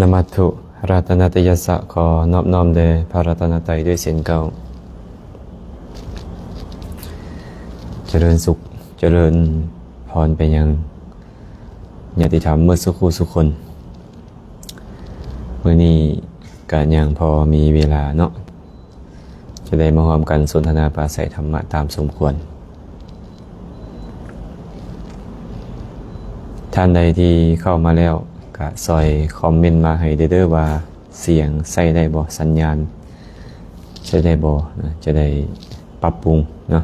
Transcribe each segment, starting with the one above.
ນະມັດຖຸລັດຕະນະຕະຍັດສະ ຂໍນອບນ້ອມແດ່ພະລັດຕະນະໄຕດ້ວຍເຊັ່ນເກົ່າ. ຈະເລີນສຸກ ຈະເລີນພອນໄປຍັງຍາດຕິທຳໝົດສູ່ຄູ່ສູ່ຄົນ. ມື້ນີ້ກະຍັງພໍມີເວລາເນາະ ຈະໄດ້ມາຮ່ວມກັນສົນທະນາປາໄສທຳມະຕາມສົມຄວນ. ທ່ານໃດທີ່ເຂົ້າມາແລ້ວ ກະຊ່ອຍຄອມເມັນມາໃຫ້ເດີ້ ວ່າສຽງໃຊ້ໄດ້ບໍ່? ສັນຍານໃຊ້ໄດ້ບໍ່? ນະ ຈະໄດ້ປັບປຸງເນາະ.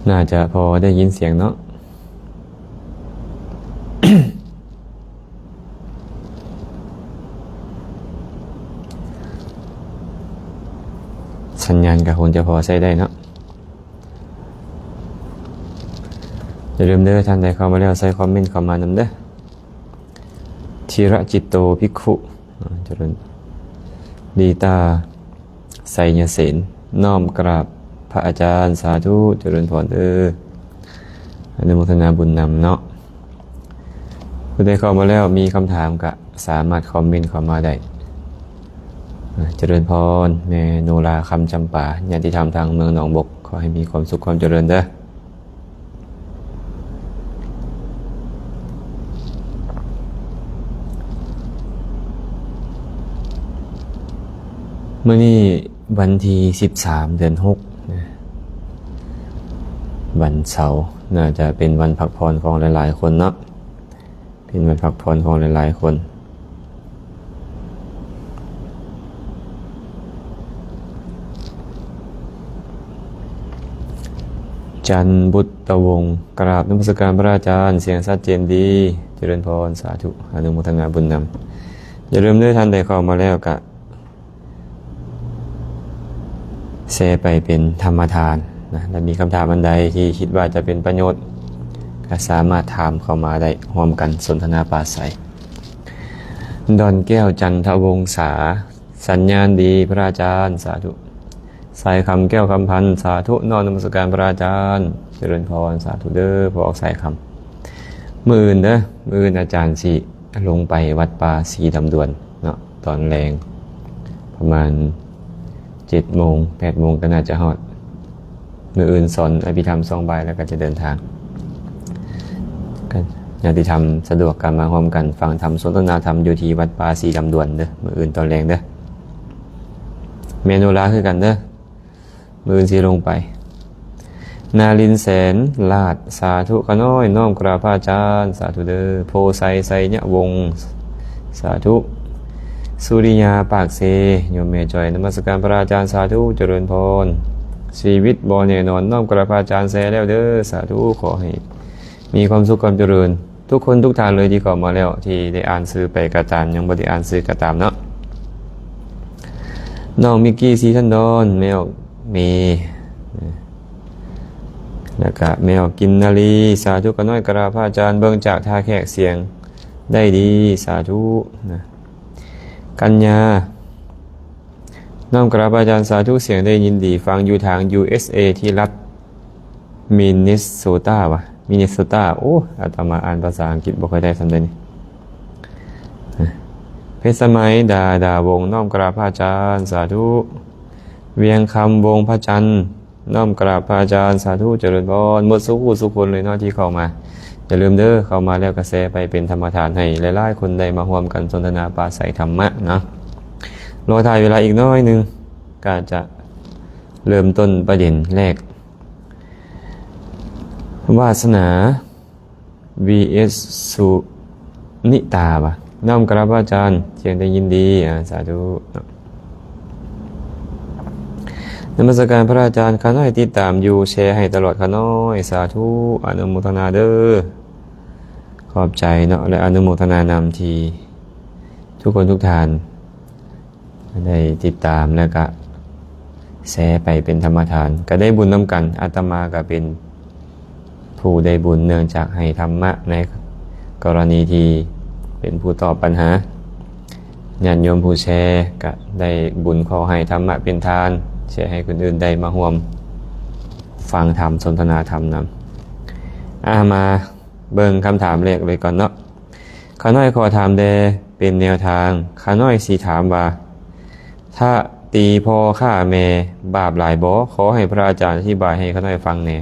ໜ້າຈະພໍໄດ້ຍິນສຽງເນາະ. ສັນຍານກໍຄົງຈະພໍໃຊ້ໄດ້ເນາະ. ຢ່າລືມເດີ້ ທ່ານໃດເຂົ້າມາແລ້ວ ໃສ່ຄອມເມັນເຂົ້າມານຳເດີ້. ທີລະຈິດໂຕ ພິກຂຸ ອາ ຈະເລີນ ລີຕາ ໄຊຍະເສນ ນ້ອມກາບພະອາຈານ ສາທຸ ຈະເລີນພອນເດີ້ ອະນຸໂມທະນາບຸນນຳເນາະ. ຜູ້ໃດເຂົ້າມາແລ້ວມີຄຳຖາມກະສາມາດຄອມເມັນເຂົ້າມາໄດ້. ອາ ຈະເລີນພອນ ແມ່ໂນລາ ຄຳຈຳປາ ຍາດຕິທຳທາງເມືອງໜອງບົກ ຂໍໃຫ້ມີຄວາມສຸກຄວາມຈະເລີນເດີ້. ມື້ນີ້ວັນທີສິບສາມ ເດືອນຫົກ ນະ ວັນເສົາ ໜ້າຈະເປັນວັນພັກຜ່ອນຂອງຫຼາຍໆຄົນເນາະ ເປັນວັນພັກຜ່ອນຂອງຫຼາຍໆຄົນ. ຈັນບຸດຕະວົງ ກາບນະມັດສະການພະອາຈານ ສຽງຊັດເຈນດີ ຈະເລີນພອນ ສາທຸ ອະນຸໂມທະນາບຸນນຳ. ຢ່າລືມເດີ້ ທ່ານໃດເຂົ້າມາແລ້ວກະແຊໄປເປັນທຳມະທານນະ ແລະ ມີຄຳຖາມອັນໃດທີ່ຄິດວ່າຈະເປັນປະໂຫຍດ ກະສາມາດຖາມເຂົ້າມາໄດ້ ຮ່ວມກັນສົນທະນາປາໄສ. ດອນແກ້ວ ຈັນທະວົງສາ ສັນຍານດີພະອາຈານ ສາທຸ. ສາຍຄຳ ແກ້ວຄຳພັນ ສາທຸ ນ້ອມນະມັດສະການພະອາຈານ ຈະເລີນພອນ ສາທຸເດີ້ ພໍ່ອອກສາຍຄຳ. ມື້ອື່ນເດີ້ ມື້ອື່ນອາຈານຊິລົງໄປວັດປ່າສີດຳດວນເນາະ ຕອນແລງປະມານເຈັດໂມງ ແປດໂມງກໍໜ້າຈະຮອດ. ມື້ອື່ນສອນອະພິທຳຊ່ວງບ່າຍ ແລ້ວກໍຈະເດີນທາງ. ຍາດຕິທຳສະດວກກໍມາຮ່ວມກັນຟັງທຳ ສົນທະນາທຳຢູ່ທີ່ວັດປ່າສີດຳດວນເດີ້ ມື້ອື່ນຕອນແລງເດີ້. ແມ່ໂນລາຄືກັນເດີ້ ມື້ອື່ນຊິລົງໄປ. ນາລິນແສນລາດ ສາທຸ ຂ້ານ້ອຍນ້ອມກາບພະອາຈານ ສາທຸເດີ້. ໂພໄຊ ໄຊຍະວົງ ສາທຸ. ສຸລິຍາ ປາກເຊ ໂຍມແມ່ຈ້ອຍ ນະມັດສະການພະອາຈານ ສາທຸ ຈະເລີນພອນ. ຊີວິດບໍ່ແນ່ນອນ ນ້ອມກາບພະອາຈານແຊແລ້ວເດີ້ ສາທຸ. ຂໍໃຫ້ມີຄວາມສຸກຄວາມຈະເລີນ ທຸກຄົນທຸກທ່ານເລີຍທີ່ເຂົ້າມາແລ້ວ ທີ່ໄດ້ອ່ານຊື່ໄປກໍຕາມ ຍັງບໍ່ໄດ້ອ່ານຊື່ກໍຕາມເນາະ. ນ້ອງມິກກີ່ ສີທັນດອນ ແມ່ອອກເມ ແລ້ວກະແມ່ອອກກິນນາລີ ສາທຸ. ຂ້ານ້ອຍກະລາບພະອາຈານ ເບິ່ງຈາກທ່າແຂກສຽງໄດ້ດີ ສາທຸນະ. ກັນຍາ ນ້ອມກະລາບພະອາຈານ ສາທຸ ສຽງໄດ້ຍິນດີ ຟັງຢູ່ທາງ ຢູເອສເອ ທີ່ລັດ ມິນນິໂຊຕາວະ ມິນນິໂຊຕາ. ໂອ້ ອາດຕະມາອ່ານພາສາອັງກິດບໍ່ຄ່ອຍໄດ້ສ່ຳໃດນີ້. ເພັດສະໄໝ ດາດາວົງ ນ້ອມກະລາບພະອາຈານ ສາທຸ. ວຽງຄຳ ວົງພະຈັນ ນ້ອມກະລາບພະອາຈານ ສາທຸ ຈະເລີນພອນ. ໝົດສູ່ຜູ້ສູ່ຄົນເລີຍເນາະທີ່ເຂົ້າມາ. ຢ່າລືມເດີ້ ເຂົ້າມາແລ້ວກະແຊໄປເປັນທຳມະທານ ໃຫ້ຫຼາຍໆຄົນໄດ້ມາຮ່ວມກັນສົນທະນາປາໄສທຳມະເນາະ. ລໍຖ້າເວລາອີກໜ້ອຍໜຶ່ງ ກະຈະເລີ່ມຕົ້ນປະເດັນແລກ. ວາສະໜາ ວີເອສ ສຸນິຕາວະ ນ້ອມກະລາບພະອາຈານ ສຽງໄດ້ຍິນດີ ອາ ສາທຸ. ນະມັດສະການພະອາຈານ ຂ້ານ້ອຍຕິດຕາມຢູ່ ແຊໃຫ້ຕະຫຼອດຂ້ານ້ອຍ ສາທຸ. ອະນຸໂມທະນາເດີ້ ຂອບໃຈເນາະ ແລະ ອະນຸໂມທະນານຳທີ່ທຸກຄົນທຸກທ່ານ ໄດ້ຕິດຕາມ ແລ້ວກະແຊໄປເປັນທຳມະທານ ກະໄດ້ບຸນນຳກັນ. ອາດຕະມາກະເປັນຜູ້ໄດ້ບຸນ ເນື່ອງຈາກໃຫ້ທຳມະໃນກໍລະນີທີ່ ເປັນຜູ້ຕອບປັນຫາ. ຍາດໂຍມຜູ້ແຊກະໄດ້ບຸນ ຂໍໃຫ້ທຳມະເປັນທານ ແຊໃຫ້ຄົນອື່ນໄດ້ມາຮ່ວມຟັງທຳ ສົນທະນາທຳນຳ. ອາ ມາເບິ່ງຄຳຖາມແລກເລີຍກ່ອນເນາະ. ຂ້ານ້ອຍຂໍຖາມແດ່ເປັນແນວທາງ. ຂ້ານ້ອຍຊິຖາມວ່າ ຖ້າຕີພໍ່ຂ້າແມ່ບາບຫຼາຍບໍ່? ຂໍໃຫ້ພະອາຈານອະທິບາຍໃຫ້ຂ້ານ້ອຍຟັງແດ່.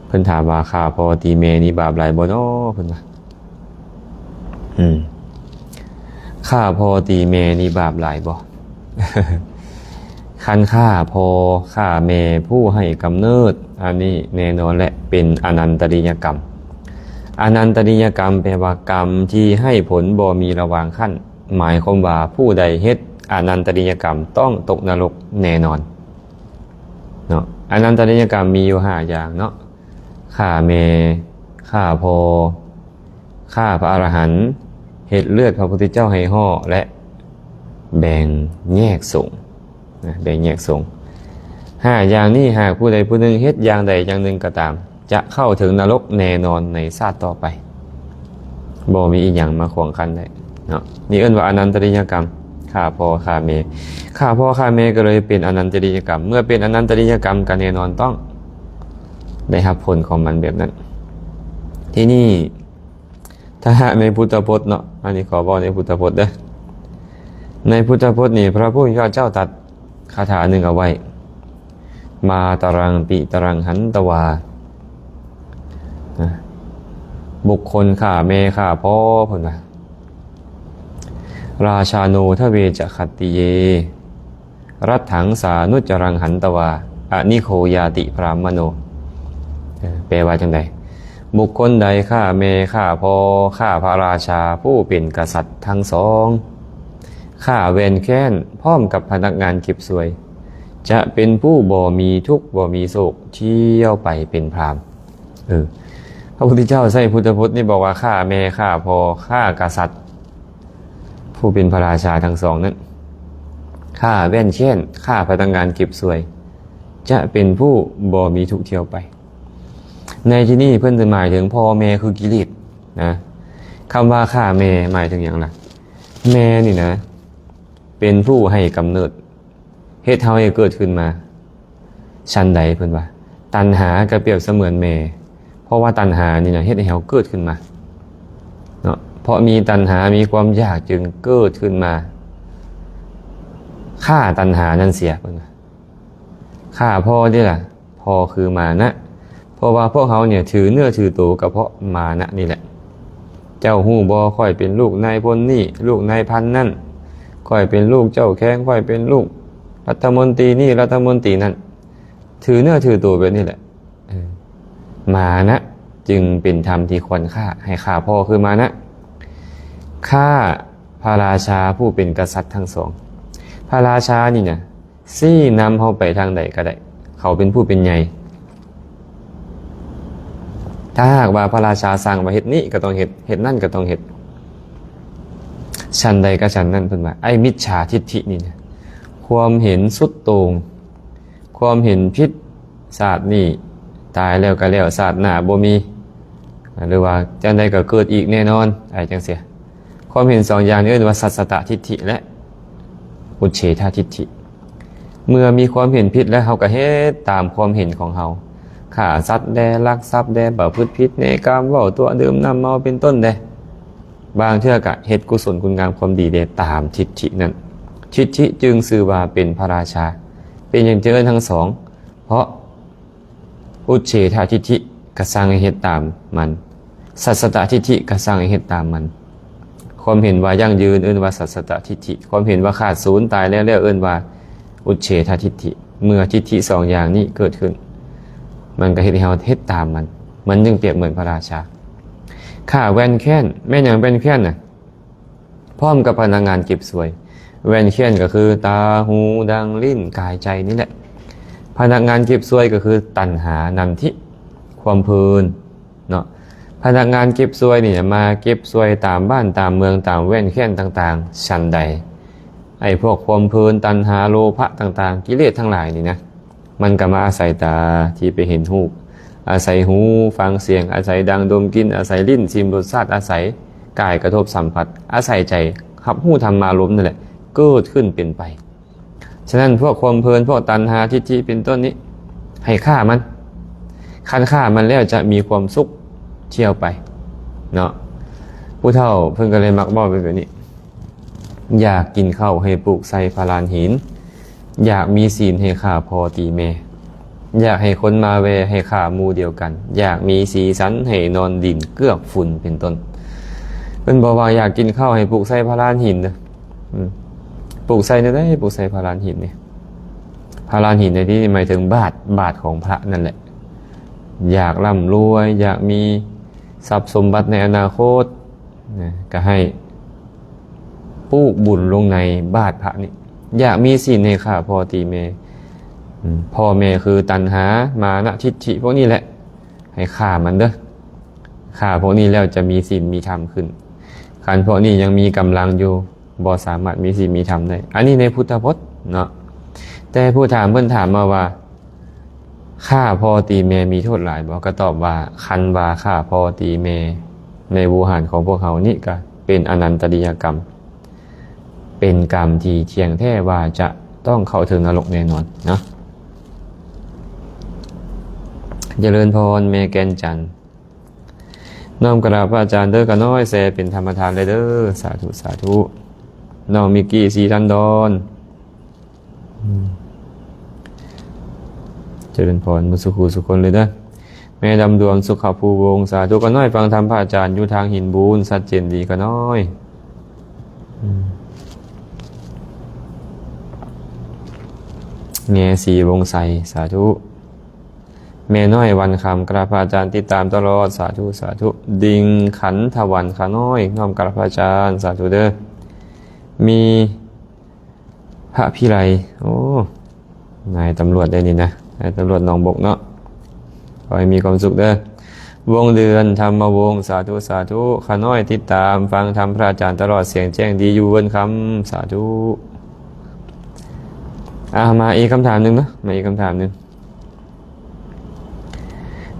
ເພິ່ນຖາມວ່າ ຂ້າພໍ່ຕີແມ່ນີ້ບາບຫຼາຍບໍ່ນໍ? ເພິ່ນວ່າ ອືມ ຂ້າພໍ່ຕີແມ່ນີ້ບາບຫຼາຍບໍ່? ຄັນຂ້າພໍ່ຂ້າແມ່ຜູ້ໃຫ້ກຳເນີດ ອັນນີ້ແນ່ນອນແຫຼະ ເປັນອະນັນຕະລິຍະກຳ. ອະນັນຕະລິຍະກຳແປວ່າ ກຳທີ່ໃຫ້ຜົນບໍ່ມີລະຫວ່າງຂັ້ນ. ໝາຍຄວາມວ່າ ຜູ້ໃດເຮັດອະນັນຕະລິຍະກຳຕ້ອງຕົກນະລົກແນ່ນອນເນາະ. ອະນັນຕະລິຍະກຳມີຢູ່ຫ້າຢ່າງເນາະ. ຂ້າແມ່ ຂ້າພໍ່ ຂ້າພະອະລະຫັນ ເຮັດເລືອດພະພຸດທະເຈົ້າໃຫ້ຫໍ້ ແລະ ແບ່ງແຍກສົງນະ ແບ່ງແຍກສົງ. ຫ້າຢ່າງນີ້ ຫາກຜູ້ໃດຜູ້ໜຶ່ງເຮັດຢ່າງໃດຢ່າງໜຶ່ງກໍຕາມ ຈະເຂົ້າເຖິງນະລົກແນ່ນອນໃນຊາດຕໍ່ໄປ. ບໍ່ມີອີ່ຫຍັງມາຂວາງກັ້ນໄດ້ເນາະ. ນີ້ເອີ້ນວ່າອະນັນຕະລິຍະກຳ. ຂ້າພໍ່ຂ້າແມ່ ຂ້າພໍ່ຂ້າແມ່ກໍເລີຍເປັນອະນັນຕະລິຍະກຳ. ເມື່ອເປັນອະນັນຕະລິຍະກຳກໍແນ່ນອນຕ້ອງໄດ້ຮັບຜົນຂອງມັນແບບນັ້ນ. ທີນີ້ ຖ້າຫາກໃນພຸດທະພົດເນາະ, ອັນນີ້ຂໍເວົ້າໃນພຸດທະພົດເດີ້. ໃນພຸດທະພົດນີ້ ພະຜູ້ມີພະພາກເຈົ້າຕັດຄາຖາໜຶ່ງເອົາໄວ້ ມາຕະລັງປິຕະລັງຫັນຕະວາ ນະ ບຸກຄົນຂ້າແມ່ຂ້າພໍ່ ເພິ່ນວ່າ ລາຊາໂນທະເວຈະຂັດຕິເຍ ລັດຖັງສານຸດຈະລັງຫັນຕະວາ ອະນິໂຄຍາຕິບຣາມະໂນ. ເອີ ແປວ່າຈັ່ງໃດ? ບຸກຄົນໃດຂ້າແມ່ຂ້າພໍ່ ຂ້າພະລາຊາຜູ້ເປັນກະສັດທັງສອງ ຂ້າແວ່ນແຄ້ນພ້ອມກັບພະນັກງານເກັບສ່ວຍ ຈະເປັນຜູ້ບໍ່ມີທຸກບໍ່ມີໂສກ ທ່ຽວໄປເປັນພາມ. ເອີ ພະພຸດທະເຈົ້າໃຊ້ພຸດທະພົດນີ້ບອກວ່າ ຂ້າແມ່ຂ້າພໍ່ ຂ້າກະສັດ ຜູ້ເປັນພະລາຊາທັງສອງນັ້ນ ຂ້າແວ່ນແຄ້ນ ຂ້າພະນັກງານເກັບສ່ວຍ ຈະເປັນຜູ້ບໍ່ມີທຸກທ່ຽວໄປ. ໃນທີ່ນີ້ເພິ່ນຈະໝາຍເຖິງພໍ່ແມ່ຄືກິເລດນະ. ຄຳວ່າຂ້າແມ່ໝາຍເຖິງຫຍັງລະ? ແມ່ນີ້ນະ ເປັນຜູ້ໃຫ້ກຳເນີດ ເຮັດເຮົາໃຫ້ເກີດຂຶ້ນມາ. ສັນໃດເພິ່ນວ່າ ຕັນຫາກໍປຽບສະເໝືອນແມ່ ເພາະວ່າຕັນຫານີ້ນະ ເຮັດໃຫ້ເຮົາເກີດຂຶ້ນມາເນາະ. ເພາະມີຕັນຫາ ມີຄວາມຢາກ ຈຶ່ງເກີດຂຶ້ນມາ. ຂ້າຕັນຫານັ້ນເສຍ ເພິ່ນວ່າ. ຂ້າພໍ່ນີ້ລະ ພໍ່ຄືມານະ. ເພາະວ່າພວກເຮົານີ້ຖືເນື້ອຖືໂຕກໍເພາະມານະນີ້ແຫຼະ. ເຈົ້າຮູ້ບໍ່? ຂ້ອຍເປັນລູກນາຍພົນນີ້ ລູກນາຍພັນນັ້ນ, ຂ້ອຍເປັນລູກເຈົ້າແຂວງ, ຂ້ອຍເປັນລູກລັດຖະມົນຕີນີ້ ລັດຖະມົນຕີນັ້ນ. ຖືເນື້ອຖືໂຕແບບນີ້ແຫຼະ. ເອີ ມານະຈຶ່ງເປັນທຳທີ່ຄວນຂ້າ ໃຫ້ຂ້າພໍ່ຄືມານະ. ຂ້າພະລາຊາຜູ້ເປັນກະສັດທັງສອງ. ພະລາຊານີ້ນະ ຊີ້ນຳເຮົາໄປທາງໃດກໍໄດ້ ເຂົາເປັນຜູ້ເປັນໃຫຍ່. ຖ້າຫາກວ່າພະລາຊາສັ່ງວ່າເຮັດນີ້ກໍຕ້ອງເຮັດ ເຮັດນັ້ນກໍຕ້ອງເຮັດ ສັນໃດກໍສັນນັ້ນ. ເພິ່ນວ່າ ໄອ້ມິດສາທິດຖິນີ້ນະ ຄວາມເຫັນສຸດໂຕ່ງ ຄວາມເຫັນຜິດ ຊາດນີ້ຕາຍແລ້ວກໍແລ້ວ ຊາດໜ້າບໍ່ມີ ຫຼືວ່າຈັ່ງໃດກໍເກີດອີກແນ່ນອນ ໄອ້ຈັ່ງຊີ້. ຄວາມເຫັນສອງຢ່າງນີ້ເອີ້ນວ່າ ສັດສະຕະທິດຖິ ແລະ ອຸດເສທະທິດຖິ. ເມື່ອມີຄວາມເຫັນຜິດແລ້ວ ເຮົາກໍເຮັດຕາມຄວາມເຫັນຂອງເຮົາ ຂ້າສັດແດ່ ລັກຊັບແດ່ ປະພຶດຜິດໃນກາມ ເວົ້າຕົວະ ດື່ມນ້ຳເມົາ ເປັນຕົ້ນແດ່. ບາງເທື່ອກໍເຮັດກຸສົນຄຸນງາມຄວາມດີແດ່ ຕາມທິດຖິນັ້ນ. ທິດຖິຈຶ່ງຊື່ວ່າເປັນພະລາຊາ. ເປັນຫຍັງຈຶ່ງເອີ້ນທັງສອງ? ເພາະ ອຸດເສທະທິດຖິກໍສັ່ງໃຫ້ເຮັດຕາມມັນ ສັດສະຕະທິດຖິກໍສັ່ງໃຫ້ເຮັດຕາມມັນ. ຄວາມເຫັນວ່າຢັ້ງຢືນເອີ້ນວ່າ ສັດສະຕະທິດຖິ, ຄວາມເຫັນວ່າຂາດສູນ ຕາຍແລ້ວແລ້ວ ເອີ້ນວ່າ ອຸດເສທະທິດຖິ. ເມື່ອທິດຖິສອງຢ່າງນີ້ເກີດຂຶ້ນ ມັນກໍເຮັດໃຫ້ເຮົາເຮັດຕາມມັນ ມັນຈຶ່ງປຽບເໝືອນພະລາຊາ. ຂ້າແວ່ນແຄ້ນ ແມ່ນຫຍັງແວ່ນແຄ້ນນະ? ພ້ອມກັບພະນັກງານເກັບສ່ວຍ. ແວ່ນແຄ້ນກໍຄືຕາ, ຫູ, ດັງ, ລີ້ນ, ກາຍ, ໃຈນີ້ແຫຼະ. ພະນັກງານເກັບສ່ວຍກໍຄືຕັນຫາ, ນັນທິ, ຄວາມເພີນເນາະ. ພະນັກງານເກັບສ່ວຍນີ້ມາເກັບສ່ວຍຕາມບ້ານຕາມເມືອງ ຕາມແວ່ນແຄ້ນຕ່າງໆ. ສັນໃດ ໄອ້ພວກຄວາມເພີນ, ຕັນຫາ, ໂລພະຕ່າງໆ, ກິເລດທັງຫຼາຍນີ້ນະ ມັນກໍມາອາໄສຕາທີ່ໄປເຫັນຮູບ, ອາໄສຫູຟັງສຽງ, ອາໄສດັງດົມກິ່ນ, ອາໄສລີ້ນຊິມລົດຊາດ, ອາໄສ ກາຍກະທົບສຳຜັດ ອາໄສໃຈຮັບຮູ້ທຳມາລົມນັ້ນແຫຼະ ເກີດຂຶ້ນເປັນໄປ. ສະນັ້ນ ພວກຄວາມເພີນ ພວກຕັນຫາ ທິດຖິ ເປັນຕົ້ນນີ້ ໃຫ້ຂ້າມັນ. ຄັນຂ້າມັນແລ້ວຈະມີຄວາມສຸກທ່ຽວໄປເນາະ. ຜູ້ເຖົ້າເພິ່ນກໍເລີຍມັກເວົ້າແບບນີ້ ຢາກກິນເຂົ້າໃຫ້ປູກໃສ່ພະລານຫີນ, ຢາກມີສີນໃຫ້ຂ້າພໍ່ຕີແມ່, ຢາກໃຫ້ຄົນມາແວ່ໃຫ້ຂ້າໝູ່ດຽວກັນ, ຢາກມີສີສັນໃຫ້ນອນດິນເກືອກຝຸ່ນ ເປັນຕົ້ນ. ເພິ່ນບອກວ່າຢາກກິນເຂົ້າໃຫ້ປູກໃສ່ພະລານຫີນເດີ. ອືມ ປູກໃສ່ແນວໃດ? ປູກໃສ່ພະລານຫີນນີ້ ພະລານຫີນໃນທີ່ນີ້ໝາຍເຖິງບາດ, ບາດຂອງພະນັ້ນແຫຼະ. ຢາກລ່ຳລວຍ, ຢາກມີຊັບສົມບັດໃນອະນາຄົດນະ, ກໍໃຫ້ ປູກບຸນລົງໃນບາດພະນີ້. ຢາກມີສິນໃຫ້ຂ້າພໍ່ຕີແມ່. ອືມ ພໍ່ແມ່ຄືຕັນຫາ, ມານະ, ທິດຖິ ພວກນີ້ແຫຼະ ໃຫ້ຂ້າມັນເດີ. ຂ້າພວກນີ້ແລ້ວຈະມີສິນມີທຳຂຶ້ນ. ຄັນພວກນີ້ຍັງມີກຳລັງຢູ່, ບໍ່ສາມາດມີສິນມີທຳໄດ້. ອັນນີ້ໃນພຸດທະພົດເນາະ. ແຕ່ຜູ້ຖາມເພິ່ນຖາມມາວ່າ ຂ້າພໍ່ຕີແມ່ມີໂທດຫຼາຍບໍ່? ກໍຕອບວ່າ ຄັນວ່າຂ້າພໍ່ຕີແມ່ໃນວູຫານຂອງພວກເຮົານີ້ ກໍເປັນອະນັນຕະລິຍະກຳ, ເປັນກຳທີ່ທ່ຽງແທ້ວ່າຈະຕ້ອງເຂົ້າເຖິງນະລົກແນ່ນອນເນາະ. ຈະເລີນພອນ ແມ່ແກ່ນຈັນ. ນ້ອມກະລາບພະອາຈານເດີ ຂະນ້ອຍແຊເປັນທຳມະທານເລີຍເດີ. ສາທຸ ສາທຸ. ນ້ອງມິກກີ່ ສີທັນດອນ. ອືມ ຈະເລີນພອນໝົດສູ່ຄູ່ສູ່ຄົນເລີຍເດີ. ແມ່ດຳດວງ ສຸຂະພູວົງ. ສາທຸ. ຂະນ້ອຍຟັງທຳພະອາຈານຢູ່ທາງຫີນບູນ ຊັດເຈນດີ ຂະນ້ອຍ. ອືມ ແງສີວົງໄຊ. ສາທຸ. ແມ່ນ້ອຍວັນຄຳ ກະລາບພະອາຈານຕິດຕາມຕະຫຼອດ. ສາທຸ ສາທຸ. ດິງຂັນທະວັນ ຂະນ້ອຍ ນ້ອມກະລາບພະອາຈານ. ສາທຸເດີ. ມີພະພິໄລ. ໂອ້ ນາຍຕຳຫຼວດໄດ໋ນີ້ນະ, ນາຍຕຳຫຼວດໜອງບົກເນາະ. ຂໍໃຫ້ມີຄວາມສຸກເດີ. ວົງເດືອນ ທຳມະວົງ. ສາທຸ ສາທຸ. ຂະນ້ອຍຕິດຕາມຟັງທຳພະອາຈານຕະຫຼອດ, ສຽງແຈ້ງດີຢູ່ເວີນຄຳ. ສາທຸ. ອ່າ ມາອີກຄຳຖາມໜຶ່ງເນາະ, ມາອີກຄຳຖາມໜຶ່ງ.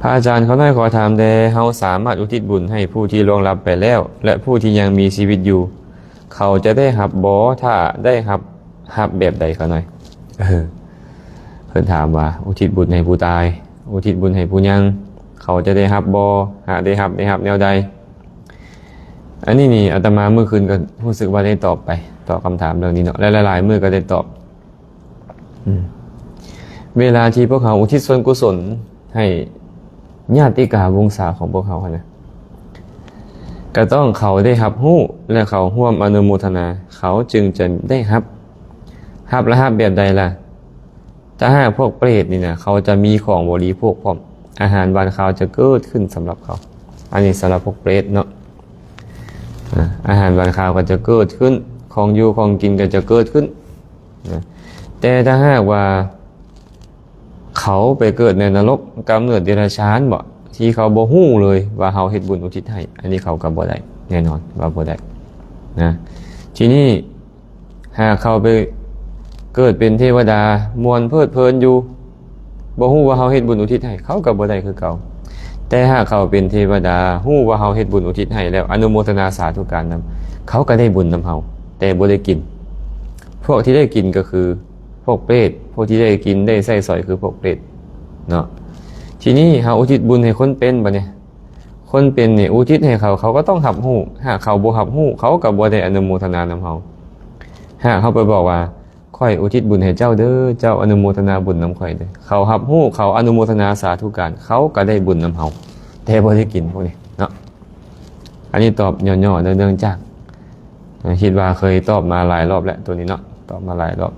ພະອາຈານ ຂໍໜ້ອຍຂໍຖາມແດ່, ເຮົາສາມາດອຸທິດບຸນໃຫ້ຜູ້ທີ່ລ່ວງລັບໄປແລ້ວ ແລະ ຜູ້ທີ່ຍັງມີຊີວິດຢູ່ ເຂົາຈະໄດ້ຮັບບໍ່? ຖ້າໄດ້ຮັບ, ຮັບແບບໃດ ຂະນ້ອຍ? ເອີ ເພິ່ນຖາມວ່າ ອຸທິດບຸນໃຫ້ຜູ້ຕາຍ, ອຸທິດບຸນໃຫ້ຜູ້ຍັງ ເຂົາຈະໄດ້ຮັບບໍ່? ຫາກໄດ້ຮັບ, ໄດ້ຮັບແນວໃດ? ອັນນີ້ນີ້ ອາດຕະມາມື້ຄືນກໍຮູ້ສຶກວ່າໄດ້ຕອບໄປ, ຕອບຄຳຖາມເລື່ອງນີ້ເນາະ ແລະ ຫຼາຍໆມື້ກໍໄດ້ຕອບ. ອືມ ເວລາທີ່ພວກເຮົາອຸທິດສ່ວນກຸສົນໃຫ້ຍາດຕິກາວົງສາຂອງພວກເຮົາຫັ້ນນະ ກໍຕ້ອງເຂົາໄດ້ຮັບຮູ້ ແລະ ເຂົາຮ່ວມອະນຸໂມທະນາ, ເຂົາຈຶ່ງຈະໄດ້ຮັບ. ຮັບລະຮັບແບບໃດລະ? ຖ້າຫາກພວກເປດນີ້ນະ ເຂົາຈະມີຂອງບໍລິໂພກພ້ອມ, ອາຫານຫວານຄາວຈະເກີດຂຶ້ນສຳລັບເຂົາ. ອັນນີ້ສຳລັບພວກເປດເນາະ. ອາ ອາຫານຫວານຄາວກໍຈະເກີດຂຶ້ນ, ຂອງຢູ່ຂອງກິນກໍຈະເກີດຂຶ້ນ. ນະ ແຕ່ຖ້າຫາກວ່າເຂົາໄປເກີດໃນນະລົກ ກຳເນີດເດຍລະຊານບໍ ທີ່ເຂົາບໍ່ຮູ້ເລີຍວ່າເຮົາເຮັດບຸນອຸທິດໃຫ້, ອັນນີ້ເຂົາກໍບໍ່ໄດ້, ແນ່ນອນວ່າບໍ່ໄດ້ນະ. ທີນີ້ຫາກເຂົາໄປເກີດເປັນເທວະດາ ມ່ວນເພີດເພີນຢູ່, ບໍ່ຮູ້ວ່າເຮົາເຮັດບຸນອຸທິດໃຫ້, ເຂົາກໍບໍ່ໄດ້ຄືເກົ່າ. ແຕ່ຫາກເຂົາເປັນເທວະດາ ຮູ້ວ່າເຮົາເຮັດບຸນອຸທິດໃຫ້ແລ້ວ ອະນຸໂມທະນາສາທຸການນຳ, ເຂົາກໍໄດ້ບຸນນຳເຮົາ ແຕ່ບໍ່ໄດ້ກິນ. ພວກທີ່ໄດ້ກິນກໍຄືພວກເປດ, ພວກທີ່ໄດ້ກິນໄດ້ໃຊ້ສອຍຄືພວກເປດເນາະ. ທີນີ້ເຮົາອຸທິດບຸນໃຫ້ຄົນເປັນບັດນີ້, ຄົນເປັນນີ້ອຸທິດໃຫ້ເຂົາ, ເຂົາກໍຕ້ອງຮັບຮູ້. ຫາກເຂົາບໍ່ຮັບຮູ້, ເຂົາກໍບໍ່ໄດ້ອະນຸໂມທະນານຳເຮົາ. ຫາກເຮົາໄປບອກວ່າ ຂ້ອຍອຸທິດບຸນໃຫ້ເຈົ້າເດີ, ເຈົ້າອະນຸໂມທະນາບຸນນຳຂ້ອຍເດີ. ເຂົາຮັບຮູ້, ເຂົາອະນຸໂມທະນາສາທຸການ, ເຂົາກໍໄດ້ບຸນນຳເຮົາ, ແຕ່ບໍ່ໄດ້ກິນພວກນີ້ເນາະ. ອັນນີ້ຕອບຫຍໍ້ໆ ເນື່ອງຈາກ ຄິດວ່າເຄີຍຕອບມາຫຼາຍລອບແລ້ວ ໂຕນີ້ເນາະ, ຕອບມາຫຼາຍລອບ.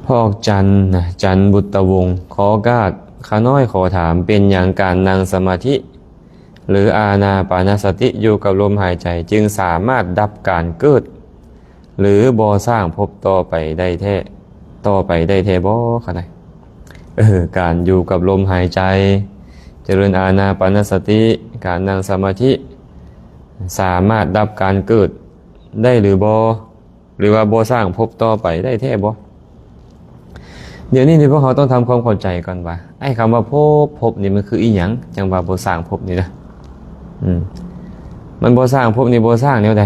ພອກຈັນນະ, ຈັນບຸດຕະວົງ, ຂໍໂອກາດ, ຂ້ານ້ອຍຂໍຖາມ, ເປັນຫຍັງການນັ່ງສະມາທິ ຫຼື ອານາປານະສະຕິ ຢູ່ກັບລົມຫາຍໃຈ ຈຶ່ງສາມາດດັບການເກີດ ຫຼື ບໍ່ສ້າງພົບຕໍ່ໄປໄດ້ແທ້, ຕໍ່ໄປໄດ້ແທ້ບໍ່ຄະນະ? ເອີ ການຢູ່ກັບລົມຫາຍໃຈ, ຈະເລີນອານາປານະສະຕິ, ການນັ່ງສະມາທິ, ສາມາດດັບການເກີດໄດ້ຫຼືບໍ່? ຫຼືວ່າບໍ່ສ້າງພົບຕໍ່ໄປໄດ້ແທ້ບໍ່? ດຽວນີ້ນີ້ພວກເຮົາຕ້ອງທຳຄວາມເຂົ້າໃຈກ່ອນວ່າ ໄອ້ຄຳວ່າພົບ, ພົບນີ້ມັນຄືອີ່ຫຍັງ? ຈັ່ງວ່າບໍ່ສ້າງພົບນີ້ນະ. ອືມ ມັນບໍ່ສ້າງພົບນີ້ ບໍ່ສ້າງແນວໃດ?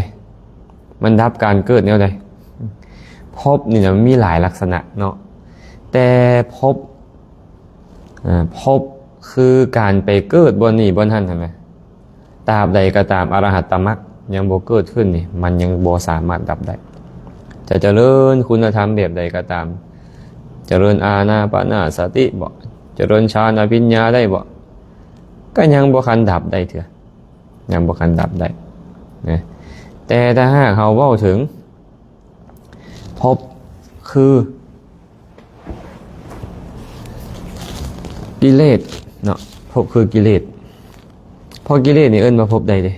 ມັນດັບການເກີດແນວໃດ? ພົບນີ້ນະ ມັນມີຫຼາຍລັກສະນະເນາະ, ແຕ່ພົບ ອາ ພົບຄືການໄປເກີດບ່ອນນີ້ບ່ອນຫັ້ນຫັ້ນນະ. ຕາບໃດກໍຕາມ ອະລະຫັດຕະມັກຍັງບໍ່ເກີດຂຶ້ນນີ້ ມັນຍັງບໍ່ສາມາດດັບໄດ້. ຈະຈະເລີນຄຸນນະທຳແບບໃດກໍຕາມ, ຈະເລີນອານາປານະສະຕິບໍ, ຈະເລີນຊານອະພິນຍາໄດ້ບໍ, ກໍຍັງບໍ່ທັນດັບໄດ້ເທື່ອ, ຍັງບໍ່ທັນດັບໄດ້ນະ. ແຕ່ຖ້າຫາກເຮົາເວົ້າເຖິງ ພົບຄືກິເລດເນາະ, ພົບຄືກິເລດ. ເພາະກິເລດນີ້ເອີ້ນວ່າພົບໄດ້ເດ້,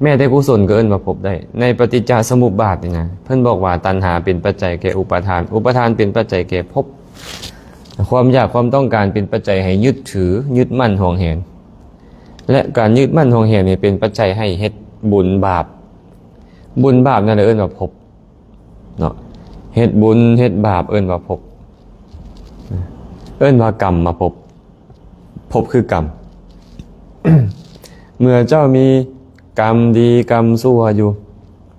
ແມ້ແຕ່ກຸສົນກໍເອີ້ນວ່າພົບໄດ້. ໃນປະຕິດຈະສະມຸບບາດນີ້ນະ ເພິ່ນບອກວ່າຕັນຫາເປັນປັດໄຈແກ່ອຸປາທານ, ອຸປາທານເປັນປັດໄຈແກ່ພົບ, ຄວາມຢາກຄວາມຕ້ອງການເປັນປັດໄຈໃຫ້ຍຶດຖື, ຍຶດໝັ້ນຫວງແຫນ, ແລະ ການຍຶດໝັ້ນຫວງແຫນນີ້ເປັນປັດໄຈໃຫ້ເຮັດບຸນບາບ. ບຸນບາບນັ້ນແຫຼະເອີ້ນວ່າພົບເນາະ, ເຮັດບຸນເຮັດບາບເອີ້ນວ່າພົບ, ເອີ້ນວ່າກຳມະພົບ. ພົບຄືກຳ. ເມື່ອເຈົ້າມີກຳດີກຳຊົ່ວຢູ່,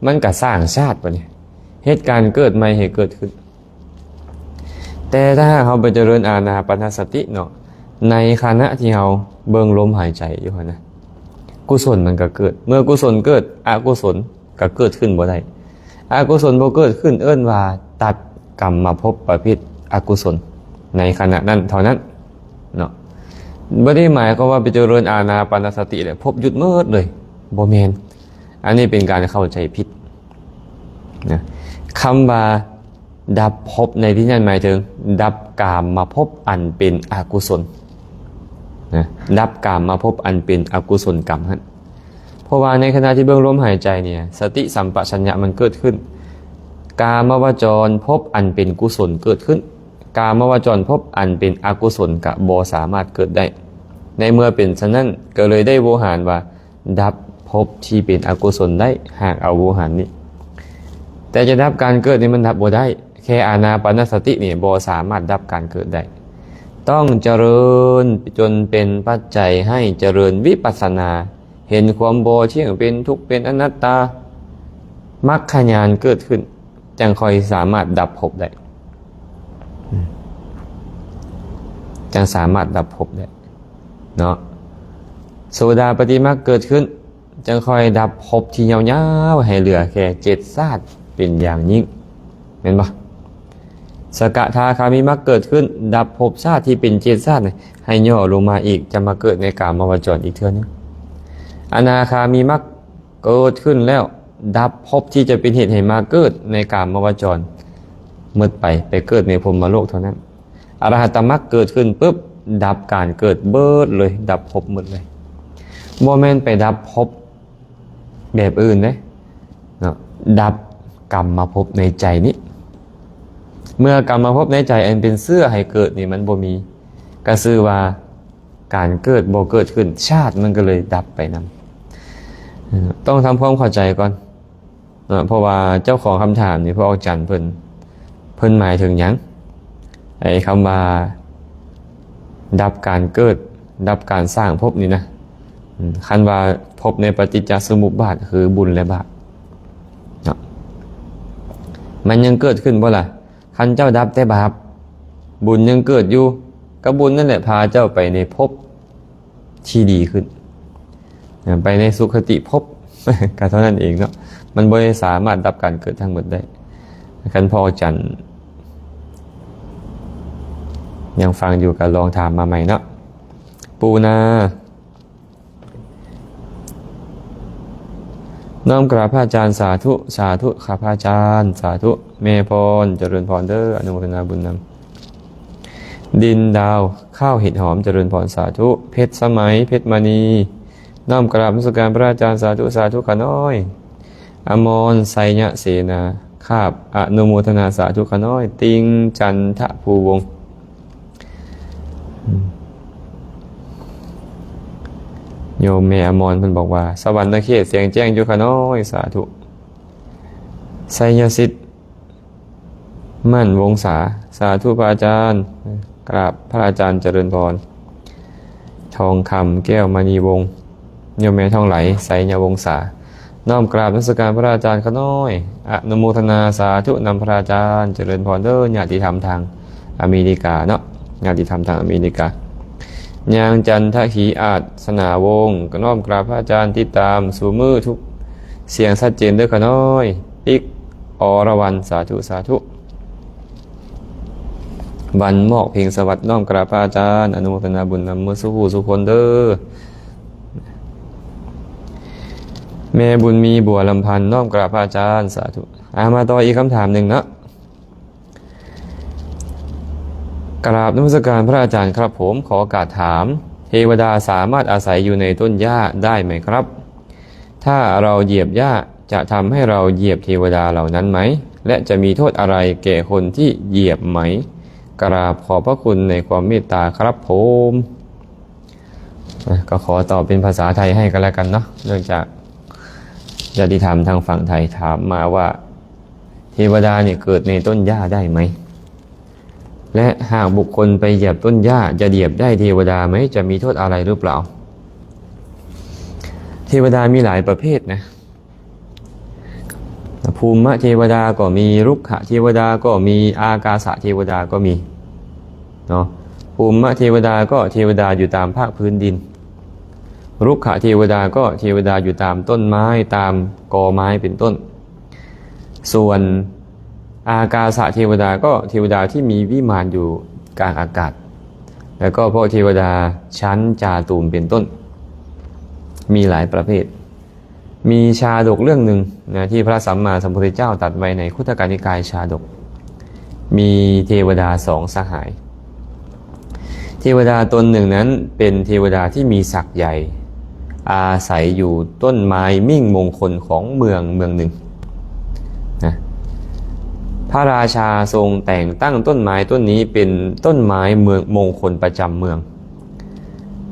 ມັນກໍສ້າງຊາດບາດນີ້, ເຮັດການເກີດໃໝ່ໃຫ້ເກີດຂຶ້ນ. ແຕ່ຖ້າຫາກເຮົາໄປຈະເລີນອານາປານະສະຕິເນາະ, ໃນຂະນະທີ່ເຮົາເບິ່ງລົມຫາຍໃຈຢູ່ຫັ້ນນະ, ກຸສົນມັນກໍເກີດ. ເມື່ອກຸສົນເກີດ, ອະກຸສົນກໍເກີດຂຶ້ນບໍ່ໄດ້. ອະກຸສົນບໍ່ເກີດຂຶ້ນ ເອີ້ນວ່າຕັດກຳມະພົບປະເພດອະກຸສົນໃນຂະນະນັ້ນເທົ່ານັ້ນເນາະ. ບໍ່ໄດ້ໝາຍຄວາມວ່າໄປຈະເລີນອານາປານະສະຕິແລ້ວພົບຢຸດໝົດເລີຍ, ບໍ່ແມ່ນ. ອັນນີ້ເປັນການເຂົ້າໃຈຜິດນະ. ຄຳວ່າດັບພົບໃນທີ່ນັ້ນໝາຍເຖິງດັບກາມມະພົບອັນເປັນອະກຸສົນນະ, ດັບກາມມະພົບອັນເປັນອະກຸສົນກຳຫັ້ນ. ເພາະວ່າໃນຂະນະທີ່ເບິ່ງລົມຫາຍໃຈນີ້ ສະຕິສຳປະຊັນຍະມັນເກີດຂຶ້ນ, ກາມະວະຈອນພົບອັນເປັນກຸສົນເກີດຂຶ້ນ, ກາມະວະຈອນພົບອັນເປັນອະກຸສົນກະບໍ່ສາມາດເກີດໄດ້. ໃນເມື່ອເປັນສະນັ້ນ ກໍເລີຍໄດ້ໂວຫານວ່າ ດັບພົບທີ່ເປັນອະກຸສົນໄດ້, ຫາກເອົາໂວຫານນີ້. ແຕ່ຈະດັບການເກີດນີ້ມັນດັບບໍ່ໄດ້, ແຄ່ອານາປານະສະຕິນີ້ບໍ່ສາມາດດັບການເກີດໄດ້. ຕ້ອງຈະເລີນຈົນເປັນປັດໄຈໃຫ້ຈະເລີນວິປັດສະນາ, ເຫັນຄວາມບໍ່ທ່ຽງ, ເປັນທຸກ, ເປັນອະນັດຕາ, ມັກຂະຍານເກີດຂຶ້ນ, ຈັ່ງຄ່ອຍສາມາດດັບພົບໄດ້, ຈັ່ງສາມາດດັບພົບໄດ້ເນາະ. ໂສດາປະຕິມັກເກີດຂຶ້ນ, ຈັ່ງຄ່ອຍດັບພົບທີ່ຍາວໆ ໃຫ້ເຫຼືອແຄ່ເຈັດຊາດເປັນຢ່າງຍິ່ງ, ແມ່ນບໍ່? ສະກະທາຄາມີມັກເກີດຂຶ້ນ, ດັບພົບຊາດທີ່ເປັນເຈັດຊາດໃຫ້ຫຍໍ້ລົງມາອີກ, ຈະມາເກີດໃນກາມະວະຈອນອີກເທື່ອໜຶ່ງ. ອະນາຄາມີມັກເກີດຂຶ້ນແລ້ວ, ດັບພົບທີ່ຈະເປັນເຫດໃຫ້ມາເກີດໃນກາມະວະຈອນໝົດໄປ, ໄປເກີດໃນພົມມະໂລກເທົ່ານັ້ນ. ອະລະຫັດຕະມັກເກີດຂຶ້ນປຶບ, ດັບການເກີດເບິດເລີຍ, ດັບພົບໝົດເລີຍ. ບໍ່ແມ່ນໄປດັບພົບແບບອື່ນເດ້ເນາະ, ດັບກຳມະພົບໃນໃຈນີ້. ເມື່ອກຳມະພົບໃນໃຈອັນເປັນເຊື້ອໃຫ້ເກີດນີ້ມັນບໍ່ມີ, ກໍຊື່ວ່າການເກີດບໍ່ເກີດຂຶ້ນ, ຊາດມັນກໍເລີຍດັບໄປນຳ. ເອີ ຕ້ອງທຳຄວາມເຂົ້າໃຈກ່ອນ. ເນາະ ເພາະວ່າເຈົ້າຂອງຄຳຖາມນີ້ ພວກອາຈານເພິ່ນ ເພິ່ນໝາຍເຖິງຫຍັງ? ໄອ້ຄຳວ່າດັບການເກີດ ດັບການສ້າງພົບນີ້ນະ. ອືມ ຄັນວ່າພົບໃນປະຕິດຈະສະມຸບບາດ ຄືບຸນ ແລະ ບາບເນາະ ມັນຍັງເກີດຂຶ້ນບໍ່ລະ? ຄັນເຈົ້າດັບແຕ່ບາບ ບຸນຍັງເກີດຢູ່ ກໍບຸນນັ້ນແຫຼະພາເຈົ້າໄປໃນພົບ ທີ່ດີຂຶ້ນ ໄປໃນສຸຄະຕິພົບ ກໍເທົ່ານັ້ນເອງເນາະ ມັນບໍ່ໄດ້ສາມາດດັບການເກີດທັງໝົດໄດ້. ຄັນພໍ່ອາຈານຍັງຟັງຢູ່ ກໍລອງຖາມມາໃໝ່ເນາະ ປູນາ. ນ້ອມกราบพระอาจารย์ สาธุ สาธุค่ะพระอาจารย์ สาธุ แม่พร เจริญพรเด้อ อนุโมทนาบุญนำ ดินดาว ข้าวเห็ดหอม เจริญพร สาธุ เพชรสมัย เพชรมณี น้อมกราบนมัสการพระอาจารย์ สาธุ สาธุค่ะน้อย อมร ไซยะเสนา ครับ อนุโมทนา สาธุค่ะน้อย ติง จันทภูวงศ์ ອືມ ໂຍມແມ່ອະມອນເພິ່ນບອກວ່າ ສະຫວັນນະເຂດສຽງແຈ້ງຢູ່ຂະນ້ອຍ ສາທຸ. ໄຊຍະສິດ ໝັ້ນວົງສາ ສາທຸພະອາຈານ ກາບພະອາຈານຈະເລີນພອນ. ທອງຄຳ ແກ້ວມະນີວົງ ໂຍມແມ່ທອງໄຫຼ ໄຊຍະວົງສາ ນ້ອມກາບນະມັດສະການພະອາຈານຂະນ້ອຍ ອະນຸໂມທະນາສາທຸນຳພະອາຈານຈະເລີນພອນເດີ ຍາດຕິທຳທາງອາເມລິກາເນາະ ຍາດຕິທຳທາງອາເມລິກາ. ຍາງຈັນທະຂີອາດສະໜາວົງ ກໍນ້ອມກາບພະອາຈານຕິດຕາມສູ່ມື້ທຸກສຽງຊັດເຈນເດີຂະນ້ອຍ ປິກ ອລະວັນ ສາທຸ ສາທຸ. ວັນໝອກເພັງສະຫວັດ ນ້ອມກາບພະອາຈານ ອະນຸໂມທະນາບຸນນຳໝົດສູ່ຜູ້ສູ່ຄົນເດີ. ແມ່ບຸນມີ ບົວລຳພັນ ນ້ອມກາບພະອາຈານ ສາທຸ. ອາ ມາຕໍ່ອີກຄຳຖາມໜຶ່ງເນາະ. ກາບນະມັດສະການພະອາຈານຄັບຜົມ ຂໍໂອກາດຖາມ ເທວະດາສາມາດອາໄສຢູ່ໃນຕົ້ນຫຍ້າໄດ້ໄໝຄັບ? ຖ້າເຮົາຢຽບຫຍ້າ ຈະທຳໃຫ້ເຮົາຢຽບເທວະດາເຫຼົ່ານັ້ນໄໝ? ແລະ ຈະມີໂທດອະໄລແກ່ຄົນທີ່ຢຽບໄໝ? ກາບຂອບພະຄຸນໃນຄວາມເມດຕາຄັບຜົມ. ອາ ກໍຂໍຕອບເປັນພາສາໄທໃຫ້ກັນແລ້ວກັນເນາະ ເນື່ອງຈາກຍາດຕິທຳທາງຝັ່ງໄທຖາມມາວ່າ ເທວະດານີ້ເກີດໃນຕົ້ນຫຍ້າໄດ້ໄໝ? ແລະ ຫາກບຸກຄົນໄປຢຽບຕົ້ນຫຍ້າ ຈະຢຽບໄດ້ເທວະດາໄໝ? ຈະມີໂທດອະໄລຫຼືເປົ່າ? ເທວະດາມີຫຼາຍປະເພດນະ. ພູມມະເທວະດາກໍມີ, ລຸກຂະເທວະດາກໍມີ, ອາກາສະເທວະດາກໍມີເນາະ. ພູມມະເທວະດາກໍເທວະດາຢູ່ຕາມພາກພື້ນດິນ, ລຸກຂະເທວະດາກໍເທວະດາຢູ່ຕາມຕົ້ນໄມ້, ຕາມກໍໄມ້ເປັນຕົ້ນ. ສ່ວນອາກາສະເທວະດາກໍເທວະດາທີ່ມີວິມານຢູ່ກາງອາກາດ, ແລ້ວກໍພວກເທວະດາຊັ້ນຈາຕຸມເປັນຕົ້ນ, ມີຫຼາຍປະເພດ. ມີຊາດົກເລື່ອງໜຶ່ງນະ ທີ່ພະສຳມາສຳພຸດທະເຈົ້າຕັດໄວ້ໃນຄຸດທະກະນິກາຍຊາດົກ, ມີເທວະດາສອງສະຫາຍ. ເທວະດາຕົນໜຶ່ງນັ້ນເປັນເທວະດາທີ່ມີສັກໃຫຍ່ ອາໄສຢູ່ຕົ້ນໄມ້ມິ່ງມົງຄົນຂອງເມືອງເມືອງໜຶ່ງນະ. ພະລາຊາຊົງແຕ່ງຕັ້ງຕົ້ນໄມ້ຕົ້ນນີ້ເປັນຕົ້ນໄມ້ເມືອງ ມົງຄົນປະຈຳເມືອງ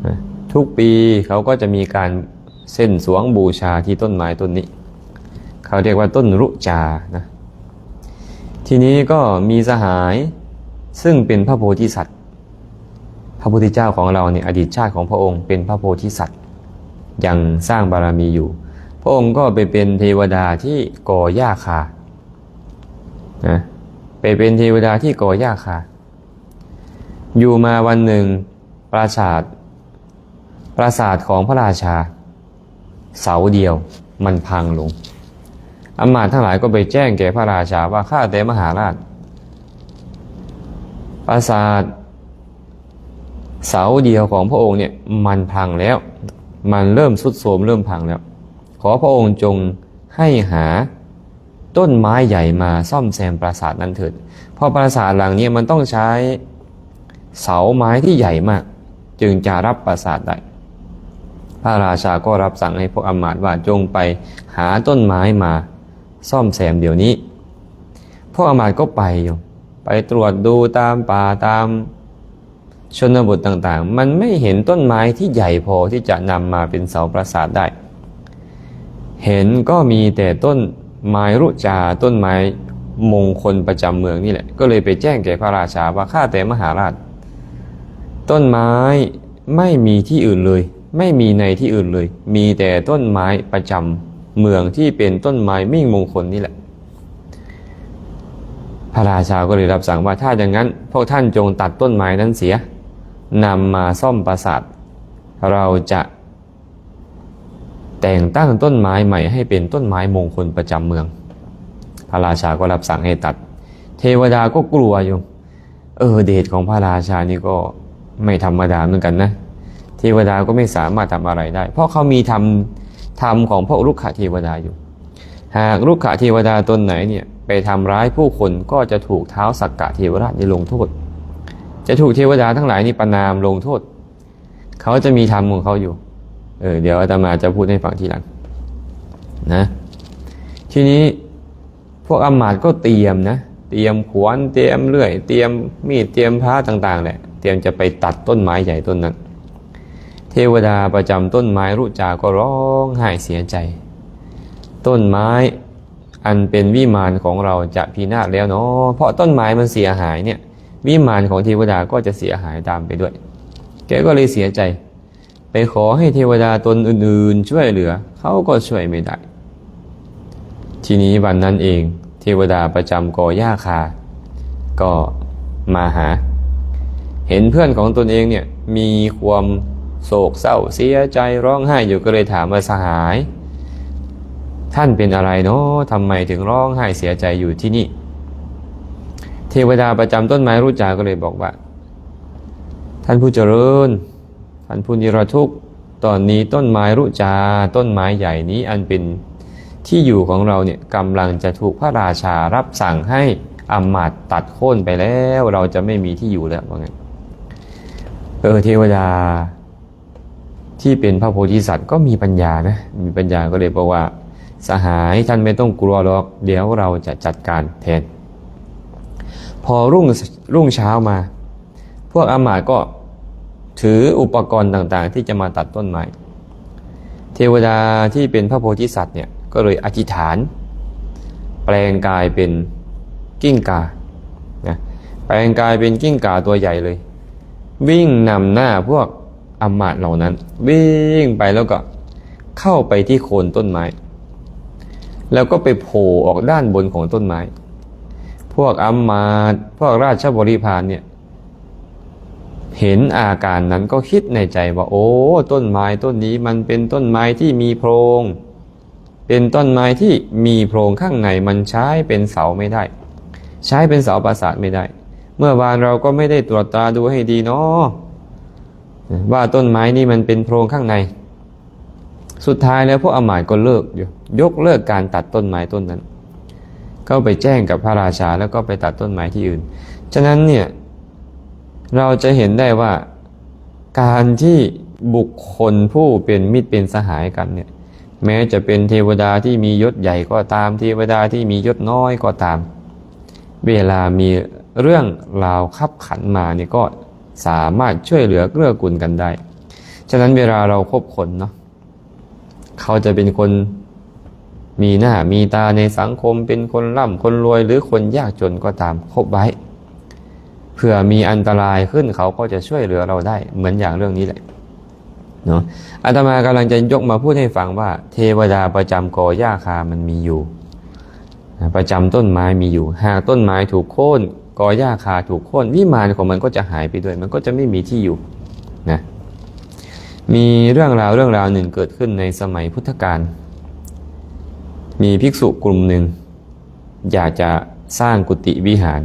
ນະ. ທຸກປີເຂົາກໍຈະມີການ ເສັ້ນສວງບູຊາທີ່ຕົ້ນໄມ້ຕົ້ນນີ້ ເຂົາຮຽກວ່າຕົ້ນລຸຈານະ. ທີນີ້ກໍມີສະຫາຍ ຊຶ່ງເປັນພະໂພທິສັດ, ພະພຸດທະເຈົ້າຂອງເຮົານີ້ ອະດີດຊາດຂອງພະອົງເປັນພະໂພທິສັດ ຍັງສ້າງບາລະມີຢູ່. ພະອົງກໍໄປເປັນເທວະດາທີ່ກໍຫຍ້າຄານະ, ໄປເປັນເທວະດາທີ່ກໍຫຍ້າຄາ. ຢູ່ມາວັນໜຶ່ງ ປາສາດ ປາສາດຂອງພະລາຊາ ເສົາດຽວມັນພັງລົງ. ອຳມາດທັງຫຼາຍກໍໄປແຈ້ງແກ່ພະລາຊາວ່າ ຂ້າແຕ່ມະຫາລາດ, ປາສາດເສົາດຽວຂອງພະອົງເນຍ ມັນພັງແລ້ວ, ມັນເລີ່ມຊຸດໂຊມ, ເລີ່ມພັງແລ້ວ. ຂໍພະອົງຈົ່ງໃຫ້ຫາ ต้นไม้ใหญ่มาซ่อมแซมปราสาทนั้นเถิด เพราะปราสาทหลังนี้มันต้องใช้เสาไม้ที่ใหญ่มาก จึงจะรับปราสาทได้ พระราชาก็รับสั่งให้พวกอำมาตย์ว่า จงไปหาต้นไม้มาซ่อมแซมเดี๋ยวนี้ พวกอำมาตย์ก็ไปอยู่ ไปตรวจดูตามป่าตาม ชนบทต่างๆ มันไม่เห็นต้นไม้ที่ใหญ่พอที่จะนำมาเป็นเสาปราสาทได้ เห็นก็มีแต่ต้นไม้รุจา ต้นไม้มงคลประจำเมืองนี่แหละ ก็เลยไปแจ้งแก่พระราชาว่า ข้าแต่มหาราช ต้นไม้ไม่มีที่อื่นเลย ไม่มีในที่อื่นเลย มีแต่ต้นไม้ประจำเมืองที่เป็นต้นไม้มิ่งมงคลนี่แหละ พระราชาก็เลยรับสั่งว่า ถ้าอย่างนั้น พวกท่านจงตัดต้นไม้นั้นเสีย นำมาซ่อมปราสาท เราจะแต่งตั้งต้นไม้ใหม่ให้เป็นต้นไม้มงคลประจำเมือง พระราชาก็รับสั่งให้ตัด เทวดาก็กลัวอยู่ เออ เดชของพระราชานี่ก็ไม่ธรรมดาเหมือนกันนะ เทวดาก็ไม่สามารถทำอะไรได้ เพราะเขามีธรรม ธรรมของพวกรุกขเทวดาอยู่ หากรุกขเทวดาตนไหนเนี่ย ไปทำร้ายผู้คน ก็จะถูกท้าวสักกะเทวราชนี่ลงโทษ จะถูกเทวดาทั้งหลายนี่ประณามลงโทษ เขาจะมีธรรมของเขาอยู่ เออ เดี๋ยวอาตมาจะพูดให้ฟังทีหลังนะ ทีนี้ พวกอำมาตย์ก็เตรียมนะ เตรียมขวาน เตรียมเลื่อย เตรียมมีด เตรียมพร้าต่างๆ แหละ เตรียมจะไปตัดต้นไม้ใหญ่ต้นนั้น เท ເທວະດາປະຈຳຕົ້ນໄມ້ລຸຈາກໍຮ້ອງໄຫ້ເສຍໃຈ. ຕົ້ນໄມ້ອັນເປັນວິມານຂອງເຮົາຈະພິນາດແລ້ວເນາະ, ເພາະຕົ້ນໄມ້ມັນເສຍຫາຍເນ່ຍ, ວິມານຂອງເທວະດາກໍຈະເສຍຫາຍຕາມໄປດ້ວຍ. ແກກໍເລີຍເສຍໃຈ, ໄປຂໍໃຫ້ເທວະດາຕົນອື່ນໆຊ່ວຍເຫຼືອ, ເຂົາກໍຊ່ວຍໄມ່ໄດ້. ທີນີ້ວັນນັ້ນເອງ ເທວະດາປະຈຳກໍຫຍ້າຄາກໍມາຫາ, ເຫັນເພື່ອນຂອງຕົນເອງເນ່ຍມີຄວາມໂສກເສົ້າເສຍໃຈ ຮ້ອງໄຫ້ຢູ່ ກໍເລີຍຖາມວ່າ, ສະຫາຍ, ທ່ານເປັນອະໄລເນາະ? ທຳໄມເຖິງຮ້ອງໄຫ້ເສຍໃຈຢູ່ທີ່ນີ້? ເທວະດາປະຈຳຕົ້ນໄມ້ລຸຈາກໍເລີຍບອກວ່າ, ທ່ານຜູ້ຈະເລີນ, ທ່ານຜູ້ນິລະທຸກ, ຕອນນີ້ຕົ້ນໄມ້ລຸຈາ, ຕົ້ນໄມ້ໃຫຍ່ນີ້ອັນເປັນທີ່ຢູ່ຂອງເຮົາເນ່ຍ ກຳລັງຈະຖືກພະລາຊາຮັບສັ່ງໃຫ້ອຳມາດຕັດໂຄ່ນໄປແລ້ວ, ເຮົາຈະໄມ່ມີທີ່ຢູ່ແລ້ວ, ວ່າຊັ້ນ. ເອີ ເທວະດາທີ່ເປັນພະໂພທິສັດກໍມີປັນຍານະ, ມີປັນຍາກໍເລີຍບອກວ່າ, ສະຫາຍ, ທ່ານໄມ່ຕ້ອງກົວດອກ, ດຽວເຮົາຈະຈັດການແທນ. ພໍລຸ້ງ ລຸ້ງເຊົ້າມາ, ພວກອຳມາດກໍຖືອຸປະກອນຕ່າງໆທີ່ຈະມາຕັດຕົ້ນໄມ້. ເທວະດາທີ່ເປັນພະໂພທິສັດເນ່ຍ ກໍເລີຍອະທິຖານ ແປງກາຍເປັນກິ້ງການະ, ແປງກາຍເປັນກິ້ງກາຕົວໃຫຍ່ເລີຍ, ວິ່ງນຳໜ້າພວກອຳມາດເຫຼົ່ານັ້ນ, ວິ່ງໄປແລ້ວກໍເຂົ້າໄປທີ່ໂຄນຕົ້ນໄມ້, ແລ້ວກໍໄປໂຜ່ອອກດ້ານບົນຂອງຕົ້ນໄມ້. ພວກອຳມາດ, ພວກລາຊະບໍລິພານເນ່ຍ ເຫັນອາການນັ້ນກໍຄິດໃນໃຈວ່າ, ໂອ້, ຕົ້ນໄມ້ຕົ້ນນີ້ມັນເປັນຕົ້ນໄມ້ທີ່ມີໂພງ, ເປັນຕົ້ນໄມ້ທີ່ມີໂພງຂ້າງໃນ, ມັນໃຊ້ເປັນເສົາໄມ່ໄດ້, ໃຊ້ເປັນເສົາປາສາດໄມ່ໄດ້. ເມື່ອວານເຮົາກໍໄມ່ໄດ້ກວດກາດູໃຫ້ດີເນາະ ວ່າຕົ້ນໄມ້ນີ້ມັນເປັນໂພງຂ້າງໃນ. ສຸດທ້າຍແລ້ວພວກອຳມາດກໍເລີກຢູ່, ຍົກເລີກການຕັດຕົ້ນໄມ້ຕົ້ນນັ້ນ, ກໍໄປແຈ້ງກັບພະລາຊາ ແລ້ວກໍໄປຕັດຕົ້ນໄມ້ທີ່ອື່ນ. ສະນັ້ນເນ່ຍ ເຮົາຈະເຫັນໄດ້ວ່າ ການທີ່ບຸກຄົນຜູ້ເປັນມິດເປັນສະຫາຍກັນເນ່ຍ, ແມ້ຈະເປັນເທວະດາທີ່ມີຍົດໃຫຍ່ກໍຕາມ, ເທວະດາທີ່ມີຍົດນ້ອຍກໍຕາມ, ເວລາມີເລື່ອງລາວຄັບຂັນມານີ້ ກໍສາມາດຊ່ວຍເຫຼືອເກື້ອກູນກັນໄດ້. ສະນັ້ນເວລາເຮົາຄົບຄົນເນາະ, ເຂົາຈະເປັນຄົນມີໜ້າມີຕາໃນສັງຄົມ, ເປັນຄົນລ່ຳຄົນລວຍ ຫຼື ຄົນຍາກຈົນກໍຕາມ, ຄົບໄວ້ ເພື່ອມີອັນຕະລາຍຂຶ້ນ ເຂົາກໍຈະຊ່ວຍເຫຼືອເຮົາໄດ້, ເໝືອນຢ່າງເລື່ອງນີ້ແຫຼະເນາະ. ອາດຕະມາກຳລັງຈະຍົກມາພູດໃຫ້ຟັງວ່າ ເທວະດາປະຈຳກໍຫຍ້າຄາມັນມີຢູ່, ປະຈຳຕົ້ນໄມ້ມີຢູ່. ຫາກຕົ້ນໄມ້ຖືກໂຄ່ນ, ກໍຫຍ້າຄາຖືກໂຄ່ນ, ວິມານຂອງມັນກໍຈະຫາຍໄປດ້ວຍ, ມັນກໍຈະໄມ່ມີທີ່ຢູ່ນະ. ມີເລື່ອງລາວເລື່ອງລາວໜຶ່ງເກີດຂຶ້ນໃນສະໄໝພຸດທະການ. ມີພິກສຸກຸ່ມໜຶ່ງຢາກຈະສ້າງກຸຕິວິຫານ,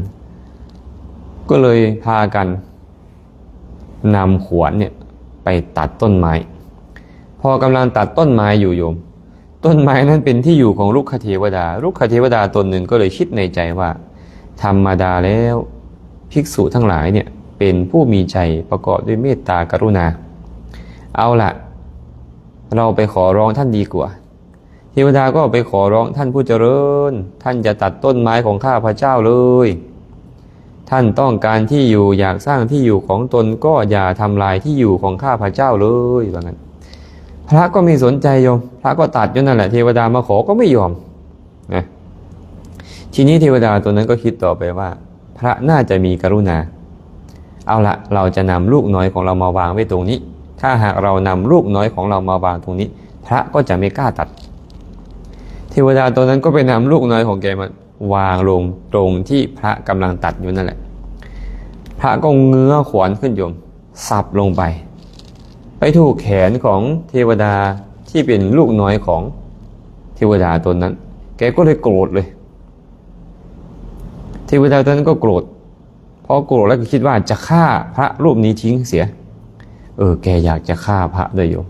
ກໍເລີຍພາກັນ ນຳຂວານເນ່ຍໄປຕັດຕົ້ນໄມ້. ພໍກຳລັງຕັດຕົ້ນໄມ້ຢູ່ໂຍມ, ຕົ້ນໄມ້ນັ້ນເປັນທີ່ຢູ່ຂອງລຸກຂະເທວະດາ. ລຸກຂະເທວະດາຕົນໜຶ່ງກໍເລີຍຄິດໃນໃຈວ່າ, ທຳມະດາແລ້ວ ພິກສຸທັງຫຼາຍເນ່ຍເປັນຜູ້ມີໃຈປະກອບດ້ວຍເມດຕາກະລຸນາ. ເອົາລະ, ເຮົາໄປຂໍຮ້ອງທ່ານດີກວ່າ. ເທວະດາກໍໄປຂໍຮ້ອງ, ທ່ານຜູ້ຈະເລີນ, ທ່ານຢ່າຕັດຕົ້ນໄມ້ຂອງຂ້າພະເຈົ້າເລີຍ. ທ່ານຕ້ອງການທີ່ຢູ່, ຢາກສ້າງທີ່ຢູ່ຂອງຕົນ, ກໍຢ່າທຳລາຍທີ່ຢູ່ຂອງຂ້າພະເຈົ້າເລີຍ, ວ່າຊັ້ນ. ພະກໍໄມ່ສົນໃຈໂຍມ, ພະກໍຕັດຢູ່ນັ້ນແຫຼະ, ເທວະດາມາຂໍກໍໄມ່ຍອມນະ. ທີນີ້ເທວະດາຕົວນັ້ນກໍຄິດຕໍ່ໄປວ່າ, ພະໜ້າຈະມີກະລຸນາ. ເອົາລະ, ເຮົາຈະນຳລູກນ້ອຍຂອງເຮົາມາວາງໄວ້ຕົງນີ້. ຖ້າຫາກເຮົານຳລູກນ້ອຍຂອງເຮົາມາວາງຕົງນີ້, ພະກໍຈະໄມ່ກ້າຕັດ. ເທວະດາຕົວນັ້ນກໍໄປນຳລູກນ້ອຍຂອງແກມາວາງລົງຕົງທີ່ພະກຳລັງຕັດຢູ່ນັ້ນແຫຼະ. ພະກໍເງື້ອຂວານຂຶ້ນໂຍມ, ສັບລົງໄປ, ໄປຖືກແຂນຂອງເທວະດາທີ່ເປັນລູກນ້ອຍຂອງເທວະດາຕົນນັ້ນ. ແກກໍເລີຍໂກດເລີຍ. ເທວະດາຕົວນັ້ນກໍໂກດ. ພໍໂກດແລ້ວກໍຄິດວ່າຈະຂ້າພະຮູບນີ້ຖິ້ມເສຍ. ເອີ, ແກຢາກຈະຂ້າພະເດີໂຍມ,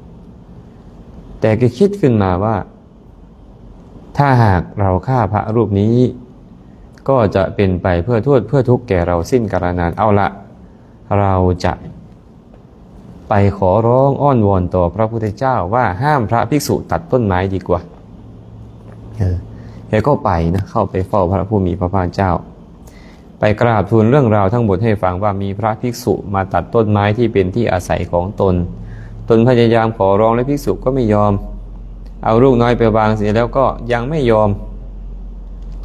ແຕ່ກໍຄິດຂຶ້ນມາວ່າ ຖ້າຫາກເຮົາຂ້າພະຮູບນີ້, ກໍຈະເປັນໄປເພື່ອໂທດເພື່ອທຸກແກ່ເຮົາສິ້ນກາລະນານ. ເອົາລະ, ເຮົາຈະ ໄປຂໍຮ້ອງອ້ອນວອນຕໍ່ພະພຸດທະເຈົ້າວ່າຫ້າມພະພິກສຸຕັດຕົ້ນໄມ້ດີກວ່າ. ເອີ, ແກກໍໄປນະ, ເຂົ້າໄປເຝົ້າພະຜູ້ມີພະພາກເຈົ້າ, ໄປກາບທູນເລື່ອງລາວທັງໝົດໃຫ້ຟັງວ່າມີພະພິກສຸມາຕັດຕົ້ນໄມ້ທີ່ເປັນທີ່ອາໄສຂອງຕົນ. ตนพยายามขอร้องและภิกษุก็ไม่ยอม เอาลูกน้อยไปวางเสียแล้วก็ยังไม่ยอม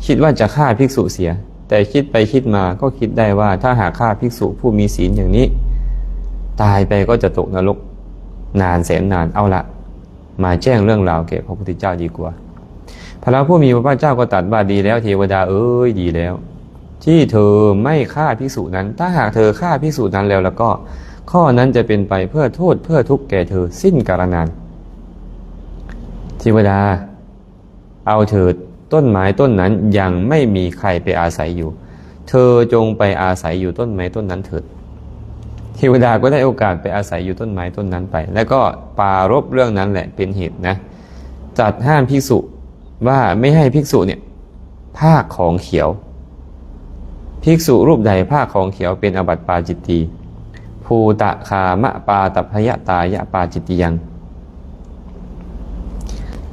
คิดว่าจะฆ่าภิกษุเสีย แต่คิดไปคิดมาก็คิดได้ว่าถ้าหากฆ่าภิกษุผู้มีศีลอย่างนี้ ตายไปก็จะตกนรกนานแสนนาน เอาละ มาแจ้งเรื่องราวแก่พระพุทธเจ้าดีกว่า พระผู้มีพระภาคเจ้าก็ตรัสว่า ดีแล้วเทวดาเอ๋ย ดีแล้ว ที่เธอไม่ฆ่าภิกษุนั้น ถ้าหากเธอฆ่าภิกษุนั้นแล้ว แล้วก็ข้อนั้นจะเป็นไปเพื่อโทษเพื่อทุกข์แก่เธอสิ้นกาลนาน เทวดา เอาเถิด ต้นไม้ต้นนั้นยังไม่มีใครไปอาศัยอยู่ เธอจงไปอาศัยอยู่ต้นไม้ต้นนั้นเถิด เทวดาก็ได้โอกาสไปอาศัยอยู่ต้นไม้ต้นนั้นไป แล้วก็ปรารภเรื่องนั้นแหละเป็นเหตุนะ จัดห้ามภิกษุว่าไม่ให้ภิกษุเนี่ย พากของเขียว ภิกษุรูปใดพากของเขียวเป็นอาบัติปาจิตตีย์ ภูตะคามะปาตัพพยะตายะปาจิตติยัง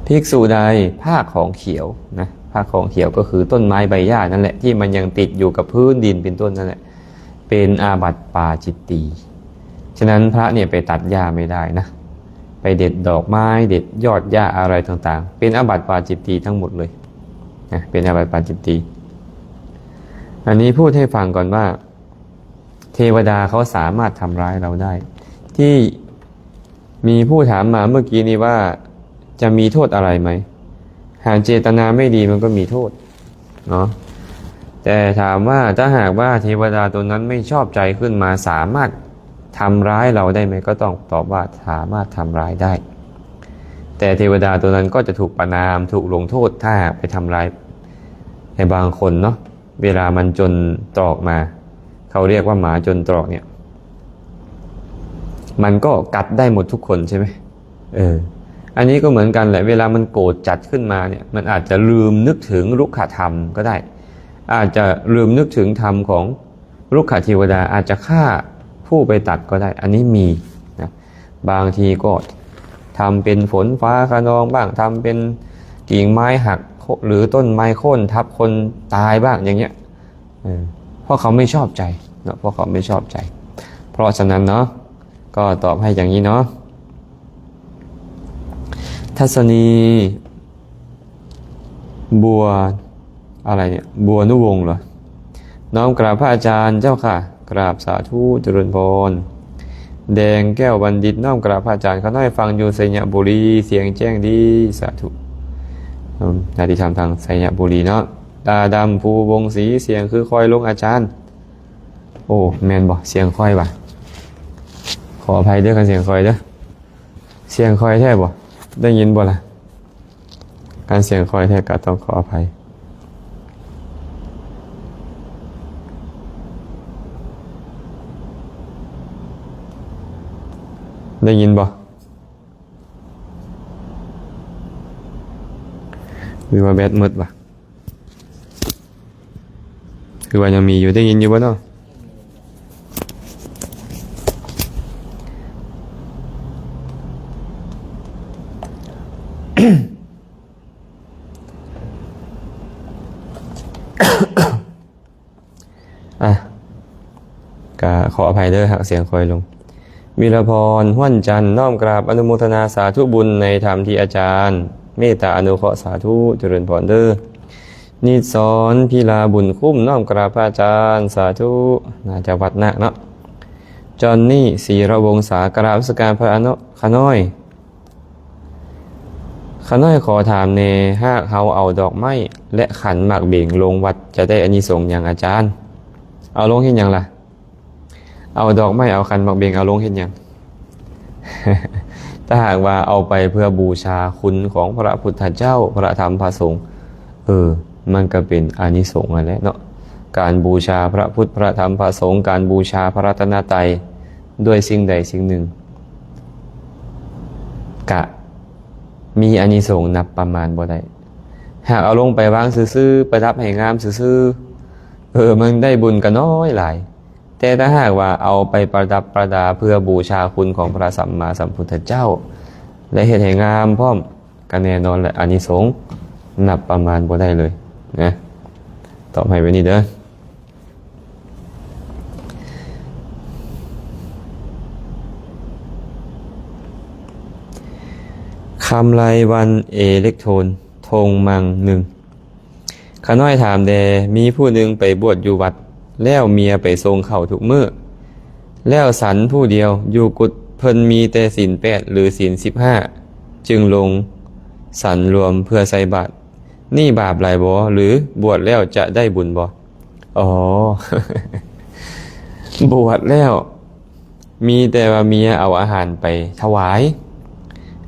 ภิกษุใดพากของเขียวนะ พากของเขียวก็คือต้นไม้ใบหญ้านั่นแหละ ที่มันยังติดอยู่กับพื้นดินเป็นต้นนั่นแหละ เป็นอาบัติปาจิตตีย์ ฉะนั้นพระเนี่ยไปตัดหญ้าไม่ได้นะ ไปเด็ดดอกไม้ เด็ดยอดหญ้าอะไรต่างๆ เป็นอาบัติปาจิตตีย์ทั้งหมดเลยนะ เป็นอาบัติปาจิตตีย์ อันนี้พูดให้ฟังก่อนว่า เทวดาเขาสามารถทำร้ายเราได้ ที่มีผู้ถามมาเมื่อกี้นี้ว่า จะมีโทษอะไรไหม หากเจตนาไม่ดีมันก็มีโทษเนาะ แต่ถามว่าถ้าหากว่าเทวดาตัวนั้นไม่ชอบใจขึ้นมา สามารถทำร้ายเราได้ไหม ก็ต้องตอบว่าสามารถทำร้ายได้ แต่เทวดาตัวนั้นก็จะถูกประณาม ถูกลงโทษ ถ้าหากไปทำร้ายในบางคนเนาะ เวลามันจนตรอกมา เขาเรียกว่าหมาจนตรอกเนี่ย มันก็กัดได้หมดทุกคนใช่ไหม เออ อันนี้ก็เหมือนกันแหละ เวลามันโกรธจัดขึ้นมาเนี่ย มันอาจจะลืมนึกถึงรุกขธรรมก็ได้ อาจจะลืมนึกถึงธรรมของรุกขเทวดา อาจจะฆ่าผู้ไปตัดก็ได้ อันนี้มีนะ บางทีก็ทำเป็นฝนฟ้าคะนองบ้าง ทำเป็นกิ่งไม้หัก หรือต้นไม้โค่นทับคนตายบ้างอย่างเงี้ย เออ เพราะเขาไม่ชอบใจเนาะ เพราะเขาไม่ชอบใจ เพราะฉะนั้นเนาะ ก็ตอบให้อย่างนี้เนาะ ทัศนี บัว อะไรเนี่ย บัวนุวงศ์เหรอ น้อมกราบพระอาจารย์เจ้าค่ะ กราบสาธุเจริญพร แดงแก้วบัณฑิต น้อมกราบพระอาจารย์ ข้าน้อยฟังอยู่ไชยบุรี เสียงแจ้งดี สาธุ อืม ญาติธรรมทางไชยบุรีเนาะ ตาดำ ภูวงศรี เสียงคือค่อยลงอาจารย์ โอ้ แม่นบ่ เสียงค่อยบ่ ขออภัยเด้อ คันเสียงค่อยเด้อ เสียงค่อยแท้บ่ ได้ยินบ่ล่ะ คันเสียงค่อยแท้ก็ต้องขออภัย ได้ยินบ่ หรือว่าแบตหมดวะ คือว่ายังมีอยู่ ได้ยินอยู่บ่เนาะ อ่ะ ก็ขออภัยเด้อ หากเสียงค่อยลง วิรพร ห้วนจันทร์ น้อมกราบอนุโมทนาสาธุบุญในธรรมที่อาจารย์เมตตาอนุเคราะห์ สาธุ เจริญพรเด้อ นิสร พิลาบุญคุ้ม น้อมกราบพระอาจารย์ สาธุ น่าจะวัดนาคเนาะ จอนนี่ ศิรวงศา กราบนมัสการพระอนุ ข้าน้อย ข้าน้อยขอถามแหน่ หากเฮาเอาดอกไม้และขันหมากเบงลงวัด จะได้อานิสงส์หยังอาจารย์ เอาลงเฮ็ดหยังล่ะ เอาดอกไม้ เอาขันหมากเบง เอาลงเฮ็ดหยัง ถ้าหากว่าเอาไปเพื่อบูชาคุณของพระพุทธเจ้า พระธรรม พระสงฆ์ เออ มันก็เป็นอานิสงส์นั่นแหละเนาะ การบูชาพระพุทธ พระธรรม พระสงฆ์ การบูชาพระรัตนตรัยด้วยสิ่งใดสิ่งหนึ่ง กะมีอานิสงส์นับประมาณบ่ได้ หากเอาลงไปวางซื่อๆ ประดับให้งามซื่อๆ เออ มันได้บุญก็น้อยหลาย แต่ถ้าหากว่าเอาไปประดับประดาเพื่อบูชาคุณของพระสัมมาสัมพุทธเจ้า และเฮ็ดให้งามพร้อม ก็แน่นอนแหละ อานิสงส์นับประมาณบ่ได้เลยนะ ตอบให้แบบนี้เด้อ เ ຄຳໄລວັນເອເລັກໂທນ ທົ່ງມັງໜຶ່ງ. ຂ້ານ້ອຍຖາມແດ່, ມີຜູ້ໜຶ່ງໄປບວດຢູ່ວັດ ແລ້ວເມຍໄປສົ່ງເຂົ້າທຸກມື້ ແລ້ວສັນຜູ້ດຽວຢູ່ກຸດເພິ່ນມີແຕ່ສິນແປດ ຫຼື ສິນສິບຫ້າ ຈຶ່ງລົງສັນລວມເພື່ອໃສ່ບາດ. ນີ້ບາບຫຼາຍບໍ່ ຫຼື ບວດແລ້ວຈະໄດ້ບຸນບໍ່? ອໍ ບວດແລ້ວ ມີແຕ່ວ່າເມຍເອົາອາຫານໄປຖວາຍ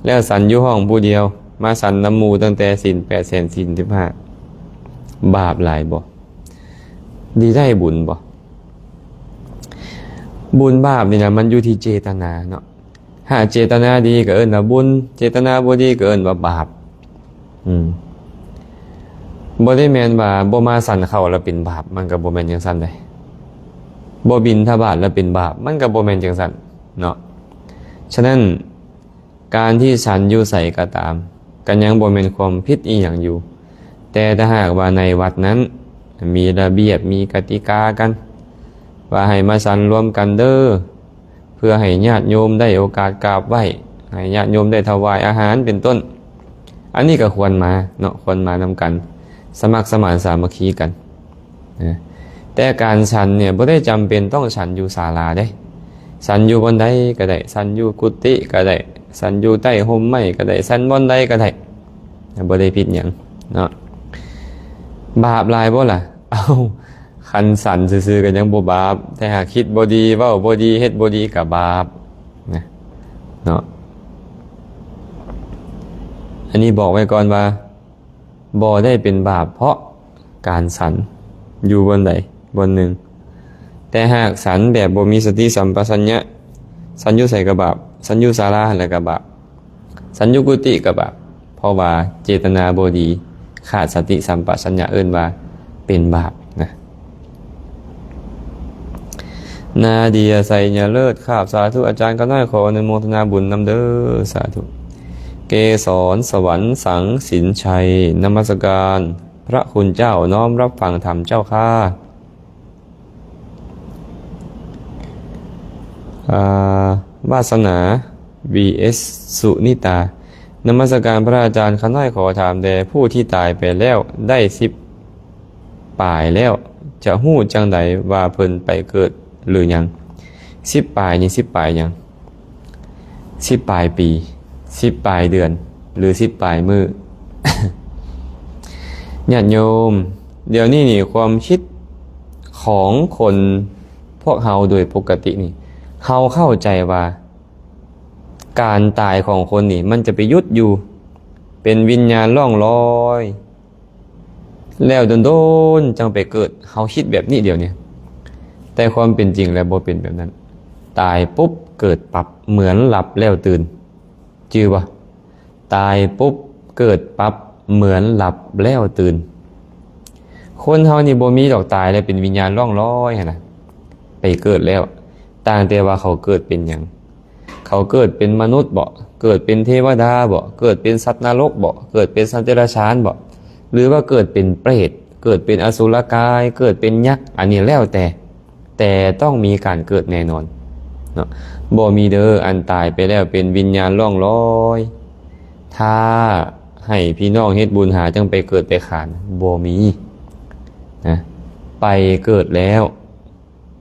ແລ້ວສັນຢູ່ຫ້ອງຜູ້ດຽວ ມາສັນນຳໝູ່ຕັ້ງແຕ່ສິນແປດ ແລະ ສິນສິບຫ້າ ບາບຫຼາຍບໍ່? ດີໄດ້ບຸນບໍ່? ບຸນບາບນີ້ນະ ມັນຢູ່ທີ່ເຈຕະນາເນາະ. ຫາກເຈຕະນາດີກໍເອີ້ນວ່າບຸນ, ເຈຕະນາບໍ່ດີກໍເອີ້ນວ່າບາບ. ອືມ ບໍ່ໄດ້ແມ່ນວ່າບໍ່ມາສັນເຂົ້າແລ້ວເປັນບາບ, ມັນກໍບໍ່ແມ່ນຈັ່ງຊັ້ນເດ້. ບໍ່ບິນທະບາດແລ້ວເປັນບາບ, ມັນກໍບໍ່ແມ່ນຈັ່ງຊັ້ນເນາະ. ສະນັ້ນ ການທີ່ສັນຢູ່ໃສກໍຕາມ ກໍຍັງບໍ່ແມ່ນຄວາມຜິດອີ່ຫຍັງຢູ່, ແຕ່ຖ້າຫາກວ່າໃນວັດນັ້ນມີລະບຽບ ມີກະຕິກາກັນ ວ່າໃຫ້ມາສັນລວມກັນເດີ້ ເພື່ອໃຫ້ຍາດໂຍມໄດ້ໂອກາດກາບໄຫວ້, ໃຫ້ຍາດໂຍມໄດ້ຖວາຍອາຫານເປັນຕົ້ນ, ອັນນີ້ກໍຄວນມາເນາະ, ຄວນມານຳກັນ ສະໝັກສະໝານສາມັກຄີກັນນະ. ແຕ່ການສັນເນຍບໍ່ໄດ້ຈຳເປັນຕ້ອງສັນຢູ່ສາລາເດ້, ສັນຢູ່ບ່ອນໃດກໍໄດ້, ສັນຢູ່ກຸຕິກໍໄດ້, ສັນຢູ່ໃຕ້ຮົ່ມໄມ້ກໍໄດ້, ສັນບ່ອນໃດກໍໄດ້, ບໍ່ໄດ້ຜິດຫຍັງເນາະ. ບາບຫຼາຍບໍ່ລະ? ເອົ້າ ຄັນສັນຊື່ໆກໍຍັງບໍ່ບາບ, ແຕ່ຫາກຄິດບໍ່ດີ, ເວົ້າບໍ່ດີ, ເຮັດບໍ່ດີກໍບາບນະເນາະ. ອັນນີ້ບອກໄວ້ກ່ອນວ່າ ບໍ່ໄດ້ເປັນບາບເພາະການສັນຢູ່ບ່ອນໃດບ່ອນໜຶ່ງ, ແຕ່ຫາກສັນແບບບໍ່ມີສະຕິສຳປະຊັນຍະ, ສັນຢູ່ໃສກໍບາບ, ສັນຢູ່ສາລາຫັ້ນແຫຼະກໍບາບ, ສັນຢູ່ກຸຕິກໍບາບ, ເພາະວ່າເຈຕະນາບໍ່ດີ, ຂາດສະຕິສຳປະຊັນຍະ, ເອີ້ນວ່າເປັນບາບນະ. ນາເດຍ ໄຊຍະເລີດ ຄາບ ສາທຸ ອາຈານຂ້ານ້ອຍຂໍອະນຸໂມທະນາບຸນນຳເດີ້ ສາທຸ. ເກສອນ ສະຫວັນ ສັງສິນໄຊ ນະມັດສະການພະຄຸນເຈົ້າ ນ້ອມຮັບຟັງທຳເຈົ້າຂ້າ. ອາ ວາສະໜາ ວີເອັສ ສຸນິຕາ ນະມັດສະການພະອາຈານ ຂ້ານ້ອຍຂໍຖາມແດ່ ຜູ້ທີ່ຕາຍໄປແລ້ວໄດ້ສິບ ປາຍແລ້ວ ຈະຮູ້ຈັ່ງໃດວ່າເພິ່ນໄປເກີດຫຼືຍັງ? ສິບປາຍນີ້ ສິບປາຍຫຍັງ? ສິບປາຍປີ, ສິບປາຍເດືອນ ຫຼື ສິບປາຍມື້? ຍາດໂຍມ, ດຽວນີ້ນີ້ ຄວາມຄິດຂອງຄົນພວກເຮົາໂດຍປົກກະຕິນີ້ ເຮົາເຂົ້າໃຈວ່າ ການຕາຍຂອງຄົນນີ້ ມັນຈະໄປຢຸດຢູ່ ເປັນວິນຍານລ່ອງລອຍ ແລ້ວດົນໆ ຈັ່ງໄປເກີດ, ເຮົາຄິດແບບນີ້ດຽວນີ້. ແຕ່ຄວາມເປັນຈິງແລ້ວບໍ່ເປັນແບບນັ້ນ. ຕາຍປຸບເກີດປັບ ເໝືອນຫຼັບແລ້ວຕື່ນ. ຈື່ບໍ່? ຕາຍປຸບເກີດປັບ ເໝືອນຫຼັບແລ້ວຕື່ນ. ຄົນເຮົານີ້ບໍ່ມີດອກຕາຍແລ້ວເປັນວິນຍານລ່ອງລອຍຫັ້ນນະ ໄປເກີດແລ້ວ. ຕ່າງແຕ່ວ່າເຂົາເກີດເປັນຫຍັງ? ເຂົາເກີດເປັນມະນຸດບໍ? ເກີດເປັນເທວະດາບໍ? ເກີດເປັນສັດນະລົກບໍ? ເກີດເປັນສັດເດຍລະສານບໍ? ຫຼືວ່າເກີດເປັນເປດ? ເກີດເປັນອະສຸລະກາຍ? ເກີດເປັນຍັກ? ອັນນີ້ແລ້ວແຕ່, ແຕ່ຕ້ອງມີການເກີດແນ່ນອນເນາະ. ບໍ່ມີເດີ ອັນຕາຍໄປແລ້ວເປັນວິນຍານລ່ອງລອຍ. ຖ້າໃຫ້ພີ່ນ້ອງເຮັດບຸນຫາຈັ່ງໄປເກີດໄປຂານ, ບໍ່ມີນະ. ໄປເກີດແລ້ວ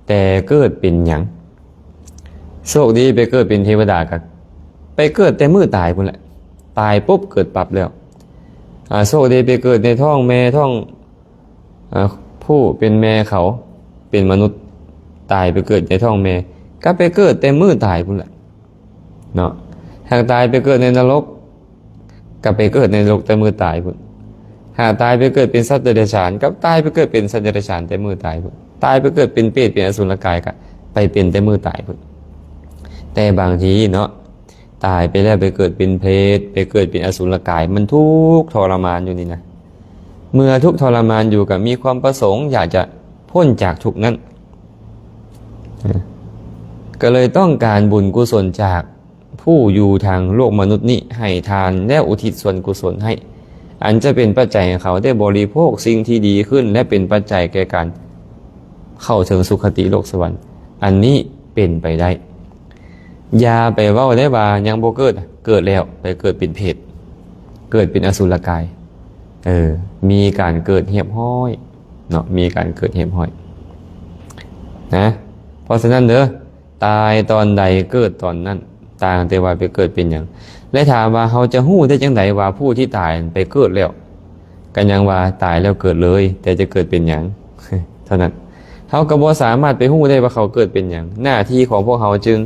ແຕ່ເກີດເປັນຫຍັງ? ໂຊກດີໄປເກີດເປັນເທວະດາ ກໍໄປເກີດແຕ່ມື້ຕາຍພຸ້ນແຫຼະ, ຕາຍປຸບເກີດປັບແລ້ວ. ອາ ໂຊກດີໄປເກີດໃນທ້ອງແມ່ ທ້ອງ ອາ ຜູ້ເປັນແມ່ເຂົາເປັນມະນຸດ, ຕາຍໄປເກີດໃນທ້ອງແມ່ ກໍໄປເກີດແຕ່ມື້ຕາຍພຸ້ນແຫຼະ. ເນາະ ຫາກຕາຍໄປເກີດໃນນະລົກ ກໍໄປເກີດໃນນະລົກແຕ່ມື້ຕາຍພຸ້ນ. ຫາກຕາຍໄປເກີດເປັນສັດເດຍລະສານ ກໍຕາຍໄປເກີດເປັນສັດເດຍລະສານແຕ່ມື້ຕາຍພຸ້ນ. ຕາຍໄປເກີດເປັນເປດ ເປັນອະສຸລະກາຍ ກໍໄປເປັນແຕ່ມື້ຕາຍພຸ້ນ. ແຕ່ບາງທີເນາະ ຕາຍໄປແລ້ວໄປເກີດເປັນເປດ ໄປເກີດເປັນອະສຸລະກາຍ ມັນທຸກທໍລະມານຢູ່ນີ້ນະ. ເມື່ອທຸກທໍລະມານຢູ່ ກໍມີຄວາມປະສົງຢາກຈະພົ້ນຈາກທຸກນັ້ນ ກໍເລີຍຕ້ອງການບຸນກຸສົນຈາກ ຜູ້ຢູ່ທາງໂລກມະນຸດນີ້ໃຫ້ທານ ແລ້ວອຸທິດສ່ວນກຸສົນໃຫ້ ອັນຈະເປັນປັດໄຈໃຫ້ເຂົາໄດ້ບໍລິໂພກສິ່ງທີ່ດີຂຶ້ນ ແລະ ເປັນປັດໄຈແກ່ການເຂົ້າເຖິງສຸຄະຕິໂລກສະຫວັນ. ອັນນີ້ເປັນໄປໄດ້. ຢ່າໄປເວົ້າໄດ້ວ່າຍັງບໍ່ເກີດ, ເກີດແລ້ວໄປເກີດເປັນເປດ, ເກີດເປັນອະສຸລະກາຍ. ເອີ ມີການເກີດຮຽບຮ້ອຍເນາະ, ມີການເກີດຮຽບຮ້ອຍນະ. ເພາະສະນັ້ນເດີ ຕາຍຕອນໃດເກີດຕອນນັ້ນ, ຕ່າງແຕ່ວ່າໄປເກີດເປັນຫຍັງ. ແລະ ຖາມວ່າເຮົາຈະຮູ້ໄດ້ຈັ່ງໃດວ່າຜູ້ທີ່ຕາຍໄປເກີດແລ້ວ? ກໍຍັງວ່າຕາຍແລ້ວເກີດເລີຍ, ແຕ່ຈະເກີດເປັນຫຍັງເທົ່ານັ້ນ. ເຮົາກໍບໍ່ສາມາດໄປຮູ້ໄດ້ວ່າເຂົາເກີດເປັນຫຍັງ. ໜ້າທີ່ຂອງພວກເຮົາຈຶ່ງ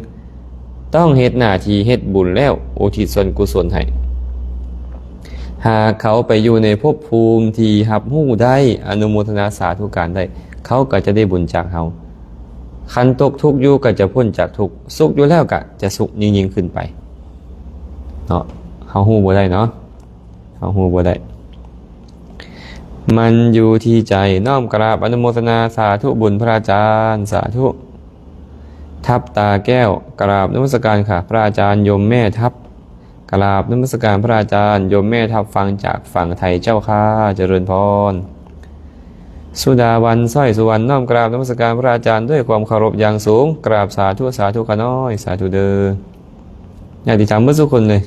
ຕ້ອງເຮັດໜ້າທີ່ເຮັດບຸນແລ້ວ ອຸທິດສ່ວນກຸສົນໃຫ້. ຫາກເຂົາໄປຢູ່ໃນພົບພູມທີ່ຮັບຮູ້ໄດ້ ອະນຸໂມທະນາສາທຸການໄດ້, ເຂົາກໍຈະໄດ້ບຸນຈາກເຮົາ. ຄັນຕົກທຸກຢູ່ກໍຈະພົ້ນຈາກທຸກ, ສຸກຢູ່ແລ້ວກໍຈະສຸກຍິ່ງໆຂຶ້ນໄປເນາະ. ເຮົາຮູ້ບໍ່ໄດ້ເນາະ, ເຮົາຮູ້ບໍ່ໄດ້. ມັນຢູ່ທີ່ໃຈ. ນ້ອມກາບອະນຸໂມທະນາສາທຸບຸນພະອາຈານ, ສາທຸ. ທັບຕາແກ້ວ, ກາບນະມັດສະການຄ່ະ ພະອາຈານ. ໂຍມແມ່ທັບ, ກາບນະມັດສະການພະອາຈານ. ໂຍມແມ່ທັບ ຟັງຈາກຝັ່ງໄທເຈົ້າຄ່າ, ຈະເລີນພອນ. ສຸດາວັນ ສ້ອຍສຸວັນ, ນ້ອມກາບນະມັດສະການພະອາຈານດ້ວຍຄວາມເຄົາລົບຢ່າງສູງ. ກາບສາທຸ, ສາທຸຂ້ານ້ອຍ, ສາທຸເດີ. ຍາດຕິທຳເບິດທຸກຄົນເລີຍ.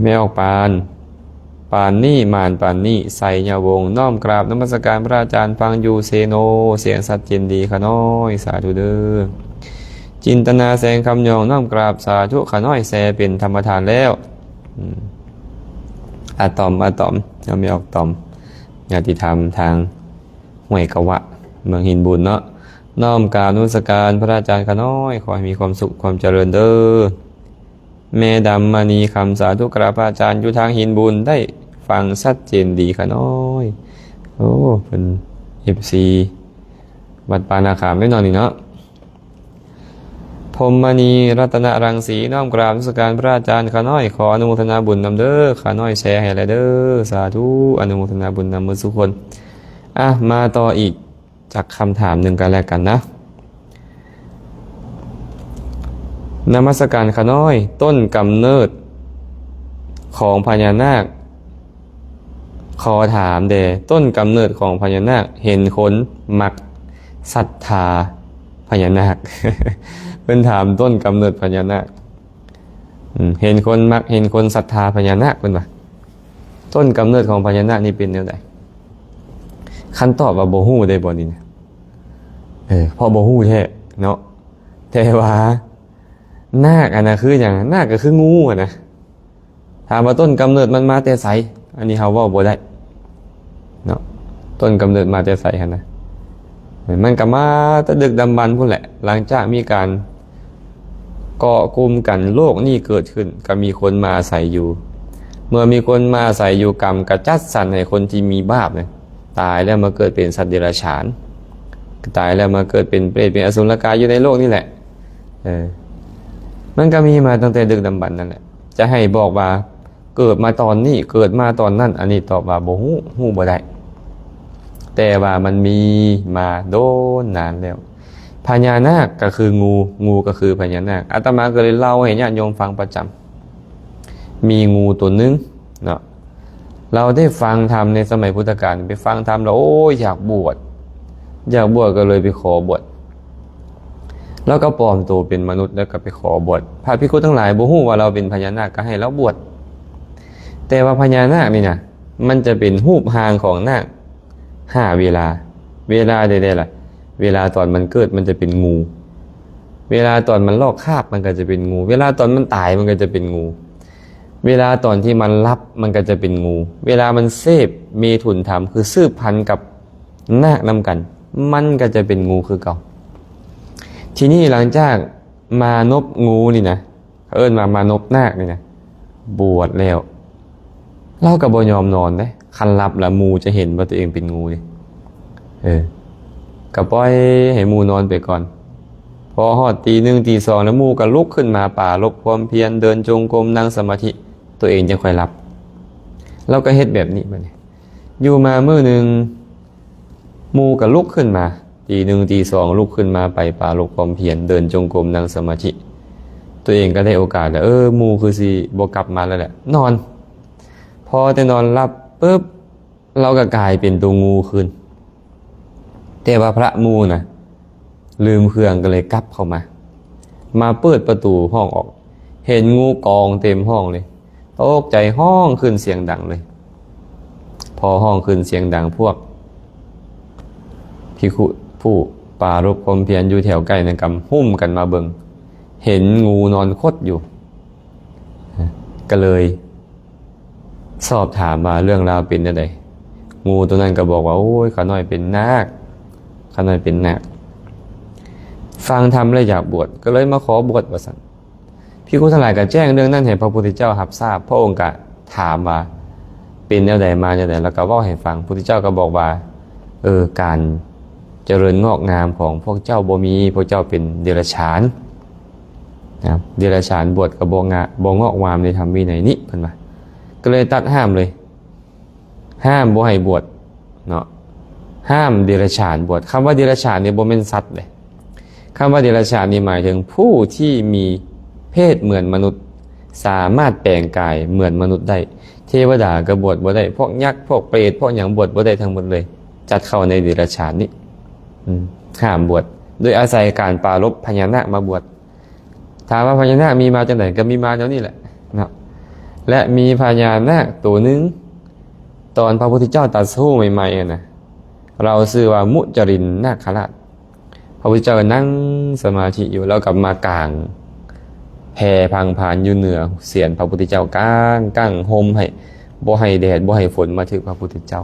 ແມ່ອອກປານ, ປານນີ້, ໝານປານນີ້, ໄຊຍະວົງ, ນ້ອມກາບນະມັດສະການພະອາຈານ, ຟັງຢູ່ເຊໂນ, ສຽງຊັດເຈນດີຂ້ານ້ອຍ, ສາທຸເດີ. ຈິນຕະນາ ແສງຄຳຍອງ, ນ້ອມກາບສາທຸຂ້ານ້ອຍ, ແຊເປັນທຳມະທານແລ້ວ. ອືມ ອາຕອມ, ອາຕອມ, ເຮົາແມ່ອອກຕອມ, ຍາດຕິທຳທາງຫ້ວຍກະວະ, ເມືອງຫີນບູນເນາະ. ນ້ອມກາບນະມັດສະການພະອາຈານຂ້ານ້ອຍ, ຂໍໃຫ້ມີຄວາມສຸກຄວາມຈະເລີນເດີ. ແມ່ດຳມະນີຄຳ, ສາທຸກາບພະອາຈານ, ຢູ່ທາງຫີນບູນ, ໄດ້ຟັງຊັດເຈນດີຂ້ານ້ອຍ. ໂອ້ ເພິ່ນເອັຟຊີວັດປ່ານາຂາມເດ້ເນາະນີ້ເນາະ. ພົມມະນີ ລັດຕະນະລັງສີ, ນ້ອມກາບນະມັດສະການພະອາຈານຂ້ານ້ອຍ, ຂໍອະນຸໂມທະນາບຸນນຳເດີ, ຂ້ານ້ອຍແຊໃຫ້ແລ້ວເດີ, ສາທຸ, ອະນຸໂມທະນາບຸນນຳໝົດທຸກຄົນ. ອ່ະ ມາຕໍ່ອີກ ຈັກຄຳຖາມໜຶ່ງກັນແລະກັນນະ. ນະມັດສະການຂ້ານ້ອຍ, ຕົ້ນກຳເນີດຂອງພະຍານາກ, ຂໍຖາມແດ່, ຕົ້ນກຳເນີດຂອງພະຍານາກ ເຫັນຄົນມັກສັດທາພະຍານາກ. ເພິ່ນຖາມຕົ້ນກຳເນີດພະຍານາກ. ອືມ ເຫັນຄົນມັກ ເຫັນຄົນສັດທາພະຍານາກ ເພິ່ນວ່າ ຕົ້ນກຳເນີດຂອງພະຍານາກນີ້ເປັນແນວໃດ? ຄັນຕອບວ່າບໍ່ຮູ້ໄດ້ບໍ່ນີ້ນະ? ເອີ ເພາະບໍ່ຮູ້ແທ້ເນາະ. ແຕ່ວ່ານາກຫັ້ນນະຄືຫຍັງ? ນາກກໍຄືງູຫັ້ນນະ. ຖາມວ່າຕົ້ນກຳເນີດມັນມາແຕ່ໃສ? ອັນນີ້ເຮົາເວົ້າບໍ່ໄດ້ເນາະ ຕົ້ນກຳເນີດມາແຕ່ໃສຫັ້ນນະ. ມັນກໍມາແຕ່ດຶກດຳບັນພຸ້ນແຫຼະ ຫຼັງຈາກມີການເກາະກຸ່ມກັນ ໂລກນີ້ເກີດຂຶ້ນ ກໍມີຄົນມາອາໄສຢູ່. ເມື່ອມີຄົນມາອາໄສຢູ່ ກຳກໍຈັດສັນໃຫ້ຄົນທີ່ມີບາບນະ ຕາຍແລ້ວມາເກີດເປັນສັດເດຍລະສານ ຕາຍແລ້ວມາເກີດເປັນເປດ ເປັນອະສຸລະກາຍຢູ່ໃນໂລກນີ້ແຫຼະ. ເອີ ມັນກໍມີມາຕັ້ງແຕ່ດຶກດຳບັນນັ້ນແຫຼະ. ຈະໃຫ້ບອກວ່າເກີດມາຕອນນີ້ ເກີດມາຕອນນັ້ນ ອັນນີ້ຕອບວ່າບໍ່ຮູ້ ຮູ້ບໍ່ໄດ້ ແຕ່ວ່າມັນມີມາດົນນານແລ້ວ. ພະຍານາກກໍຄືງູ ງູກໍຄືພະຍານາກ. ອາດຕະມາກໍເລີຍເລົ່າໃຫ້ຍາດໂຍມຟັງປະຈຳ ມີງູຕົວໜຶ່ງເນາະ ລາວໄດ້ຟັງທຳໃນສະໄໝພຸດທະການ ໄປຟັງທຳແລ້ວ ໂອ້ຍ ຢາກບວດ ຢາກບວດ ກໍເລີຍໄປຂໍບວດ. ລາວກໍປອມໂຕເປັນມະນຸດ ແລ້ວກໍໄປຂໍບວດ. ພະພິກຂຸທັງຫຼາຍບໍ່ຮູ້ວ່າລາວເປັນພະຍານາກ ກໍໃຫ້ລາວບວດ. ແຕ່ວ່າພະຍານາກນີ້ນະ ມັນຈະເປັນຮູບຮ່າງຂອງນາກຫ້າເວລາ. ເວລາໃດໆລະ? ເວລາຕອນມັນເກີດ ມັນຈະເປັນງູ, ເວລາຕອນມັນລອກຄາບ ມັນກໍຈະເປັນງູ, ເວລາຕອນມັນຕາຍ ມັນກໍຈະເປັນງູ, ເວລາຕອນທີ່ມັນຫຼັບ ມັນກໍຈະເປັນງູ, ເວລາມັນເສບເມຖຸນທຳ ຄືສືບພັນກັບນາກນຳກັນ ມັນກໍຈະເປັນງູຄືເກົ່າ. ທີນີ້ຫຼັງຈາກມານົບງູນີ້ນະ ເຂົາເອີ້ນວ່າມານົບນາກນີ້ນະ ບວດແລ້ວ ລາວກໍບໍ່ຍອມນອນເດ້. ຄັນຫຼັບລະໝູ່ຈະເຫັນວ່າຕົວເອງເປັນງູເດ້. ເອີ ກໍປ່ອຍໃຫ້ໝູ່ນອນໄປກ່ອນ. ພໍຮອດຕີໜຶ່ງຕີສອງແລ້ວ ໝູ່ກໍລຸກຂຶ້ນມາປາລົບຄວາມພຽນ ເດີນຈົງກົມ ນັ່ງສະມາທິ ຕົວເອງຈັ່ງຄ່ອຍຫຼັບ. ລາວກໍເຮັດແບບນີ້ບັດນີ້. ຢູ່ມາມື້ໜຶ່ງ ໝູ່ກໍລຸກຂຶ້ນມາ ຕີໜຶ່ງຕີສອງລຸກຂຶ້ນມາໄປປາລົບຄວາມພຽນ ເດີນຈົງກົມ ນັ່ງສະມາທິ. ຕົວເອງກໍໄດ້ໂອກາດແລ້ວ ເອີ ໝູ່ຄືຊິບໍ່ກັບມາແລ້ວແຫຼະ ນອນ. ພໍແຕ່ນອນຫຼັບປຶບ ລາວກໍກາຍເປັນຕົວງູຄືນ. ແຕ່ວ່າພະໝູ່ນະ ລືມເຄື່ອງກໍເລີຍກັບເຂົ້າມາ ມາເປີດປະຕູຫ້ອງອອກ ເຫັນງູກອງເຕັມຫ້ອງເລີຍ. ຕົກໃຈຮ້ອງຂຶ້ນສຽງດັງເລີຍ. ພໍຮ້ອງຂຶ້ນສຽງດັງ ພວກພິກຂຸຜູ້ປາລົບຄວາມພຽນຢູ່ແຖວໃກ້ນັ້ນກໍຮຸມກັນມາເບິ່ງ ເຫັນງູນອນຄົດຢູ່ ກໍເລີຍ ສອບຖາມວ່າເລື່ອງລາວເປັນແນວໃດ? ງູໂຕນັ້ນກໍບອກວ່າ ໂອ້ຍ ຂ້ານ້ອຍເປັນນາກ, ຂ້ານ້ອຍເປັນນາກ ຟັງທຳແລ້ວຢາກບວດ ກໍເລີຍມາຂໍບວດວ່າຊັ້ນ. ພິກຂຸທັງຫຼາຍກໍແຈ້ງເລື່ອງນັ້ນໃຫ້ພະພຸດທະເຈົ້າຮັບຊາບ. ພະອົງກໍຖາມວ່າ ເປັນແນວໃດມາແນວໃດ? ແລ້ວກໍເວົ້າໃຫ້ຟັງ. ພຸດທະເຈົ້າກໍບອກວ່າ ເອີ ການຈະເລີນງອກງາມຂອງພວກເຈົ້າບໍ່ມີ, ພວກເຈົ້າເປັນເດຍລະສານນະ, ເດຍລະສານບວດກໍບໍ່ງາ ບໍ່ງອກງາມໃນທຳວິໄນນີ້ ເພິ່ນວ່າ. ກໍເລີຍຕັດຫ້າມເລີຍ ຫ້າມບໍ່ໃຫ້ບວດເນາະ, ຫ້າມເດຍລະສານບວດ. ຄຳວ່າເດຍລະສານນີ້ບໍ່ແມ່ນສັດເດ້. ຄຳວ່າເດຍລະສານນີ້ໝາຍເຖິງຜູ້ທີ່ມີເພດເໝືອນມະນຸດ, ສາມາດແປງກາຍເໝືອນມະນຸດໄດ້. ເທວະດາກໍບວດບໍ່ໄດ້, ພວກຍັກ ພວກເປດ ພວກຫຍັງບວດບໍ່ໄດ້ທັງໝົດເລີຍ, ຈັດເຂົ້າໃນເດຍລະສານນີ້. ອືມ ຫ້າມບວດ ໂດຍອາໄສການປາລົບພະຍານາກມາບວດ. ຖາມວ່າພະຍານາກມີມາຈັ່ງໃດ? ກໍມີມາແນວນີ້ແຫຼະເນາະ. ແລະ ມີພະຍານາກໂຕໜຶ່ງ ຕອນພະພຸດທະເຈົ້າຕັດສະຮູ້ໃໝ່ໆຫັ້ນນະ, ລາວຊື່ວ່າມຸຈະລິນນາກຄະລາດ. ພະພຸດທະເຈົ້ານັ່ງສະມາທິຢູ່, ລາວກໍມາກາງແຜ່ພັງພານຢູ່ເໜືອສຽນພະພຸດທະເຈົ້າ, ກາງ ກາງຮົ່ມໃຫ້ ບໍ່ໃຫ້ແດດ ບໍ່ໃຫ້ຝົນມາຖືກພະພຸດທະເຈົ້າ.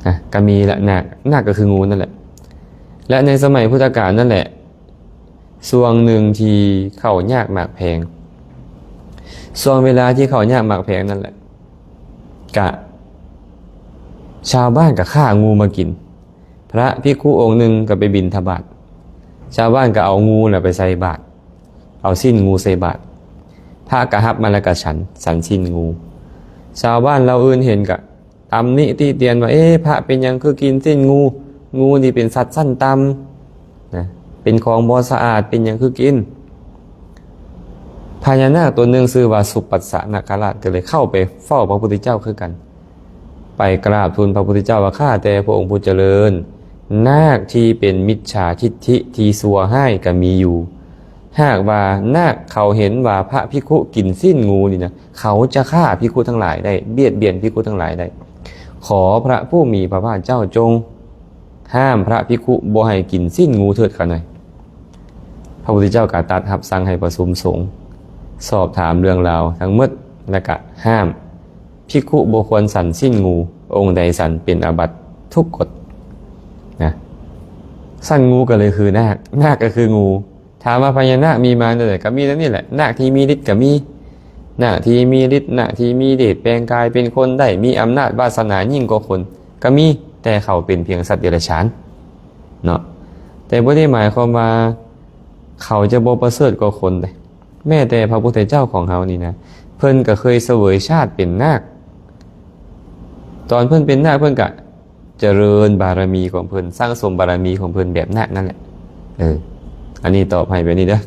ນະ ກໍມີລະນາກ, ນາກກໍຄືງູນັ້ນແຫຼະ. ແລະ ໃນສະໄໝພຸດທະການນັ້ນແຫຼະ ຊ່ວງໜຶ່ງທີ່ເຂົ້າຍາກໝາກແພງ, ຊ່ວງເວລາທີ່ເຂົ້າຍາກໝາກແພງນັ້ນແຫຼະ ກະ ຊາວບ້ານກະຂ້າງູມາກິນ. ພະພິກຂຸອົງໜຶ່ງກໍໄປບິນທະບາດ, ຊາວບ້ານກໍເອົາງູນະໄປໃສ່ບາດ, ເອົາຊີ້ນງູໃສ່ບາດ. ພະກໍຮັບມາແລ້ວກໍສັນ, ສັນຊີ້ນງູ. ຊາວບ້ານເຫຼົ່າອື່ນເຫັນກະ ຕຳໜິຕິຕຽນວ່າ ເອ ພະເປັນຫຍັງຄືກິນຊີ້ນງູ? ງູນີ້ເປັນສັດຊັ້ນຕ່ຳນະ, ເປັນຂອງບໍ່ສະອາດ, ເປັນຫຍັງຄືກິນ? ພະຍານາກຕົນໜຶ່ງຊື່ວ່າສຸປັດສະນາກຄະລາດ ກໍເລີຍເຂົ້າໄປເຝົ້າພະພຸດທະເຈົ້າຄືກັນ, ໄປກາບທູນພະພຸດທະເຈົ້າວ່າ ຂ້າແຕ່ພະອົງຜູ້ຈະເລີນ, ນາກທີ່ເປັນມິດສາທິດຖິທີ່ຊົ່ວຮ້າຍກໍມີຢູ່. ຫາກວ່ານາກເຂົາເຫັນວ່າພະພິກຂຸກິນຊີ້ນງູນີ້ນະ, ເຂົາຈະຂ້າພິກຂຸທັງຫຼາຍໄດ້, ບຽດບຽນພິກຂຸທັງຫຼາຍໄດ້. ຂໍພະຜູ້ມີພະພາກເຈົ້າຈົ່ງຫ້າມພະພິກຂຸບໍ່ໃຫ້ກິນຊີ້ນງູເຖີດຂ້ານ້ອຍ. ພະພຸດທະເຈົ້າກໍຕັດຮັບສັ່ງໃຫ້ປະຊຸມສົງ ສອບຖາມເລື່ອງລາວທັງໝົດ ແລະ ກະຫ້າມ ພິກຂຸບໍ່ຄວນສັນຊີ້ນງູ, ອົງໃດສັນເປັນອາບັດທຸກກົດນະ. ສັນງູກໍເລີຍຄືນາກ, ນາກກໍຄືງູ. ຖາມວ່າພະຍານາກມີມາແນວໃດ? ກໍມີແນວນີ້ແຫຼະ, ນາກທີ່ມີລິດກໍມີ, ນາກທີ່ມີລິດ, ນາກທີ່ມີເດດ ແປງກາຍເປັນຄົນໄດ້, ມີອຳນາດວາສະໜາຍິ່ງກວ່າຄົນກໍມີ, ແຕ່ເຂົາເປັນພຽງສັດເດຍລະສານເນາະ. ແຕ່ບໍ່ໄດ້ໝາຍຄວາມວ່າເຂົາຈະບໍ່ປະເສີດກວ່າຄົນເດ້. ແມ້ແຕ່ພະພຸດທະເຈົ້າຂອງເຮົານີ້ນະ, ເພິ່ນກໍເຄີຍສະເຫວີຍຊາດເປັນນາກ. ຕອນເພິ່ນເປັນນາກ ເພິ່ນກະຈະເລີນບາລະມີຂອງເພິ່ນ, ສັ່ງສົມບາລະມີຂອງເພິ່ນແບບນາກນັ້ນແຫຼະ. ເອີ ອັນນີ້ຕອບໃຫ້ແບບນີ້ເດີ.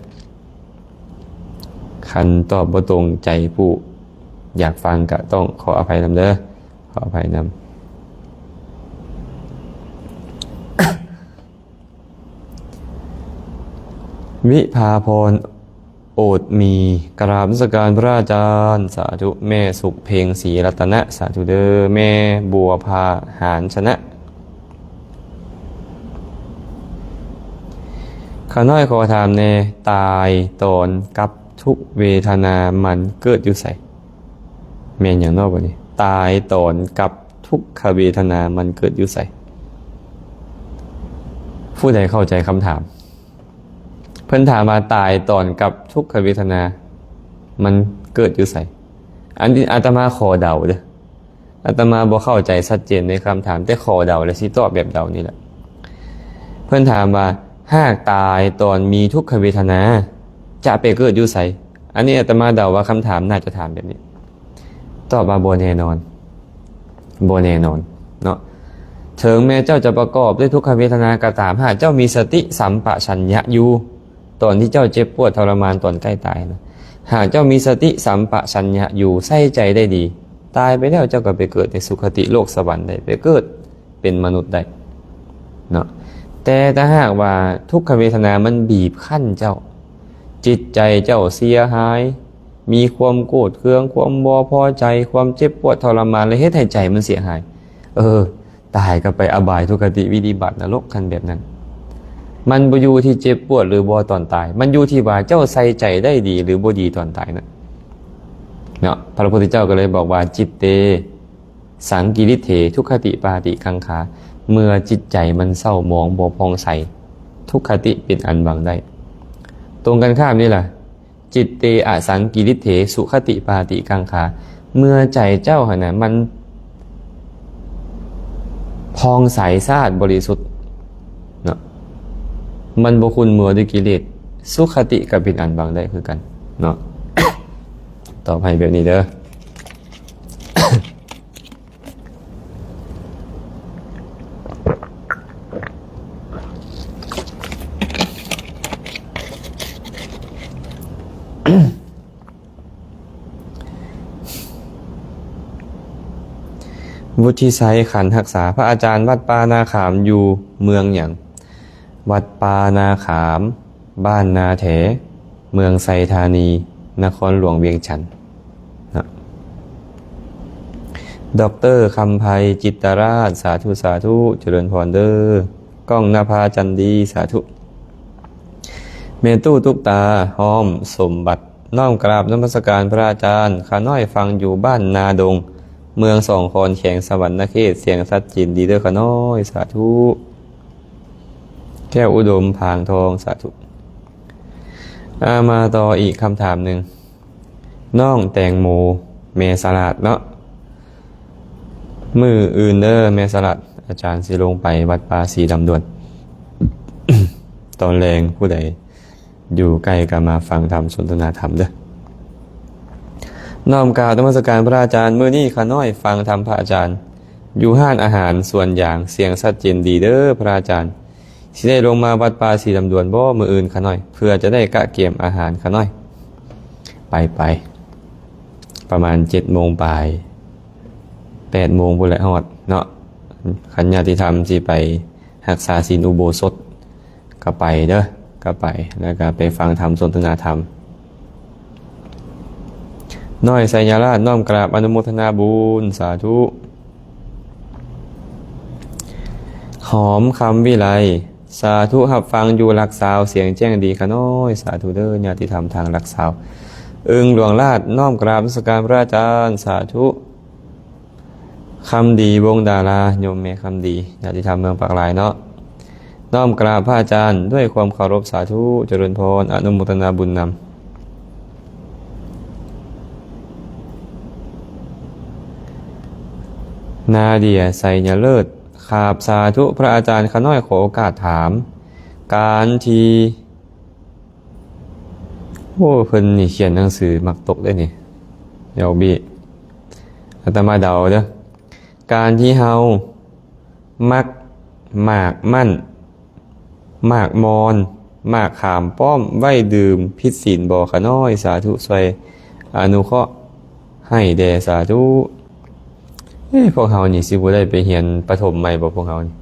ຄັນຕອບບໍ່ຕົງໃຈຜູ້ຢາກຟັງ ກະຕ້ອງຂໍອະໄພນຳເດີ, ຂໍອະໄພນຳ. ວິພາພອນ ໂອດມີ ກະລາບນະມັດສະການພະອາຈານ. ສາທຸ. ແມ່ສຸກເພັງ ສີລັດຕະນະ. ສາທຸເດີ. ແມ່ບົວຜາ ຫານຊະນະ. ຂ້ານ້ອຍຂໍຖາມແດ່, ຕາຍຕອນກັບທຸກເວທະນາມັນເກີດຢູ່ໃສ? ແມ່ນຫຍັງເນາະບັດນີ້? ຕາຍຕອນກັບທຸກຂະເວທະນາມັນເກີດຢູ່ໃສ? ຜູ້ໃດເຂົ້າໃຈຄຳຖາມ? ເພິ່ນຖາມວ່າ ຕາຍຕອນກັບທຸກຂະເວທະນາມັນເກີດຢູ່ໃສ? ອັນນີ້ອາດຕະມາຂໍເດົາເດີ. ອາດຕະມາບໍ່ເຂົ້າໃຈຊັດເຈນໃນຄຳຖາມ, ແຕ່ຂໍເດົາ ແລະ ຊິຕອບແບບເດົານີ້ແຫຼະ. ເພິ່ນຖາມວ່າ ຫາກຕາຍຕອນມີທຸກຂະເວທະນາ ຈະໄປເກີດຢູ່ໃສ? ອັນນີ້ອາດຕະມາເດົາວ່າຄຳຖາມໜ້າຈະຖາມແບບນີ້. ຕອບວ່າບໍ່ແນ່ນອນ, ບໍ່ແນ່ນອນເນາະ. ເຖິງແມ່ນເຈົ້າຈະປະກອບດ້ວຍທຸກຂະເວທະນາກໍຕາມ, ຫາກເຈົ້າມີສະຕິສຳປະຊັນຍະຢູ່ ຕອນທີ່ເຈົ້າເຈັບປວດທໍລະມານຕອນໃກ້ຕາຍນະ, ຫາກເຈົ້າມີສະຕິສຳປະຊັນຍະຢູ່, ໃສ່ໃຈໄດ້ດີ, ຕາຍໄປແລ້ວເຈົ້າກໍໄປເກີດໃນສຸຄະຕິໂລກສະຫວັນໄດ້, ໄປເກີດເປັນມະນຸດໄດ້ເນາະ. ແຕ່ຖ້າຫາກວ່າທຸກຂະເວທະນາມັນບີບຄັ້ນເຈົ້າ, ຈິດໃຈເຈົ້າເສຍຫາຍ, ມີຄວາມໂກດເຄືອງ, ຄວາມບໍ່ພໍໃຈ, ຄວາມເຈັບປວດທໍລະມານ ແລະ ເຮັດໃຫ້ໃຈມັນເສຍຫາຍ. ເອີ, ຕາຍກໍໄປອະບາຍ, ທຸກຄະຕິວິນິບາດ, ນະລົກ, ຄັນແບບນັ້ນ. ມັນບໍ່ຢູ່ທີ່ເຈັບປວດຫຼືບໍ່ຕອນຕາຍ, ມັນຢູ່ທີ່ວ່າເຈົ້າໃສ່ໃຈໄດ້ດີຫຼືບໍ່ດີຕອນຕາຍນັ້ນເນາະ. ພະພຸດທະເຈົ້າກໍເລີຍບອກວ່າ ຈິດເຕ ສັງກິລິດເຖ ທຸກຂະຕິປາຕິກັງຂາ, ເມື່ອຈິດໃຈມັນເສົ້າໝອງບໍ່ຜ່ອງໃສ, ທຸກຂະຕິເປັນອັນບັງໄດ້. ຕົງກັນຂ້າມນີ້ລະ, ຈິດເຕ ອະສັງກິລິດເຖ ສຸຂະຕິປາຕິກັງຂາ, ເມື່ອໃຈເຈົ້າຫັ້ນນະ ມັນຜ່ອງໃສສະອາດບໍລິສຸດເນາະ, ມັນບໍ່ຂຸ້ນມົວດ້ວຍກິເລດ, ສຸຂະຕິກໍເປັນອັນບັງໄດ້ຄືກັນເນາະ. ຕອບໃຫ້ແບບນີ້ເດີ. ວຸດທິໄຊ ຂັນຮັກສາ, ພະອາຈານ, ວັດປ່ານາຂາມຢູ່ເມືອງຫຍັງ? ວັດປ່ານາຂາມ ບ້ານນາແຖ ເມືອງໄຊທານີ ນະຄອນຫຼວງວຽງຈັນນະ. ດອກເຕີ ຄຳໄພ ຈິດຕະລາດ, ສາທຸ ສາທຸ, ຈະເລີນພອນເດີ. ກ້ອງນະພາ ຈັນດີ, ສາທຸ. ແມ່ຕູ້ຕຸກຕາ ຫ້ອມສົມບັດ, ນ້ອມກາບນະມັດສະການພະອາຈານ, ຂ້ານ້ອຍຟັງຢູ່ບ້ານນາດົງ ເມືອງສອງຄອນ ແຂວງສະຫວັນນະເຂດ, ສຽງຊັດເຈນດີເດີຂ້ານ້ອຍ, ສາທຸ. ແກ້ວອຸດົມ ພາງທອງ, ສາທຸ. ອາ ມາຕໍ່ອີກຄຳຖາມໜຶ່ງ, ນ້ອງແຕງໂມ ແມ່ສະຫຼາດເນາະ, ມື້ອື່ນເດີແມ່ສະຫຼາດ, ອາຈານຊິລົງໄປວັດປ່າສີດຳດວນ ຕອນແລງ, ຜູ້ໃດຢູ່ໃກ້ກໍມາຟັງທຳສົນທະນາທຳເດີ. ນ້ອມກາບນະມັດສະການພະອາຈານ, ມື້ນີ້ຂ້ານ້ອຍຟັງທຳພະອາຈານ ຢູ່ຮ້ານອາຫານສວນຢາງ, ສຽງຊັດເຈນດີເດີພະອາຈານ. ຊິໄດ້ລົງມາວັດປ່າສີດຳດວນບໍ່ມື້ອື່ນຂ້ານ້ອຍ? ເພື່ອຈະໄດ້ກະກຽມອາຫານຂ້ານ້ອຍ. ໄປໆ ປະມານເຈັດໂມງປາຍ ແປດໂມງພຸ້ນແຫຼະຮອດເນາະ. ຄັນຍາດຕິທຳຊິໄປຮັກສາສິນອຸໂບສົດ ກໍໄປເດີ, ກໍໄປ, ແລ້ວກໍໄປຟັງທຳສົນທະນາທຳ. ນ້ອຍໄຊຍະລາດ ນ້ອມກາບອະນຸໂມທະນາບຸນ, ສາທຸ. ຫອມ ຄຳວິໄລ, ສາທຸ, ຮັບຟັງຢູ່ຫຼັກຊາວ, ສຽງແຈ້ງດີຂ້ານ້ອຍ, ສາທຸເດີ, ຍາດຕິທຳທາງຫຼັກຊາວ. ອຶ່ງຫຼວງລາດ ນ້ອມກາບນະມັດສະການພະອາຈານ, ສາທຸ. ຄຳດີ ວົງດາລາ, ໂຍມແມ່ຄຳດີ, ຍາດຕິທຳເມືອງປາກລາຍເນາະ. ນ້ອມກາບພະອາຈານດ້ວຍຄວາມເຄົາລົບ, ສາທຸ, ຈະເລີນພອນ, ອະນຸໂມທະນາບຸນນຳ. ນາເດຍ ໄຊຍະເລີດ, ຂາບສາທຸພະອາຈານ, ຂ້ານ້ອຍຂໍໂອກາດຖາມ, ການທີ່ ໂອ້ ເພິ່ນນີ້ຂຽນໜັງສືມັກຕົກເດ້ນີ້ ຍາວບີ. ອາດຕະມາເດົາເດີ, ການທີ່ເຮົາມັກໝາກໝັ້ນ, ໝາກມອນ, ໝາກຂາມປ້ອມໄວ້ດື່ມຜິດສິນບໍ່ຂະນ້ອຍ? ສາທຸ, ຊ່ວຍອະນຸເຄາະໃຫ້ແດ່, ສາທຸ. ເອີ ພວກເຮົານີ້ຊິບໍ່ໄດ້ໄປຮຽນປະຖົມໃໝ່ບໍ່ ພວກເຮົານີ້?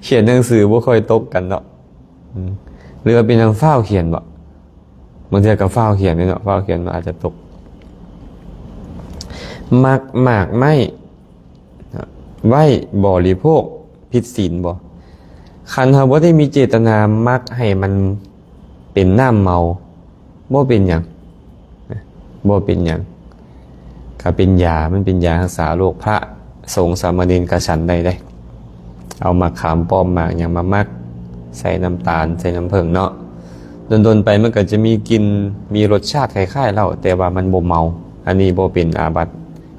ຂຽນໜັງສືບໍ່ຄ່ອຍຕົກກັນເນາະ. ອືມ ຫຼືວ່າເປັນຫຍັງຟ້າວຂຽນບໍ? ບາງເທື່ອກໍຟ້າວຂຽນເດ້ເນາະ, ຟ້າວຂຽນມັນອາດຈະຕົກ. ໝາກ ໝາກໄມ້ ໄວ້ບໍລິໂພກຜິດສິນບໍ? ຄັນເຮົາບໍ່ໄດ້ມີເຈດຕະນາໝັກໃຫ້ມັນເປັນນ້ຳເມົາ, ບໍ່ເປັນຫຍັງ, ບໍ່ເປັນຫຍັງ, ກໍເປັນຢາ, ມັນເປັນຢາຮັກສາໂລກ. ພະສົງສາມະເນນກໍສັນໄດ້ເດ້, ເອົາໝາກຂາມປ້ອມໝາກຫຍັງມາໝັກ ໃສ່ນ້ຳຕານ ໃສ່ນ້ຳເຜິ້ງເນາະ, ດົນໆໄປມັນກໍຈະມີກິ່ນ ມີລົດຊາດຄ້າຍໆເຫຼົ້າ, ແຕ່ວ່າມັນບໍ່ເມົາ. ອັນນີ້ບໍ່ເປັນອາບັດ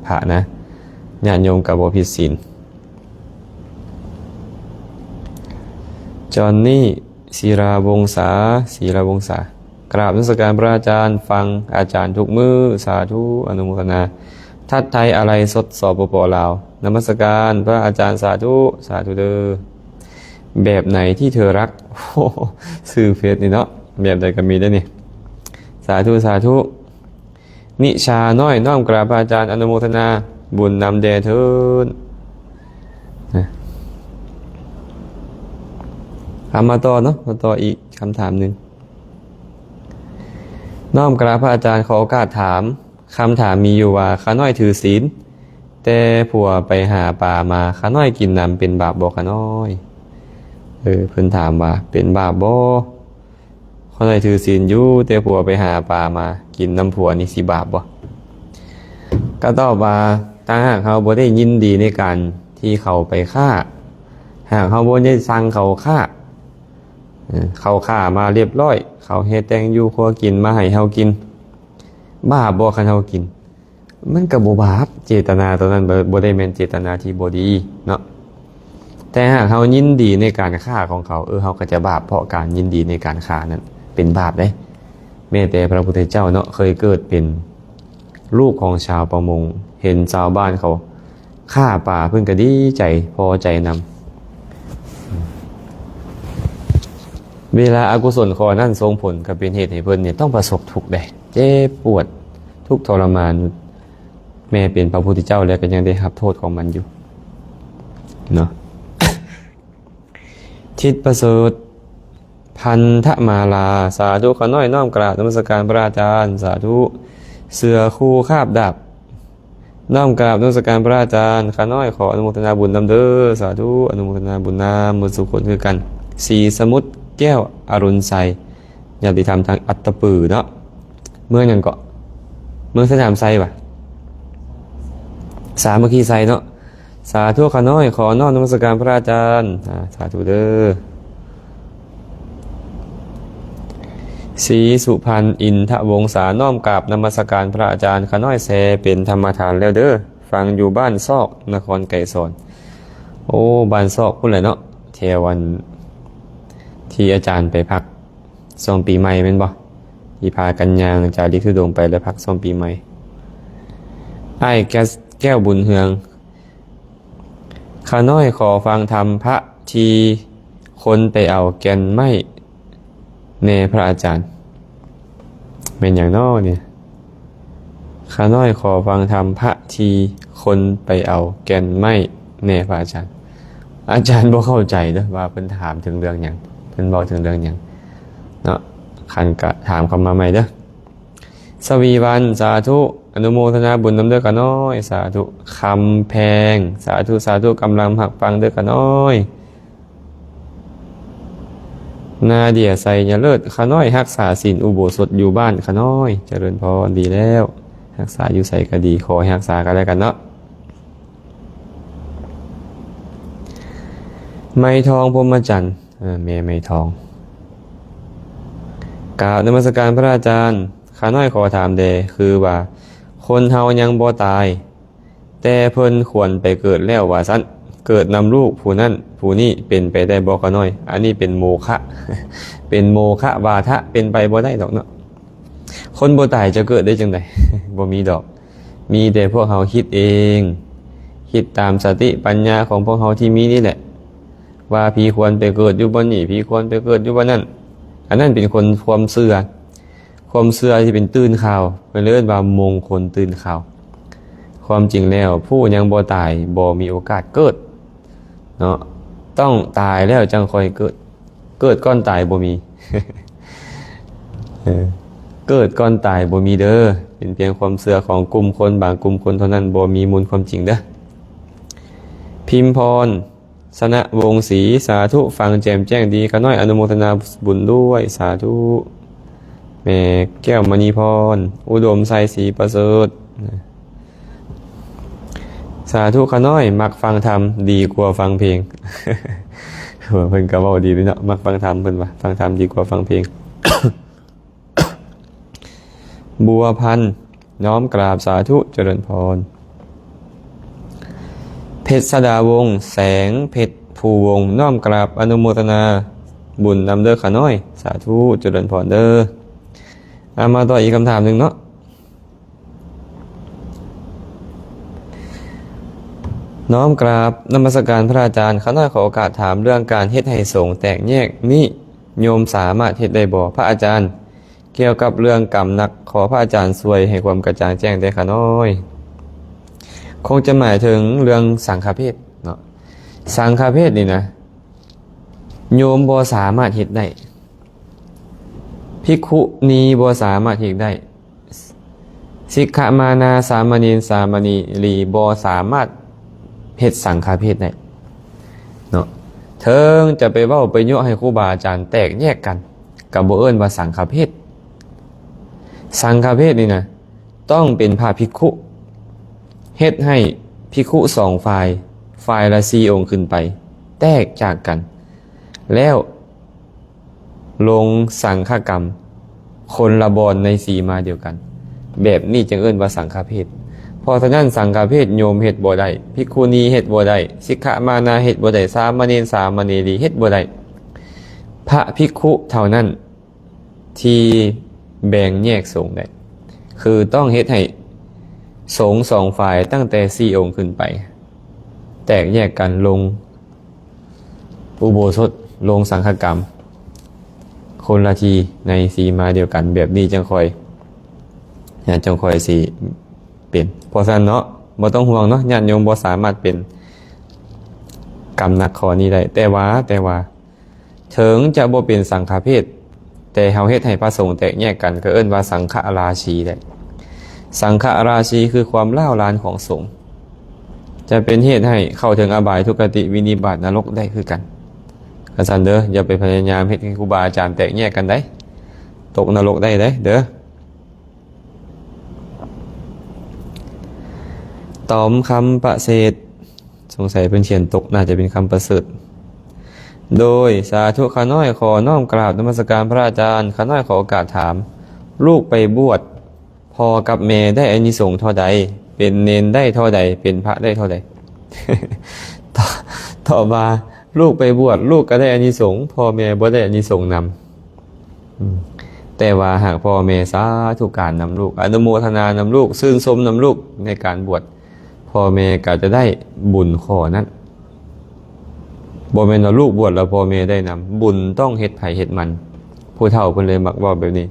ພະນະ, ຍາດໂຍມກໍບໍ່ຜິດສິນ. ຈອນນີ້ ສີລາວົງສາ, ສີລາວົງສາ, ກາບນະມັດສະການພະອາຈານ, ຟັງອາຈານທຸກມື້, ສາທຸ, ອະນຸໂມທະນາ. ທັດໄທອາໄລສົດ ສປປ ລາວ, ນະມັດສະການພະອາຈານ, ສາທຸ, ສາທຸເດີ. ແບບໃນທີ່ເທີລັກ? ໂອ້ໂຫ ຊື່ເຟສນີ້ເນາະ, ແບບໃດກໍມີເດ້ນີ້, ສາທຸ, ສາທຸ. ນິຊານ້ອຍ ນ້ອມກາບພະອາຈານ, ອະນຸໂມທະນາບຸນນຳແດ່ເທີ້ນ. ເອົາມາຕໍ່ເນາະ, ມາຕໍ່ອີກຄຳຖາມໜຶ່ງ. ນ້ອມກາບພະອາຈານ ຂໍໂອກາດຖາມ. ຄຳຖາມມີຢູ່ວ່າ ຂ້ານ້ອຍຖືສິນ ແຕ່ຜົວໄປຫາປາມາ ຂ້ານ້ອຍກິນນຳ ເປັນບາບບໍ່ຂ້ານ້ອຍ? ເອີ ເພິ່ນຖາມວ່າ ເປັນບາບບໍ່? ຂ້ານ້ອຍຖືສິນຢູ່ ແຕ່ຜົວໄປຫາປາມາ ກິນນຳຜົວນີ້ຊິບາບບໍ່? ກໍຕອບວ່າ ຖ້າຫາກເຮົາບໍ່ໄດ້ຍິນດີໃນການທີ່ເຂົາໄປຄ້າ, ຫາກເຮົາບໍ່ໄດ້ສັ່ງເຂົາຄ້າ, ເອີ ເຂົາຄ້າມາລຽບລ້ອຍ, ເຂົາເຮັດແຕ່ງຢູ່ຄົວກິນມາໃຫ້ເຮົາກິນ, ບາບບໍ່ຄັນເຮົາກິນ? ມັນກໍບໍ່ບາບ, ເຈດຕະນາຕົວນັ້ນບໍ່ ບໍ່ໄດ້ແມ່ນເຈດຕະນາທີ່ບໍ່ດີເນາະ. ແຕ່ຫາກເຮົາຍິນດີໃນການຄ້າຂອງເຂົາ, ເອີ ເຮົາກໍຈະບາບເພາະການຍິນດີໃນການຄ້ານັ້ນ, ເປັນບາບເດ້. ແມ້ແຕ່ພະພຸດທະເຈົ້າເນາະ ເຄີຍເກີດເປັນລູກຂອງຊາວປະມົງ, ເຫັນຊາວບ້ານເຂົາຄ້າປາ, ເພິ່ນກໍດີໃຈ, ພໍໃຈນຳ. ເວລາອະກຸສົນຂໍ້ນັ້ນສົ່ງຜົນ ກໍເປັນເຫດໃຫ້ເພິ່ນນີ້ຕ້ອງປະສົບທຸກເດ້, ເຈັບປວດ, ທຸກທໍລະມານ. ແມ້ເປັນພະພຸດທະເຈົ້າແລ້ວ ກໍຍັງໄດ້ຮັບໂທດຂອງມັນຢູ່ເນາະ. ທິດປະເສີດ ພັນທະມາລາ, ສາທຸ, ຂ້ານ້ອຍນ້ອມກາບນະມັດສະການພະອາຈານ, ສາທຸ. ເສືອຄູ່ຄາບດາບ, ນ້ອມກາບນະມັດສະການພະອາຈານ, ຂ້ານ້ອຍຂໍອະນຸໂມທະນາບຸນນຳເດີ, ສາທຸ, ອະນຸໂມທະນາບຸນນຳໝົດສູ່ຄົນຄືກັນ. ສີສະໝຸດ ແກ້ວອະລຸນໄຊ, ຍາດຕິທຳທາງອັດຕະປືເນາະ, ເມືອງຫຍັງເກາະ? ເມືອງສະໜາມໄຊຫວາ? ສາມັກຄີໄຊເນາະ. ສາທຸ, ຂ້ານ້ອຍຂໍນ້ອມນະມັດສະການພະອາຈານ, ອາ ສາທຸເດີ. ສີສຸພັນ ອິນທະວົງສາ, ນ້ອມກາບນະມັດສະການພະອາຈານ, ຂ້ານ້ອຍແຊເປັນທຳມະທານແລ້ວເດີ, ຟັງຢູ່ບ້ານຊອກ ນະຄອນໄກສອນ. ໂອ້ ບ້ານຊອກພຸ້ນແຫຼະເນາະ, ແຖວອັນທີ່ອາຈານໄປພັກ ຊ່ວງປີໃໝ່ແມ່ນບໍ່? ທີ່ພາກັນຍ່າງຈາລິກທຸດົງໄປ ແລະ ພັກຊ່ວງປີໃໝ່. ອ້າຍແກ້ວ ແກ້ວບຸນເຮືອງ, ຂ້ານ້ອຍຂໍຟັງທຳພະທີ່ຄົນໄປເອົາແກ່ນໄມ້ແດ່ພະອາຈານ. ແມ່ນຫຍັງນໍນີ້? ຂ້ານ້ອຍຂໍຟັງທຳພະທີ່ຄົນໄປເອົາແກ່ນໄມ້ແດ່ພະອາຈານ. ອາຈານບໍ່ເຂົ້າໃຈເດີ້ວ່າເພິ່ນຖາມເຖິງເລື່ອງຫຍັງ, ເພິ່ນເວົ້າເຖິງເລື່ອງຫຍັງເນາະ, ຄັນກະຖາມເຂົ້າມາໃໝ່ເດີ້. ສະວີວັນ ສາທຸ, ອະນຸໂມທະນາບຸນນຳເດີ້ຂ້ານ້ອຍ, ສາທຸ. ຄຳແພງ ສາທຸ, ສາທຸ, ກຳລັງຮັບຟັງເດີ້ຂ້ານ້ອຍ. ນາເດຍ ໄຊຍະເລີດ, ຂ້ານ້ອຍຮັກສາສິນອຸໂບສົດຢູ່ບ້ານຂ້ານ້ອຍ. ຈະເລີນພອນ, ດີແລ້ວ, ຮັກສາຢູ່ໃສກໍດີ, ຂໍໃຫ້ຮັກສາກັນແລະກັນເນາະ. ໄມທອງ ພົມມະຈັນ, ເອີ ແມ່ໄມທອງ, ກາບນະມັດສະການພະອາຈານ, ຂ້ານ້ອຍຂໍຖາມແດ່, ຄືວ່າຄົນເຮົາຍັງບໍ່ຕາຍ ແຕ່ເພິ່ນຄວນໄປເກີດແລ້ວວ່າຊັ້ນ, ເກີດນຳລູກຜູ້ນັ້ນຜູ້ນີ້ ເປັນໄປໄດ້ບໍ່ຂ້ານ້ອຍ? ອັນນີ້ເປັນໂມຄະ, ເປັນໂມຄະວາທະ, ເປັນໄປບໍ່ໄດ້ດອກເນາະ. ຄົນບໍ່ຕາຍຈະເກີດໄດ້ຈັ່ງໃດ? ບໍ່ມີດອກ. ມີແຕ່ພວກເຮົາຄິດເອງ, ຄິດຕາມສະຕິປັນຍາຂອງພວກເຮົາທີ່ມີນີ້ແຫຼະ ວ່າຜີຄວນໄປເກີດຢູ່ບ່ອນນີ້, ຜີຄວນໄປເກີດຢູ່ບ່ອນນັ້ນ. ອັນນັ້ນເປັນຄົນ ຄວາມເຊື່ອ, ຄວາມເຊື່ອທີ່ເປັນຕື່ນຂ່າວ, ເພິ່ນເອີ້ນວ່າມົງຄົນຕື່ນຂ່າວ. ຄວາມຈິງແລ້ວ ຜູ້ຍັງບໍ່ຕາຍບໍ່ມີໂອກາດເກີດເນາະ, ຕ້ອງຕາຍແລ້ວຈັ່ງຄ່ອຍເກີດ, ເກີດກ່ອນຕາຍບໍ່ມີ. ເອີ ເກີດກ່ອນຕາຍບໍ່ມີເດີ້, ເປັນພຽງຄວາມເຊື່ອຂອງກຸ່ມຄົນບາງກຸ່ມຄົນເທົ່ານັ້ນ, ບໍ່ມີມູນຄວາມຈິງເດີ້. ພິມພອນ ຊະນະວົງສີ, ສາທຸ, ຟັງແຈ່ມແຈ້ງດີ, ຂ້ານ້ອຍອະນຸໂມທະນາບຸນດ້ວຍ, ສາທຸ. ແມ່ແກ້ວມະນີພອນ ອຸດົມໄຊ ສີປະເສີດ, ສາທຸ, ຂ້ານ້ອຍມັກຟັງທຳດີກວ່າຟັງເພງ. ເພິ່ນກໍເວົ້າດີເນາະ, ມັກຟັງທຳ, ເພິ່ນວ່າຟັງທຳດີກວ່າຟັງເພງ. ບົວພັນ ນ້ອມກາບ, ສາທຸ, ຈະເລີນພອນ. ເພັດສະດາວົງ ແສງເພັດພູວົງ, ນ້ອມກາບອະນຸໂມທະນາບຸນນຳເດີ້ຂ້ານ້ອຍ, ສາທຸ, ຈະເລີນພອນເດີ້. ອາ ມາຕໍ່ອີກຄຳຖາມໜຶ່ງເນາະ. ນ້ອມກາບນະມັດສະການພະອາຈານ, ຂ້ານ້ອຍຂໍໂອກາດຖາມເລື່ອງການເຮັດໃຫ້ສົງແຕກແຍກນີ້ ໂຍມສາມາດເຮັດໄດ້ບໍ່? ພະອາຈານ ກ່ຽວກັບເລື່ອງກຳໜັກ, ຂໍພະອາຈານຊ່ວຍໃຫ້ຄວາມກະຈ່າງແຈ້ງແດ່ຂ້ານ້ອຍ. ຄົງຈະໝາຍເຖິງເລື່ອງສັງຄະເພດເນາະ. ສັງຄະເພດນີ້ນະ ໂຍມບໍ່ສາມາດເຮັດໄດ້. ພິກຂຸນີບໍ່ສາມາດເຮັດໄດ້ ສິກຂະມານາສາມະເນນສາມະເນລີບໍ່ສາມາດເຮັດສັງຄະເພດໄດ້ເນາະ. ເຖິງຈະໄປເວົ້າໄປຍົວະໃຫ້ຄູບາອາຈານແຕກແຍກກັນ ກໍບໍ່ເອີ້ນວ່າສັງຄະເພດ. ສັງຄະເພດນີ້ນະ ຕ້ອງເປັນພະພິກຂຸ ເຮັດໃຫ້ພິກຂຸສອງຝ່າຍ ຝ່າຍລະສີ່ອົງຂຶ້ນໄປ ແຕກຈາກກັນ ແລ້ວລົງສັງຄະກຳຄົນລະບ່ອນໃນສີມາດຽວກັນ ແບບນີ້ຈຶ່ງເອີ້ນວ່າສັງຄະເພດ. ເພາະສະນັ້ນ ສັງຄະເພດໂຍມເຮັດບໍ່ໄດ້ ພິກຂຸນີເຮັດບໍ່ໄດ້ ສິກຂະມານາເຮັດບໍ່ໄດ້ ສາມະເນນສາມະເນລີເຮັດບໍ່ໄດ້ ພະພິກຂຸເທົ່ານັ້ນ ທີ່ແບ່ງແຍກສົງໄດ້ ຄືຕ້ອງເຮັດໃຫ້ສົງສອງຝ່າຍຕັ້ງແຕ່ສີ່ອົງຂຶ້ນໄປ ແຕກແຍກກັນລົງອຸໂບສົດ ລົງສັງຄະກຳຄົນລະທີ່ໃນສີມາດຽວກັນ ແບບນີ້ຈັ່ງຄ່ອຍ ຈັ່ງຄ່ອຍຊິເປັນ. ເພາະສະນັ້ນເນາະ ບໍ່ຕ້ອງຫ່ວງເນາະ ຍາດໂຍມບໍ່ສາມາດເປັນກຳໜັກຂໍ້ນີ້ໄດ້ ແຕ່ວ່າ ແຕ່ວ່າ ເຖິງຈະບໍ່ເປັນສັງຄະເພດ ແຕ່ເຮົາເຮັດໃຫ້ພະສົງແຕກແຍກກັນ ກໍເອີ້ນວ່າສັງຄະລາຊີໄດ້. ສັງຄະລາຊີຄືຄວາມລ້າວລານຂອງສົງ ຈະເປັນເຫດໃຫ້ເຂົ້າເຖິງອະບາຍ ທຸກຄະຕິ ວິນິບາດ ນະລົກໄດ້ຄືກັນ. ກະຊັ້ນເດີ ຢ່າໄປພະຍາຍາມເຮັດໃຫ້ຄູບາອາຈານແຕກແຍກກັນໄດ໋ ຕົກນະລົກໄດ້ເດີ. ຕອມຄຳປະເສດ ສົງໄສເພິ່ນຂຽນຕົກ ໜ້າຈະເປັນຄຳປະເສີດ. ໂດຍ ສາທຸ ຂ້ານ້ອຍຂໍນ້ອມກາບນະມັດສະການພະອາຈານ. ຂ້ານ້ອຍຂໍໂອກາດຖາມ ລູກໄປບວດ ພໍ່ກັບແມ່ໄດ້ອານິສົງເທົ່າໃດ? ເປັນເນນໄດ້ເທົ່າໃດ? ເປັນພະໄດ້ເທົ່າໃດ? ຕ- ຕອບວ່າ ລູກໄປບວດ ລູກກໍໄດ້ອານິສົງ ພໍ່ແມ່ບໍ່ໄດ້ອານິສົງນຳ. ອືມ ແຕ່ວ່າຫາກພໍ່ແມ່ສາທຸການນຳລູກ ອະນຸໂມທະນານຳລູກ ຊື່ນຊົມນຳລູກໃນການບວດ ພໍ່ແມ່ກໍຈະໄດ້ບຸນຂໍ້ນັ້ນ. ບໍ່ແມ່ນວ່າລູກບວດແລ້ວພໍ່ແມ່ໄດ້ນຳ ບຸນຕ້ອງເຮັດໃຜເຮັດມັນ. ຜູ້ເຖົ້າເພິ່ນເລີຍມັກເວົ້າແບບນີ້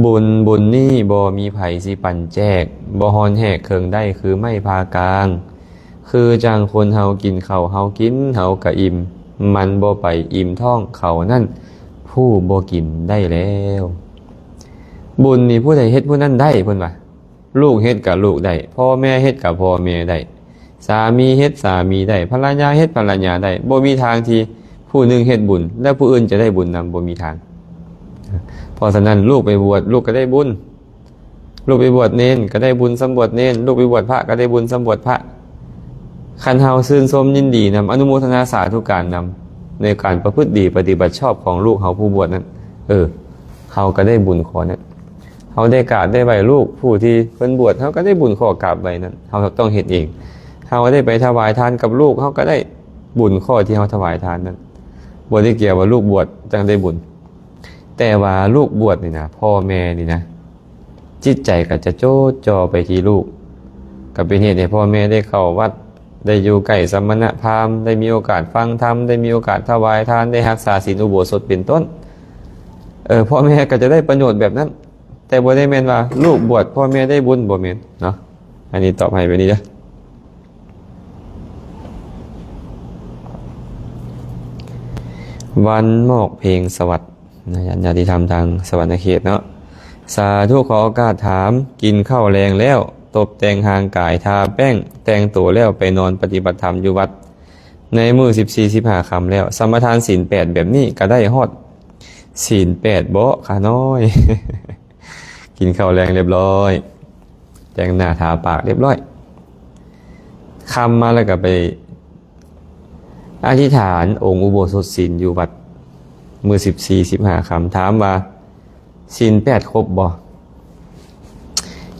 ບຸນ ບຸນນີ້ບໍ່ມີໃຜຊິປັນແຈກ ບໍ່ຮ້ອນແຮກເຄິ່ງໄດ້ຄືໄມ້ຜ່າກາງ. ຄືຈັ່ງຄົນເຮົາກິນເຂົ້າ ເຮົາກິນເຮົາກະອີ່ມ ມັນບໍ່ໄປອີ່ມທ້ອງເຂົານັ້ນ ຜູ້ບໍ່ກິນໄດ້ແລ້ວ. ບຸນນີ້ຜູ້ໃດເຮັດຜູ້ນັ້ນໄດ້ ເພິ່ນວ່າ ລູກເຮັດກະລູກໄດ້ ພໍ່ແມ່ເຮັດກະພໍ່ແມ່ໄດ້ ສາມີເຮັດສາມີໄດ້ ພັນລະຍາເຮັດພັນລະຍາໄດ້ ບໍ່ມີທາງທີ່ຜູ້ໜຶ່ງເຮັດບຸນ ແລ້ວຜູ້ອື່ນຈະໄດ້ບຸນນຳ ບໍ່ມີທາງ. ເພາະສະນັ້ນ ລູກໄປບວດ ລູກກະໄດ້ບຸນ ລູກໄປບວດເນນກໍໄດ້ບຸນສ່ຳບວດເນນ ລູກໄປບວດພະກໍໄດ້ບຸນສ່ຳບວດພະ. ຄັນເຮົາຊື່ນຊົມຍິນດີນຳ ອະນຸໂມທະນາສາທຸການນຳ ໃນການປະພຶດດີປະຕິບັດຊອບຂອງລູກເຮົາຜູ້ບວດນັ້ນ ເອີ ເຮົາກໍໄດ້ບຸນຂໍ້ນັ້ນ. ເຮົາໄດ້ກາບໄດ້ໄຫວ້ລູກຜູ້ທີ່ເພິ່ນບວດ ເຮົາກໍໄດ້ບຸນຂໍ້ກາບໄຫວ້ນັ້ນ ເຮົາຕ້ອງເຮັດເອງ. ເຮົາໄດ້ໄປຖວາຍທານກັບລູກ ເຮົາກໍໄດ້ບຸນຂໍ້ທີ່ເຮົາຖວາຍທານນັ້ນ. ບໍ່ໄດ້ກ່ຽວວ່າລູກບວດຈັ່ງໄດ້ບຸນ ແຕ່ວ່າລູກບວດນີ້ນະ ພໍ່ແມ່ນີ້ນະ ຈິດໃຈກໍຈະຈົດຈ່ອໄປທີ່ລູກ ກໍເປັນເຫດໃຫ້ພໍ່ແມ່ໄດ້ເຂົ້າວັດ ໄດ້ຢູ່ໃກ້ສະມະນະພາມ ໄດ້ມີໂອກາດຟັງທຳ ໄດ້ມີໂອກາດຖວາຍທານ ໄດ້ຮັກສາສິນອຸໂບສົດເປັນຕົ້ນ. ເອີ ພໍ່ແມ່ກໍຈະໄດ້ປະໂຫຍດແບບນັ້ນ ແຕ່ບໍ່ໄດ້ແມ່ນວ່າລູກບວດພໍ່ແມ່ໄດ້ບຸນ ບໍ່ແມ່ນເນາະ. ອັນນີ້ຕອບໃຫ້ແບບນີ້ເດີ. ວັນມອບເພງສະຫວັດ ນະ ຍາດ ຍາດຕິທຳທາງສະຫວັນນະເຂດເນາະ. ສາທຸ ຂໍໂອກາດຖາມ ກິນເຂົ້າແລງແລ້ວ ຕົບແຕ່ງຮ່າງກາຍ ທາແປ້ງ ແຕ່ງໂຕແລ້ວໄປນອນປະຕິບັດທຳຢູ່ວັດ ໃນມື້ສິບສີ່ ສິບຫ້າຄ່ຳແລ້ວ ສະມາທານສິນແປດແບບນີ້ກະໄດ້ຮອດສິນແປດບໍຂ້ານ້ອຍ? ກິນເຂົ້າແລງລຽບລ້ອຍ ແຕ່ງໜ້າທາປາກລຽບລ້ອຍ ຄ່ຳມາແລ້ວກໍໄປອະທິຖານອົງອຸໂບສົດສິນຢູ່ວັດ ມື້ສິບສີ່ ສິບຫ້າຄ່ຳ ຖາມວ່າສິນແປດຄົບບໍ່?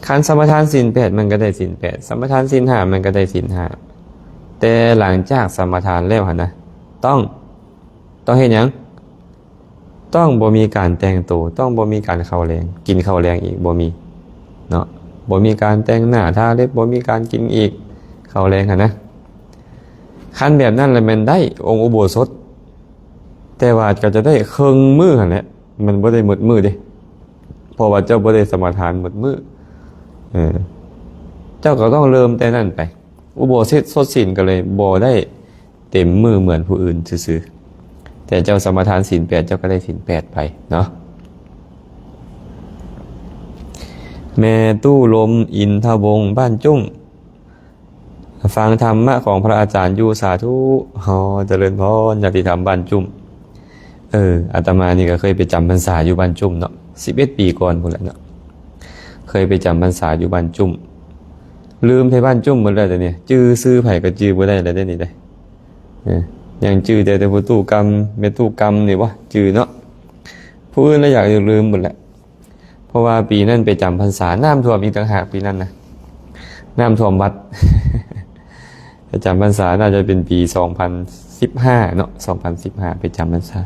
ຄັນສະມາທານສິນແປດມັນກໍໄດ້ສິນແປດ ສະມາທານສິນຫ້າມັນກໍໄດ້ສິນຫ້າ ແຕ່ຫຼັງຈາກສະມາທານແລ້ວຫັ້ນນະ ຕ້ອງ ຕ້ອງເຮັດຫຍັງ? ຕ້ອງບໍ່ມີການແຕ່ງໂຕ ຕ້ອງບໍ່ມີການເຂົ້າແລງ ກິນເຂົ້າແລງອີກ ບໍ່ມີເນາະ ບໍ່ມີການແຕ່ງໜ້າທາເລັບ ບໍ່ມີການກິນອີກ ເຂົ້າແລງຫັ້ນນະ. ຄັນແບບນັ້ນລະແມ່ນໄດ້ອົງອຸໂບສົດ ແຕ່ວ່າກໍຈະໄດ້ເຄິ່ງມື້ຫັ້ນແຫຼະ ມັນບໍ່ໄດ້ໝົດມື້ເດ້ ເພາະວ່າເຈົ້າບໍ່ໄດ້ສະມາທານໝົດມື້ ເອີ ເຈົ້າກໍຕ້ອງເລີ່ມແຕ່ນັ້ນໄປ ອຸໂບສົດສິນກໍເລີຍບໍ່ໄດ້ ເຕັມມື້ເໝືອນຜູ້ອື່ນຊື່ໆ ແຕ່ເຈົ້າສະມາທານສິນແປດ ເຈົ້າກໍໄດ້ສິນແປດໄປເນາະ. ແມ່ຕູ້ລົມ ອິນທະວົງ ບ້ານຈຸ້ມ ຟັງທຳມະຂອງພະອາຈານຢູ່ ສາທຸ. ອໍ ຈະເລີນພອນ ຍາດຕິທຳບ້ານຈຸ້ມ. ເອີ ອາດຕະມານີ້ກໍເຄີຍໄປຈຳພັນສາຢູ່ບ້ານຈຸ້ມເນາະ ສິບເອັດປີກ່ອນພຸ້ນແຫຼະເນາະ ເຄີຍໄປຈຳພັນສາຢູ່ບ້ານຈຸ້ມ. ລືມແທ້ບ້ານຈຸ້ມໝົດແລ້ວດຽວນີ້ ຈື່ຊື່ໃຜກໍຈື່ບໍ່ໄດ້ແລ້ວເດ້ນີ້ເດ້. ເອີ ຍັງຈື່ແຕ່ ແຕ່ພໍ່ຕູ້ກຳ ແມ່ຕູ້ກຳນີ້ບໍ່ຈື່ເນາະ ຜູ້ອື່ນລະຢາກລືມໝົດແຫຼະ. ເພາະວ່າປີນັ້ນໄປຈຳພັນສາ ນ້ຳຖ້ວມອີກຕ່າງຫາກປີນັ້ນນະ ນ້ຳຖ້ວມວັດ. ໄປຈຳພັນສາໜ້າຈະເປັນປີສອງພັນສິບຫ້າເນາະ ສອງພັນສິບຫ້າ ໄປຈຳພັນສາ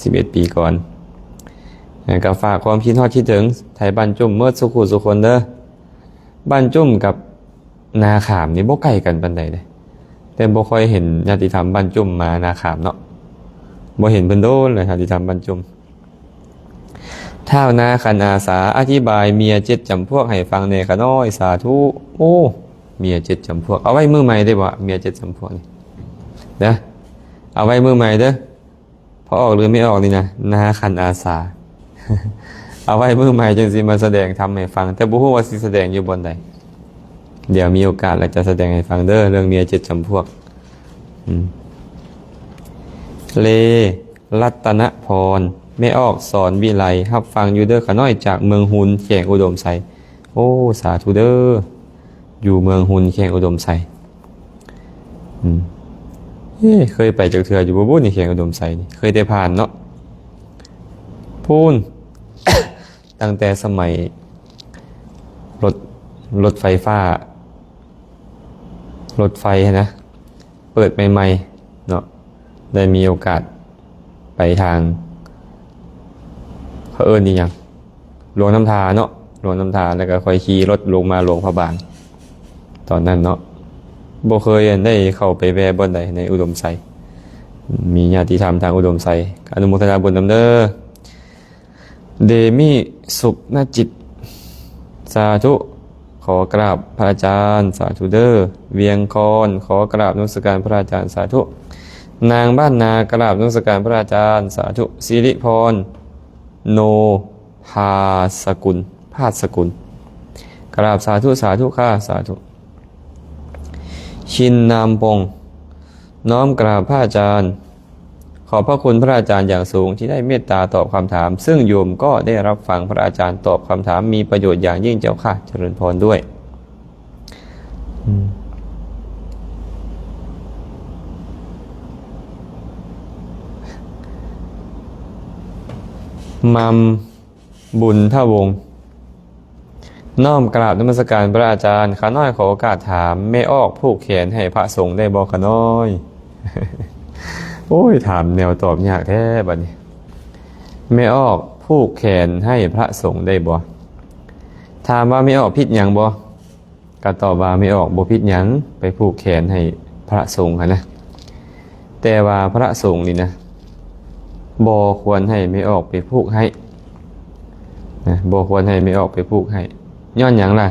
ສິບເອັດປີກ່ອນ. ແລ້ວກໍຝາກຄວາມຄິດຮອດຄິດເຖິງໄທບ້ານຈຸ້ມໝົດສູ່ຄູ່ສູ່ຄົນເດີ. ບ້ານຈຸ້ມກັບ ນາຂາມນີ້ບໍ່ໃກ້ກັນປານໃດເດ້ ແຕ່ບໍ່ຄ່ອຍເຫັນຍາດຕິທຳບ້ານຈຸ້ມມານາຂາມເນາະ ບໍ່ເຫັນເພິ່ນໂດນແລ້ວ ຍາດຕິທຳບ້ານຈຸ້ມ. ທ້າວນາຂັນອາສາ ອະທິບາຍເມຍເຈັດຈຳພວກໃຫ້ຟັງແດ່ຂະນ້ອຍ ສາທຸ. ໂອ້ ເມຍເຈັດຈຳພວກ ເອົາໄວ້ມື້ໃໝ່ໄດ້ບໍ່ ເມຍເຈັດຈຳພວກນີ້ນະ ເອົາໄວ້ມື້ໃໝ່ເດີ. ພໍ່ອອກ ຫຼື ແມ່ອອກນີ້ນະ ນາຂັນອາສາ ເອົາໄວ້ມື້ໃໝ່ຈຶ່ງຊິມາສະແດງທຳໃຫ້ຟັງ ແຕ່ບໍ່ຮູ້ວ່າຊິສະແດງຢູ່ບ່ອນໃດ. ດຽວມີໂອກາດແລ້ວຈະສະແດງໃຫ້ຟັງເດີ ເລື່ອງເມຍເຈັດຈຳພວກ. ເລ ລັດຕະນະພອນ ແມ່ອອກ ສອນວິໄລ ຮັບຟັງຢູ່ເດີຂະນ້ອຍ ຈາກເມືອງຮຸນ ແຂວງອຸດົມໄຊ. ໂອ້ ສາທຸເດີ ຢູ່ເມືອງຮຸນ ແຂວງອຸດົມໄຊ. ອືມ ເອີ ເຄີຍໄປຈັກເທື່ອຢູ່ບໍ່ບຸ ນີ້ແຂວງອຸດົມໄຊນີ້ ເຄີຍແຕ່ຜ່ານເນາະ ພຸ້ນ ຕັ້ງແຕ່ສະໄໝລົດ ລົດໄຟຟ້າ ລົດໄຟຫັ້ນນະ ເປີດໃໝ່ໆເນາະ ໄດ້ມີໂອກາດໄປທາງ ເຂົາເອີ້ນອີ່ຫຍັງ ຫຼວງນ້ຳທາເນາະ ຫຼວງນ້ຳທາ ແລ້ວກໍຄ່ອຍຂີ່ລົດລົງມາຫຼວງພະບາງ ຕອນນັ້ນເນາະ. ບໍ່ເຄີຍໄດ້ເຂົ້າໄປແວ່ບ່ອນໃດໃນອຸດົມໄຊ ມີຍາດຕິທຳທາງອຸດົມໄຊ ອະນຸໂມທະນາບຸນນຳເດີ. ເດມີ ສຸກນະຈິດ ສາທຸ ຂໍກາບພະອາຈານ ສາທຸເດີ. ວຽງຄອນ ຂໍກາບນະມັດສະການພະອາຈານ ສາທຸ. ນາງບ້ານນາ ກາບນະມັດສະການພະອາຈານ ສາທຸ. ສິລິພອນ ໂນ ພາສະກຸນ ພາສະກຸນ ກາບສາທຸ ສາທຸຄ່າ ສາທຸ. ຊິນນາມປົງ ນ້ອມກາບພະອາຈານ ຂອບພະຄຸນພະອາຈານຢ່າງສູງທີ່ໄດ້ເມດຕາຕອບຄຳຖາມ, ຊຶ່ງໂຍມກໍໄດ້ຮັບຟັງພະອາຈານຕອບຄຳຖາມ ມີປະໂຫຍດຢ່າງຍິ່ງເຈົ້າຄ່າ, ຈະເລີນພອນດ້ວຍ. ອືມ ມັມ ບຸນທະວົງ ນ້ອມກາບນະມັດສະການພະອາຈານ. ຂ້ານ້ອຍຂໍໂອກາດຖາມ, ແມ່ອອກຜູກແຂນໃຫ້ພະສົງໄດ້ບໍ່ຂ້ານ້ອຍ? ໂອ້ຍ ຖາມແນວຕອບຍາກແທ້ບັດນີ້. ແມ່ອອກຜູກແຂນໃຫ້ພະສົງໄດ້ບໍ່? ຖາມວ່າແມ່ອອກຜິດຫຍັງບໍ່? ກໍຕອບວ່າ ແມ່ອອກບໍ່ຜິດຫຍັງ ໄປຜູກແຂນໃຫ້ພະສົງຫັ້ນນະ, ແຕ່ວ່າພະສົງນີ້ນະ ບໍ່ຄວນໃຫ້ແມ່ອອກໄປຜູກໃຫ້ນະ, ບໍ່ຄວນໃຫ້ແມ່ອອກໄປຜູກໃຫ້. ຍ້ອນຫຍັງລະ?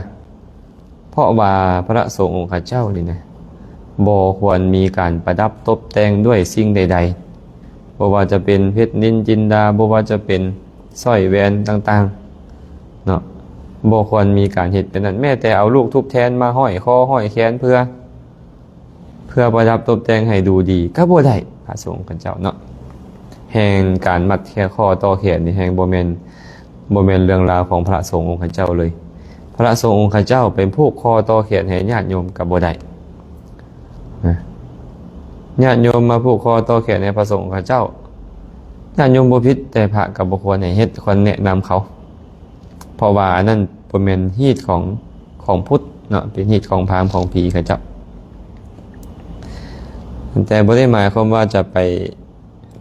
ເພາະວ່າພະສົງອົງຄະເຈົ້ານີ້ນະ ບໍ່ຄວນມີການປະດັບຕົບແຕ່ງດ້ວຍສິ່ງໃດໆ, ບໍ່ວ່າຈະເປັນເພັດນິນຈິນດາ, ບໍ່ວ່າຈະເປັນ ສ້ອຍແຫວນຕ່າງໆເນາະ, ບໍ່ຄວນມີການເຮັດແບບນັ້ນ. ແມ້ແຕ່ເອົາລູກທຸບແທນມາຫ້ອຍຄໍຫ້ອຍແຂນເພື່ອ ເພື່ອປະດັບຕົບແຕ່ງໃຫ້ດູດີກໍບໍ່ໄດ້, ພະສົງອົງຄະເຈົ້າເນາະ. ແຮ່ງການມັດແຄ່ຂໍ້ຕໍ່ແຂນນີ້ແຮ່ງບໍ່ແມ່ນ ບໍ່ແມ່ນເລື່ອງລາວຂອງພະສົງອົງຄະເຈົ້າເລີຍ. ພະສົງອົງຄະເຈົ້າໄປຜູກຂໍ້ຕໍ່ແຂນໃຫ້ຍາດໂຍມກໍບໍ່ໄດ້. ນະ ຍາດໂຍມມາຜູກຄໍຕໍ່ແຂນໃຫ້ພະສົງເຂົາເຈົ້າ, ຍາດໂຍມບໍ່ຜິດ, ແຕ່ພະກໍບໍ່ຄວນໃຫ້ເຮັດ, ຄວນແນະນຳເຂົາ, ເພາະວ່າອັນນັ້ນບໍ່ແມ່ນຮີດຂອງ ຂອງພຸດເນາະ, ເປັນຮີດຂອງພາມຂອງຜີເຂົາເຈົ້າ. ແຕ່ບໍ່ໄດ້ໝາຍຄວາມວ່າຈະໄປ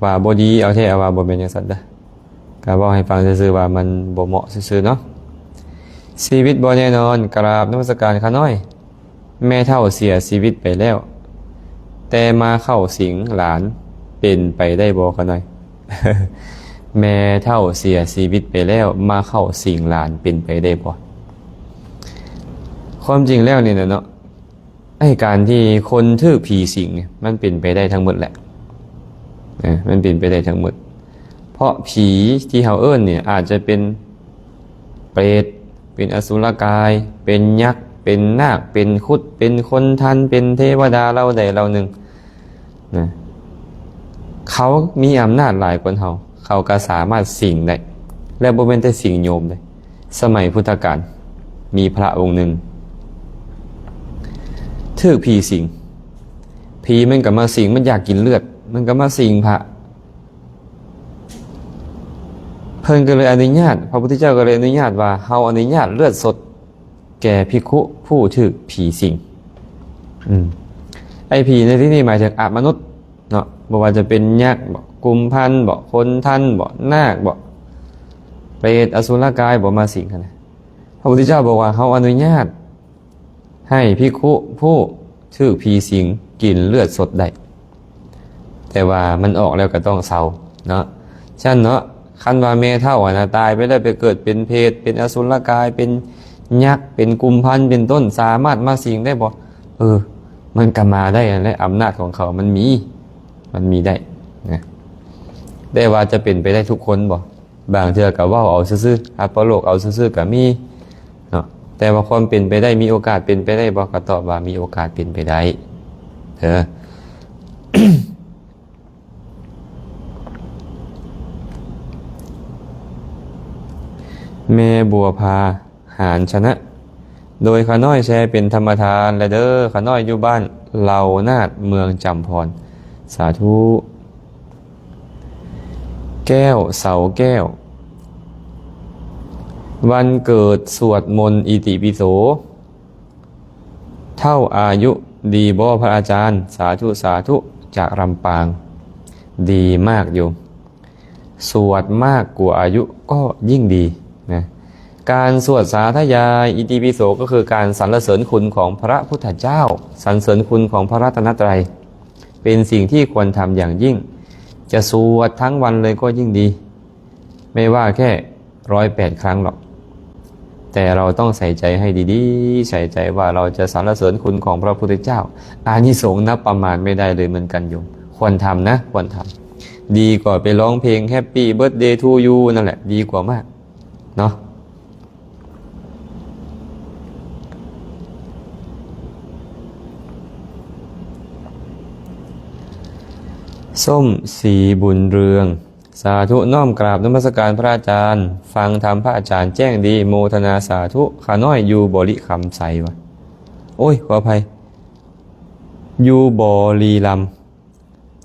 ວ່າບໍ່ດີເອົາແທ້, ເອົາວ່າບໍ່ແມ່ນຈັ່ງຊັ້ນເດີ້. ກໍເວົ້າໃຫ້ຟັງຊື່ໆວ່າມັນບໍ່ເໝາະຊື່ໆເນາະ. ຊີວິດບໍ່ແນ່ນອນ, ກະລາບນະມັດສະການຂ້ານ້ອຍ. ແມ່ເຖົ້າເສຍຊີວິດໄປແລ້ວ, ແຕ່ມາເຂົ້າສິງຫຼານ, ເປັນໄປໄດ້ບໍ່ຂ້ານ້ອຍ? ແມ່ເຖົ້າເສຍຊີວິດໄປແລ້ວ, ມາເຂົ້າສິງຫຼານ, ເປັນໄປໄດ້ບໍ່? ຄວາມຈິງແລ້ວນີ້ນະເນາະ, ໄອ້ການທີ່ຄົນຖືກຜີສິງນີ້ ມັນເປັນໄປໄດ້ທັງໝົດແຫຼະ, ເອີ ມັນເປັນໄປໄດ້ທັງໝົດ. ເພາະຜີທີ່ເຮົາເອີ້ນນີ້ ອາດຈະເປັນເປດ, ປັນອະສຸລະກາຍ ເປັນຍັກ ເປັນນາກ ເປັນຄຸດ ເປັນຄົນທັນ ເປັນເທວະດາເຫຼົ່າໃດເຫຼົ່າໜຶ່ງນະ ເຂົາມີອຳນາດຫຼາຍກວ່າເຮົາ ເຂົາກໍສາມາດສິງໄດ້ ແລະ ບໍ່ແມ່ນແຕ່ສິງໂຍມເດ້. ສະໄໝພຸດທະການ ມີພະອົງໜຶ່ງຖືກຜີສິງ ຜີມັນກໍມາສິງ ມັນຢາກກິນເລືອດ ມັນກໍມາສິງພະ ເພິ່ນກໍເລີຍອະນຸຍາດ ພະພຸດທະເຈົ້າກໍເລີຍອະນຸຍາດວ່າ ເຮົາອະນຸຍາດເລືອດສົດແກ່ພິກຂຸຜູ້ຖືກຜີສິງ. ອືມ ໄອ້ຜີໃນທີ່ນີ້ໝາຍເຖິງອະມະນຸດເນາະ ບໍ່ວ່າຈະເປັນຍັກບໍ ກຸມພັນບໍ ຄົນທັນບໍ ນາກບໍ ເປດ ອະສຸລະກາຍບໍ ມາສິງຫັ້ນນະ. ພະພຸດທະເຈົ້າບອກວ່າ ເຮົາອະນຸຍາດ ໃຫ້ພິກຂຸຜູ້ຖືກຜີສິງກິນເລືອດສົດໄດ້ ແຕ່ວ່າມັນອອກແລ້ວກໍຕ້ອງເຊົາເນາະ. ຊັ້ນເນາະ ຄັນວ່າແມ່ເຖົ້າຫັ້ນນະ ຕາຍໄປແລ້ວໄປເກີດເປັນເຜດ ເປັນອະສຸລະກາຍ ເປັນຍັກ ເປັນກຸມພັນ ເປັນຕົ້ນ ສາມາດມາສິງໄດ້ບໍ່? ເອີ ມັນກໍມາໄດ້ຫັ້ນແຫຼະ ອຳນາດຂອງເຂົາມັນມີ ມັນມີໄດ້ນະ ແຕ່ວ່າຈະເປັນໄປໄດ້ທຸກຄົນບໍ່? ບາງເທື່ອກໍເວົ້າເອົາຊື່ໆ ອັບປະໂລກເອົາຊື່ໆກໍມີເນາະ. ແຕ່ວ່າຄວາມເປັນໄປໄດ້ ມີໂອກາດເປັນໄປໄດ້ບໍ່? ກໍຕອບວ່າມີໂອກາດເປັນໄປໄດ້ເດີ. ແມ່ບົວພາ ຫານຊະນະ ໂດຍຂ້ານ້ອຍແຊເປັນທຳມະທານແລະເດີ. ຂ້ານ້ອຍຢູ່ບ້ານເຫຼົ່ານາດ ເມືອງຈຳພອນ. ສາທຸ. ແກ້ວ ເສົາແກ້ວ ວັນເກີດສວດມົນອິຕິປິໂສ ເທົ່າອາຍຸດີບໍ່ພະອາຈານ? ສາທຸ ສາທຸ ຈາກລຳປາງ. ດີມາກໂຍມ ສວດມາກກວ່າອາຍຸກໍຍິ່ງດີນະ. ການສວດສາທະຍາຍອິຕິປິໂສ ກໍຄືການສັນລະເສີນຄຸນຂອງພະພຸດທະເຈົ້າ ສັນເສີນຄຸນຂອງພະລັດຕະນະໄຕ ເປັນສິ່ງທີ່ຄວນທຳຢ່າງຍິ່ງ. ຈະສວດທັງວັນເລີຍກໍຍິ່ງດີ ແມ້ວ່າແຄ່ຮ້ອຍແປດຄັ້ງຫຼອກ ແຕ່ເຮົາຕ້ອງໃສ່ໃຈໃຫ້ດີໆ ໃສ່ໃຈວ່າເຮົາຈະສັນລະເສີນຄຸນຂອງພະພຸດທະເຈົ້າ. ອານິສົງນັບປະມານໄມ່ໄດ້ເລີຍເໝືອນກັນໂຍມ. ຄວນທຳນະ ຄວນທຳ. ດີກວ່າໄປຮ້ອງເພງ Happy Birthday to you ນັ້ນແຫຼະ ດີກວ່າມາກເນາະ. ສົ້ມ ສີບຸນເຮືອງ. ສາທຸ ນ້ອມກາບນະມັດສະການພະອາຈານ ຟັງທຳພະອາຈານແຈ້ງດີ ໂມທະນາສາທຸ. ຂ້ານ້ອຍຢູ່ບໍລິຄຳໄຊວະ ໂອ້ຍ ຂໍອະໄພ ຢູ່ບໍລີລຳ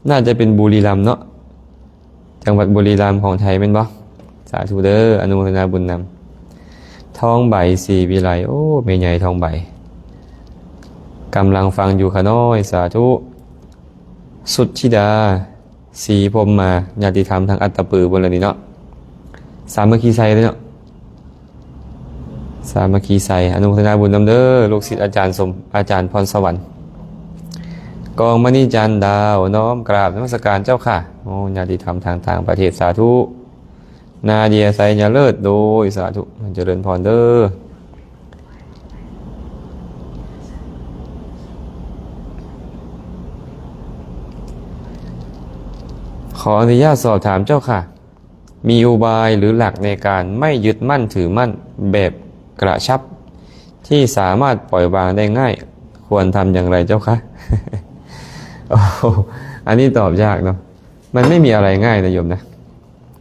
ໜ້າຈະເປັນບຸລີລຳເນາະ ຈັງຫວັດບຸລີລຳຂອງໄທແມ່ນບໍ່? ສາທຸເດີ ອະນຸໂມທະນາບຸນນຳ. ທອງໃບ ສີວິໄລ ໂອ້ ແມ່ໃຫຍ່ທອງໃບ ກຳລັງຟັງຢູ່ຂ້ານ້ອຍ. ສາທຸ. ສຸດທິດາ ສີພົມມາ ຍາດຕິທຳທາງອັດຕະປືພຸ້ນລະນີ້ເນາະ ສາມັກຄີໄຊເດ້ເນາະ ສາມັກຄີໄຊ. ອະນຸໂມທະນາບຸນນຳເດີ ລູກສິດອາຈານສົມ ອາຈານພອນສະຫວັນ. ກອງມະນີຈັນດາວ ນ້ອມກາບນະມັດສະການເຈົ້າຄ່ະ. ໂອ້ ຍາດຕິທຳທາງຕ່າງປະເທດ ສາທຸ. ນາເດຍ ໄຊຍະເລີດ ໂດຍ ສາທຸ ຈະເລີນພອນເດີ. ຂໍອະນຸຍາດສອບຖາມເຈົ້າຄ່ະ ມີອຸບາຍ ຫຼື ຫຼັກໃນການໄມ່ຍຶດໝັ້ນຖືໝັ້ນແບບກະຊັບ ທີ່ສາມາດປ່ອຍວາງໄດ້ງ່າຍ ຄວນທຳຢ່າງໃດເຈົ້າຄະ? ໂອ້ ອັນນີ້ຕອບຍາກເນາະ ມັນໄມ່ມີອະໄລງ່າຍນະໂຍມນະ.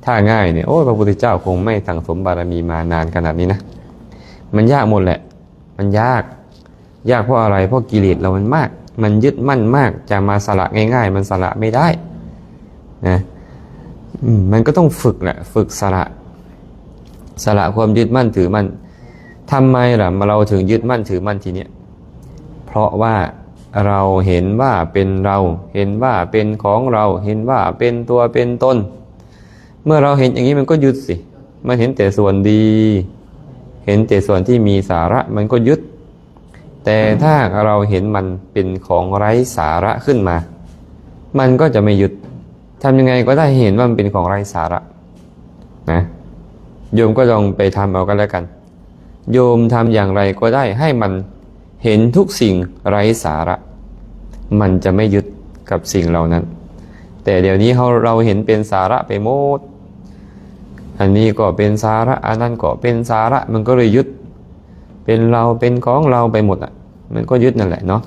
ຖ້າງ່າຍນີ້ ໂອ້ຍ ພະພຸດທະເຈົ້າຄົງໄມ່ສັ່ງສົມບາລະມີມານານຂະໜາດນີ້ນະ. ມັນຍາກໝົດແຫຼະ ມັນຍາກ. ຍາກເພາະອະໄລ? ເພາະກິເລດເຮົາມັນມາກ ມັນຍຶດໝັ້ນມາກ ຈະມາສະຫຼະງ່າຍໆ ມັນສະຫຼະໄມ່ໄດ້ນະ. ອືມ ມັນກໍຕ້ອງຝຶກແຫຼະ ຝຶກສະຫຼະ ສະຫຼະຄວາມຍຶດໝັ້ນຖືໝັ້ນ. ທຳໄມລະເຮົາເຖິງຍຶດໝັ້ນຖືໝັ້ນທີເນີ້ຍ? ເພາະວ່າເຮົາເຫັນວ່າເປັນເຮົາ ເຫັນວ່າເປັນຂອງເຮົາ ເຫັນວ່າເປັນຕົວເປັນຕົນ. ເມື່ອເຮົາເຫັນຢ່າງນີ້ມັນກໍຍຶດສິ ມັນເຫັນແຕ່ສ່ວນດີ ເຫັນແຕ່ສ່ວນທີ່ມີສາລະ ມັນກໍຍຶດ. ແຕ່ຖ້າເຮົາເຫັນມັນເປັນຂອງໄຮ້ສາລະຂຶ້ນມາ ມັນກໍຈະໄມ່ຍຶດ. ທຳຍັງໄງກໍໄດ້ໃຫ້ເຫັນວ່າມັນເປັນຂອງໄຮ້ສາລະນະ. ໂຍມກໍລອງໄປທຳເອົາກໍແລ້ວກັນ. ໂຍມທຳຢ່າງໃດກໍໄດ້ໃຫ້ມັນເຫັນທຸກສິ່ງໄຮ້ສາລະ ມັນຈະໄມ່ຍຶດກັບສິ່ງເຫຼົ່ານັ້ນ. ແຕ່ດຽວນີ້ເຮົາ ເຮົາເຫັນເປັນສາລະໄປໝົດ ອັນນີ້ກໍເປັນສາລະ ອັນນັ້ນກໍເປັນສາລະ ມັນກໍເລີຍຍຶດ. ເປັນເຮົາ ເປັນຂອງເຮົາໄປໝົດອະ ມັນກໍຍຶດນັ້ນແຫຼະເນາະ.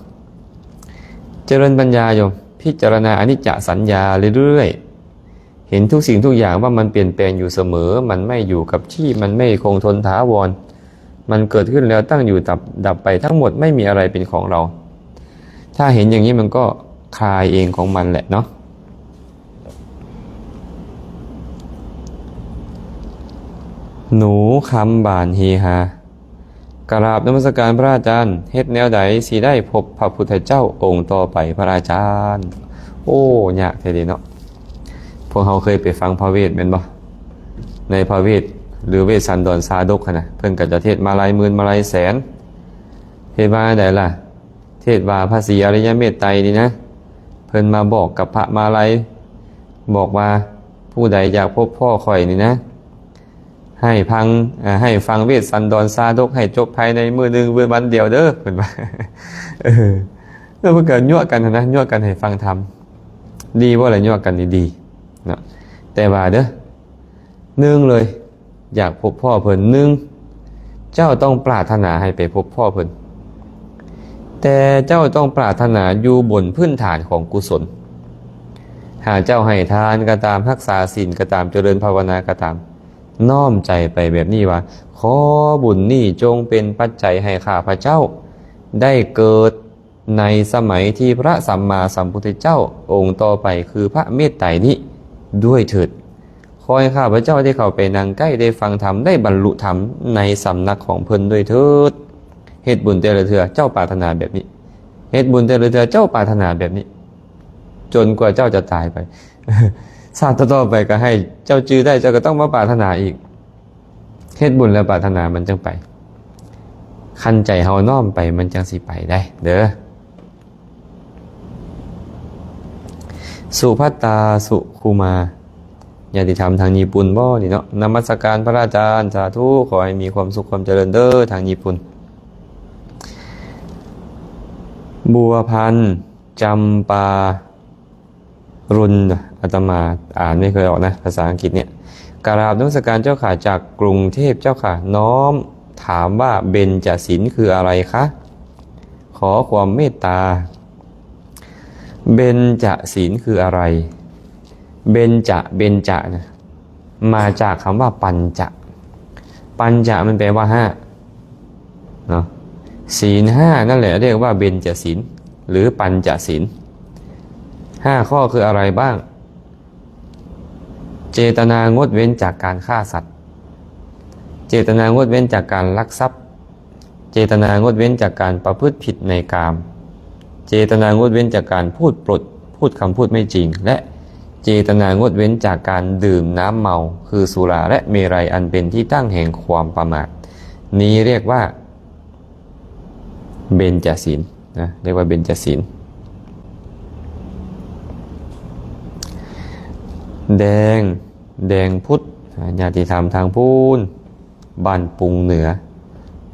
ເຈລິນປັນຍາໂຍມ, ພິຈາລະນາອະນິດຈະສັນຍາເລື້ອຍໆ, ເຫັນທຸກສິ່ງທຸກຢ່າງວ່າມັນປ່ຽນແປງຢູ່ສະເໝີ, ມັນໄມ່ຢູ່ກັບທີ່, ມັນໄມ່ຄົງທົນຖາວອນ, ມັນເກີດຂຶ້ນແລ້ວຕັ້ງຢູ່ ດັບ ດັບໄປ, ທັງໝົດໄມ່ມີອະໄລເປັນຂອງເຮົາ. ຖ້າເຫັນຢ່າງນີ້ມັນກໍຄາຍເອງຂອງມັນແຫຼະເນາະ. ໜູຄຳບານເຮຮາ, ກະລາບນະມັດສະການພະອາຈານ, ເຮັດແນວໃດຊິໄດ້ພົບພະພຸດທະເຈົ້າອົງຕໍ່ໄປພະອາຈານ? ໂອ້ ຍາກແທ້ເດເນາະ. ພວກເຮົາເຄີຍໄປຟັງພະເວດແມ່ນບໍ່? ໃນພະເວດ ຫຼື ເວດສັນດອນຊາດົກຫັ້ນນະ, ເພິ່ນກໍຈະເທດມາໄລໝື່ນມາໄລແສນ. ເທດວ່າໃດລະ? ເທດວ່າພະສີອະລິຍະເມດໄຕນີ້ນະ, ເພິ່ນມາບອກກັບພະມາໄລ, ບອກວ່າ ຜູ້ໃດຢາກພົບພໍ້ຂ້ອຍນີ້ນະ, ໃຫ້ຟັງ ເອີ ໃຫ້ຟັງເວດສັນດອນຊາດົກໃຫ້ຈົບພາຍໃນມື້ໜຶ່ງ ວັນດຽວເດີ ເພິ່ນວ່າ. ເອີ ແລ້ວເພິ່ນກໍຍົວະກັນຫັ້ນນະ, ຍົວະກັນໃຫ້ຟັງທຳ. ດີບໍ່ລະ ຍົວະກັນນີ້? ດີເນາະ. ແຕ່ວ່າເດີ ໜຶ່ງເລີຍ ຢາກພົບພໍ້ເພິ່ນ, ໜຶ່ງ ເຈົ້າຕ້ອງປາດຖະໜາໃຫ້ໄປພົບພໍ້ເພິ່ນ, ແຕ່ເຈົ້າຕ້ອງປາດຖະໜາຢູ່ບົນພື້ນຖານຂອງກຸສົນ. ຫາເຈົ້າໃຫ້ທານກໍຕາມ, ຮັກສາສິນກໍຕາມ, ເຈະເລີນພາວະນາກໍຕາມ, ນ້ອມໃຈໄປແບບນີ້ວ່າ ຂໍບຸນນີ້ຈົ່ງເປັນປັດໄຈໃຫ້ຂ້າພະເຈົ້າໄດ້ເກີດ ໃນສະໄໝທີ່ພະສຳມາສຳພຸດທະເຈົ້າອົງຕໍ່ໄປ ຄືພະເມດໄຕນີ້ດ້ວຍເທີດ. ຂໍໃຫ້ຂ້າພະເຈົ້າໄດ້ເຂົ້າໄປນັ່ງໃກ້, ໄດ້ຟັງທຳ, ໄດ້ບັນລຸທຳໃນສຳນັກຂອງເພິ່ນດ້ວຍເທີດ. ເຮັດບຸນແຕ່ລະເທື່ອເຈົ້າປາດຖະໜາແບບນີ້, ເຮັດບຸນແຕ່ລະເທື່ອເຈົ້າປາດຖະໜາແບບນີ້ ຈົນກວ່າເຈົ້າຈະຕາຍໄປ. ຊາດຕໍ່ໆໄປກໍໃຫ້ເຈົ້າຈື່ໄດ້, ເຈົ້າກໍຕ້ອງມາປາດຖະໜາອີກ. ເຮັດບຸນແລ້ວປາດຖະໜາມັນຈັ່ງໄປ, ຄັນໃຈເຮົານ້ອມໄປມັນຈັ່ງຊິໄປໄດ້ເດີ. ສຸພັດຕາ ສຸຂຸມາ, ຍາຕິທຳທາງຍີ່ປຸ່ນບໍ່ນີ້ເນາະ? ນະມັດສະການພະອາຈານ, ສາທຸ, ຂໍໃຫ້ມີຄວາມສຸກຄວາມຈະເລີນເດີທາງຍີ່ປຸ່ນ. ບົວພັນ ຈຳປາ ລຸນ ອາດຕະມາອ່ານໄມ່ຄ່ອຍອອກນະ ພາສາອັງກິດເນີ້ຍ. ກະລາບນະມັດສະການເຈົ້າຂ້າ ຈາກກຸງເທບເຈົ້າຂ້າ. ນ້ອມຖາມວ່າເບັນຈະສິນຄືອະໄລຄະ? ຂໍຄວາມເມດຕາ. ເບັນຈະສິນຄືອະໄລ? ເບັນຈະ, ເບັນຈະນະ ມາຈາກຄຳວ່າປັນຈະ. ປັນຈະມັນແປວ່າຫ້າເນາະ. ສິນຫ້ານັ້ນແຫຼະເອີ້ນວ່າເບັນຈະສິນ ຫຼື ປັນຈະສິນ. ຫ້າຂໍ້ຄືອະໄລບ້າງ? ເຈດຕະນາງົດເວັ້ນຈາກການຂ້າສັດ, ເຈດຕະນາງົດເວັ້ນຈາກການລັກຊັບ, ເຈດຕະນາງົດເວັ້ນຈາກການປະພຶດຜິດໃນກາມ, ເຈດຕະນາງົດເວັ້ນຈາກການພູດປົດ, ພູດຄຳພູດໄມ່ຈິງ ແລະ ເຈດຕະນາງົດເວັ້ນຈາກການດື່ມນ້ຳເມົາ ຄືສຸລາ ແລະ ເມໄຣ ອັນເປັນທີ່ຕັ້ງແຫ່ງຄວາມປະໝາດ. ນີ້ຮຽກວ່າເບັນຈະສິນນະ, ຮຽກວ່າເບັນຈະສິນ. ແດງ, ແດງພຸດ, ຍາຕິທຳທາງພຸ້ນ ບ້ານປຸງເໜືອ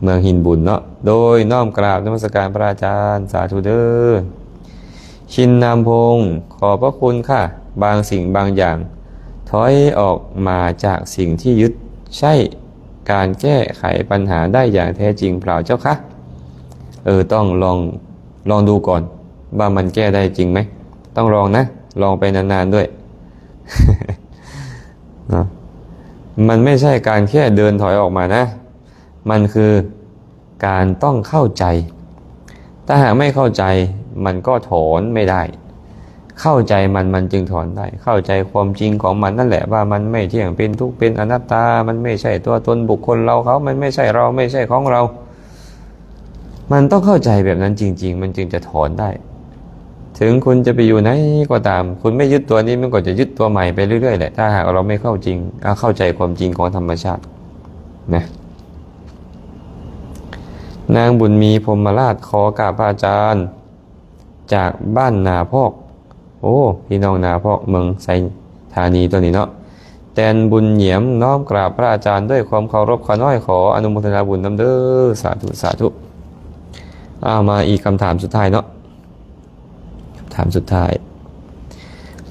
ເມືອງຫີນບຸນເນາະ. ໂດຍນ້ອມກາບນະມັດສະການພະອາຈານ, ສາທຸເດີ. ຊິນນາມພົງ, ຂອບພະຄຸນຄ່ະ. ບາງສິ່ງບາງຢ່າງຖອຍອອກມາຈາກສິ່ງທີ່ຍຶດ, ໃຊ້ການແກ້ໄຂບັນຫາໄດ້ຢ່າງແທ້ຈິງເປົ່າເຈົ້າຄະ? ເອີ, ຕ້ອງລອງ, ລອງດູກ່ອນວ່າມັນແກ້ໄດ້ຈິງໄໝ? ຕ້ອງລອງນະ, ລອງໄປນານໆດ້ວຍ. ເນາະ ມັນໄມ່ໃຊ່ການແຄ່ເດີນຖອຍອອກມານະ, ມັນຄືການຕ້ອງເຂົ້າໃຈ. ຖ້າຫາກໄມ່ເຂົ້າໃຈ, ມັນກໍຖອນໄມ່ໄດ້. ເຂົ້າໃຈມັນ, ມັນຈຶ່ງຖອນໄດ້. ເຂົ້າໃຈຄວາມຈິງຂອງມັນນັ້ນແຫຼະ, ວ່າມັນໄມ່ທ່ຽງ, ເປັນທຸກ, ເປັນອະນັດຕາ, ມັນໄມ່ໃຊ່ຕົວຕົນບຸກຄົນເຮົາເຂົາ, ມັນໄມ່ໃຊ່ເຮົາ, ໄມ່ໃຊ່ຂອງເຮົາ. ມັນຕ້ອງເຂົ້າໃຈແບບນັ້ນຈິງໆ ມັນຈຶ່ງຈະຖອນໄດ້. ເຖິງຄຸນຈະໄປຢູ່ໃນກໍຕາມ, ຄຸນໄມ່ຍຶດຕົວນີ້, ມັນກໍຈະຍຶດຕົວໃໝ່ໄປເລື້ອຍໆແຫຼະ, ຖ້າຫາກເຮົາໄມ່ເຂົ້າຈິງ, ເຂົ້າໃຈຄວາມຈິງຂອງທຳມະຊາດນະ. ນາງບຸນມີ ພົມມະລາດ, ຂໍກາບພະອາຈານ ຈາກບ້ານນາພອກ. ໂອ້ ພີ່ນ້ອງນາພອກ ເມືອງໄຊທານີຕົວນີ້ເນາະ. ແຕນບຸນຫຍຽມ ນ້ອມກາບພະອາຈານດ້ວຍຄວາມເຄົາລົບຂ້ານ້ອຍ ຂໍອະນຸໂມທະນາບຸນນຳເດີ. ສາທຸ, ສາທຸ. ເອົາ ມາອີກຄຳຖາມສຸດທ້າຍເນາະ, ຄຳຖາມສຸດທ້າຍ.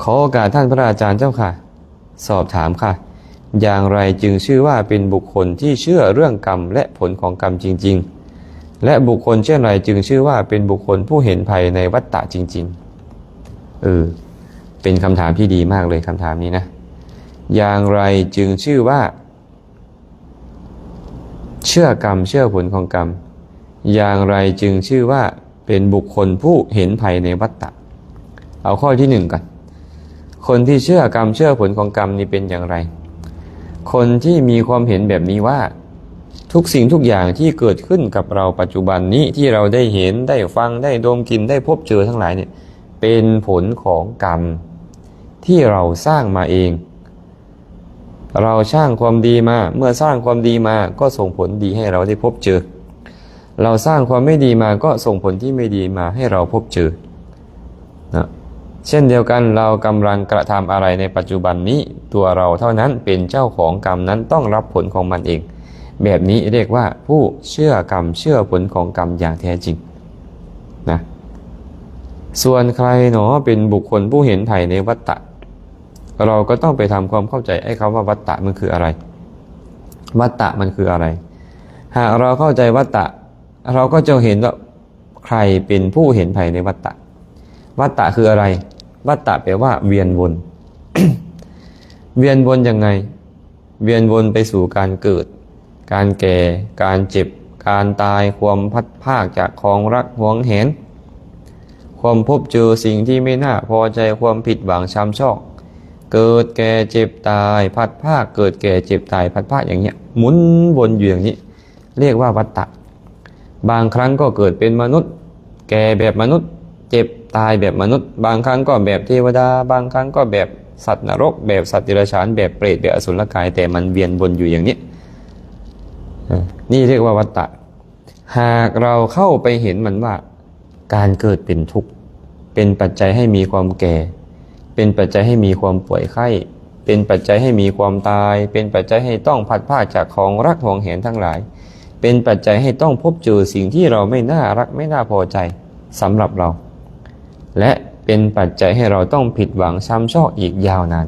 ຂໍໂອກາດທ່ານພະອາຈານເຈົ້າຄ່ະ. ສອບຖາມຄ່ະ, ຢ່າງໃດຈຶ່ງຊື່ວ່າເປັນບຸກຄົນທີ່ເຊື່ອເລື່ອງກຳ ແລະ ຜົນຂອງກຳຈິງ และบุคคลเช่นไรจึงชื่อว่าเป็นบุคคลผู้เห็นภัยในวัฏฏะจริงๆ เออ เป็นคำถามที่ดีมากเลย คำถามนี้นะ อย่างไรจึงชื่อว่า เชื่อกรรม เชื่อผลของกรรม อย่างไรจึงชื่อว่าเป็นบุคคลผู้เห็นภัยในวัฏฏะ เอาข้อที่หนึ่งก่อน คนที่เชื่อกรรม เชื่อผลของกรรมนี่เป็นอย่างไร คนที่มีความเห็นแบบนี้ว่า ทุกสิ่งทุกอย่างที่เกิดขึ้นกับเราปัจจุบันนี้ ที่เราได้เห็น ได้ฟัง ได้ดมกลิ่น ได้พบเจอทั้งหลายเนี่ย เป็นผลของกรรมที่เราสร้างมาเอง เราสร้างความดีมา เมื่อสร้างความดีมาก็ส่งผลดีให้เราได้พบเจอ เราสร้างความไม่ดีมาก็ส่งผลที่ไม่ดีมาให้เราพบเจอนะ เช่นเดียวกัน เรากำลังกระทำอะไรในปัจจุบันนี้ ตัวเราเท่านั้นเป็นเจ้าของกรรมนั้น ต้องรับผลของมันเอง แบบนี้เรียกว่าผู้เชื่อกรรม เชื่อผลของกรรมอย่างแท้จริงนะ ส่วนใครหนอเป็นบุคคลผู้เห็นภัยในวัฏฏะ เราก็ต้องไปทำความเข้าใจไอ้คำว่าวัฏฏะมันคืออะไร วัฏฏะมันคืออะไร หากเราเข้าใจวัฏฏะ เราก็จะเห็นว่าใครเป็นผู้เห็นภัยในวัฏฏะ วัฏฏะคืออะไร วัฏฏะแปลว่าเวียนวน เวียนวนยังไง เวียนวนไปสู่การเกิด การแก่ การเจ็บ การตาย ความพลัดพรากจากของรักหวงแหน ความพบเจอสิ่งที่ไม่น่าพอใจ ความผิดหวังช้ำชอก เกิดแก่เจ็บตาย พลัดพราก เกิดแก่เจ็บตาย พลัดพราก อย่างเงี้ย หมุนวนอยู่อย่างนี้ เรียกว่าวัฏฏะ บางครั้งก็เกิดเป็นมนุษย์ แก่แบบมนุษย์ เจ็บตายแบบมนุษย์ บางครั้งก็แบบเทวดา บางครั้งก็แบบสัตว์นรก แบบสัตว์เดรัจฉาน แบบเปรต แบบอสุรกาย แต่มันเวียนวนอยู่อย่างนี้ เออ นี่เรียกว่าวัฏฏะ หากเราเข้าไปเห็นมันว่า การเกิดเป็นทุกข์ เป็นปัจจัยให้มีความแก่ เป็นปัจจัยให้มีความป่วยไข้ เป็นปัจจัยให้มีความตาย เป็นปัจจัยให้ต้องพลัดพรากจากของรักหวงแหนทั้งหลาย เป็นปัจจัยให้ต้องพบเจอสิ่งที่เราไม่น่ารัก ไม่น่าพอใจสำหรับเรา และเป็นปัจจัยให้เราต้องผิดหวังช้ำชอกอีกยาวนาน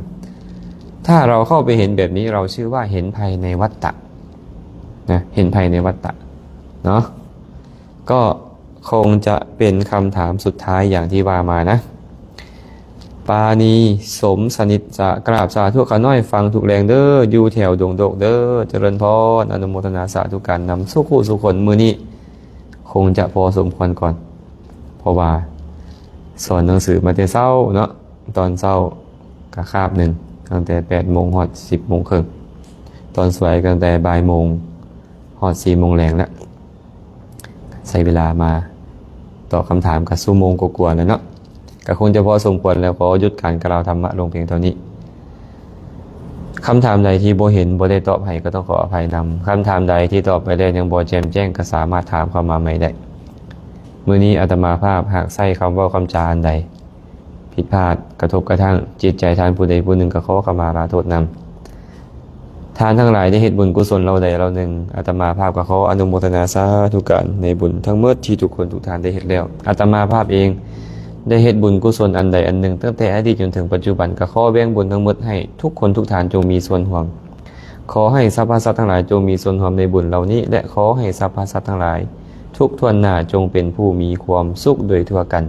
ถ้าเราเข้าไปเห็นแบบนี้ เราชื่อว่าเห็นภัยในวัฏฏะนะ เห็นภัยในวัฏฏะเนาะ ก็คงจะเป็นคำถามสุดท้ายอย่างที่ว่ามานะ ปานี สมสนิท จะกราบสาธุ ข้าน้อยฟังทุกแลงเด้อ อยู่แถวดงโดกเด้อ เจริญพร อนุโมทนาสาธุการนำ สุขุสุคน มื้อนี้คงจะพอสมควรก่อน เพราะว่าสอนหนังสือมาแต่เช้าเนาะ ตอนเช้าก็คาบหนึ่ง ตั้งแต่แปดโมงฮอดสิบโมงครึ่ง ตอนสวยก็ตั้งแต่บ่ายโมงฮอดสี่โมงแลงแล้ว ใช้เวลามาตอบคำถามก็ชั่วโมงกว่าๆแล้วเนาะ ก็คงจะพอสมควรแล้ว ขอหยุดการกล่าวธรรมะลงเพียงเท่านี้ คำถามใดที่บ่เห็น บ่ได้ตอบให้ ก็ต้องขออภัยนำ คำถามใดที่ตอบไปแล้วยังบ่แจ่มแจ้ง ก็สามารถถามเข้ามาใหม่ได้ มื้อนี้อาตมาภาพหากใช้คำเว้าคำจาอันใด ผิดพลาดกระทบกระทั่งจิตใจท่านผู้ใดผู้หนึ่ง ก็ขอขมาลาโทษนำ ท่านทั้งหลายได้เฮ็ดบุญกุศลเหล่าใดเหล่าหนึ่ง อาตมาภาพก็ขออนุโมทนาสาธุการในบุญทั้งหมดที่ทุกคนทุกท่านได้เฮ็ดแล้ว อาตมาภาพเองได้เฮ็ดบุญกุศลอันใดอันหนึ่ง ตั้งแต่อดีตจนถึงปัจจุบัน ก็ขอแบ่งบุญทั้งหมดให้ทุกคนทุกท่านจงมีส่วนร่วม ขอให้สรรพสัตว์ทั้งหลายจงมีส่วนร่วมในบุญเหล่านี้ และขอให้สรรพสัตว์ทั้งหลายทุกทั่วหน้าจงเป็นผู้มีความสุขโดยทั่วกัน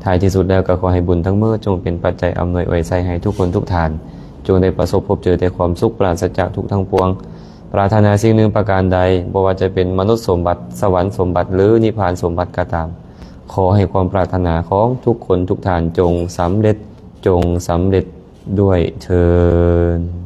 ท้ายที่สุดแล้วก็ขอให้บุญทั้งหมดจงเป็นปัจจัยอำนวยอวยชัยให้ทุกคนทุกท่าน จงได้ประสบพบเจอแต่ความสุขปราศจากทุกข์ทั้งปวง ปรารถนาสิ่งหนึ่งประการใด บ่ว่าจะเป็นมนุษย์สมบัติ สวรรค์สมบัติ หรือนิพพานสมบัติก็ตาม ขอให้ความปรารถนาของทุกคนทุกท่านจงสำเร็จ จงสำเร็จด้วยเทอญ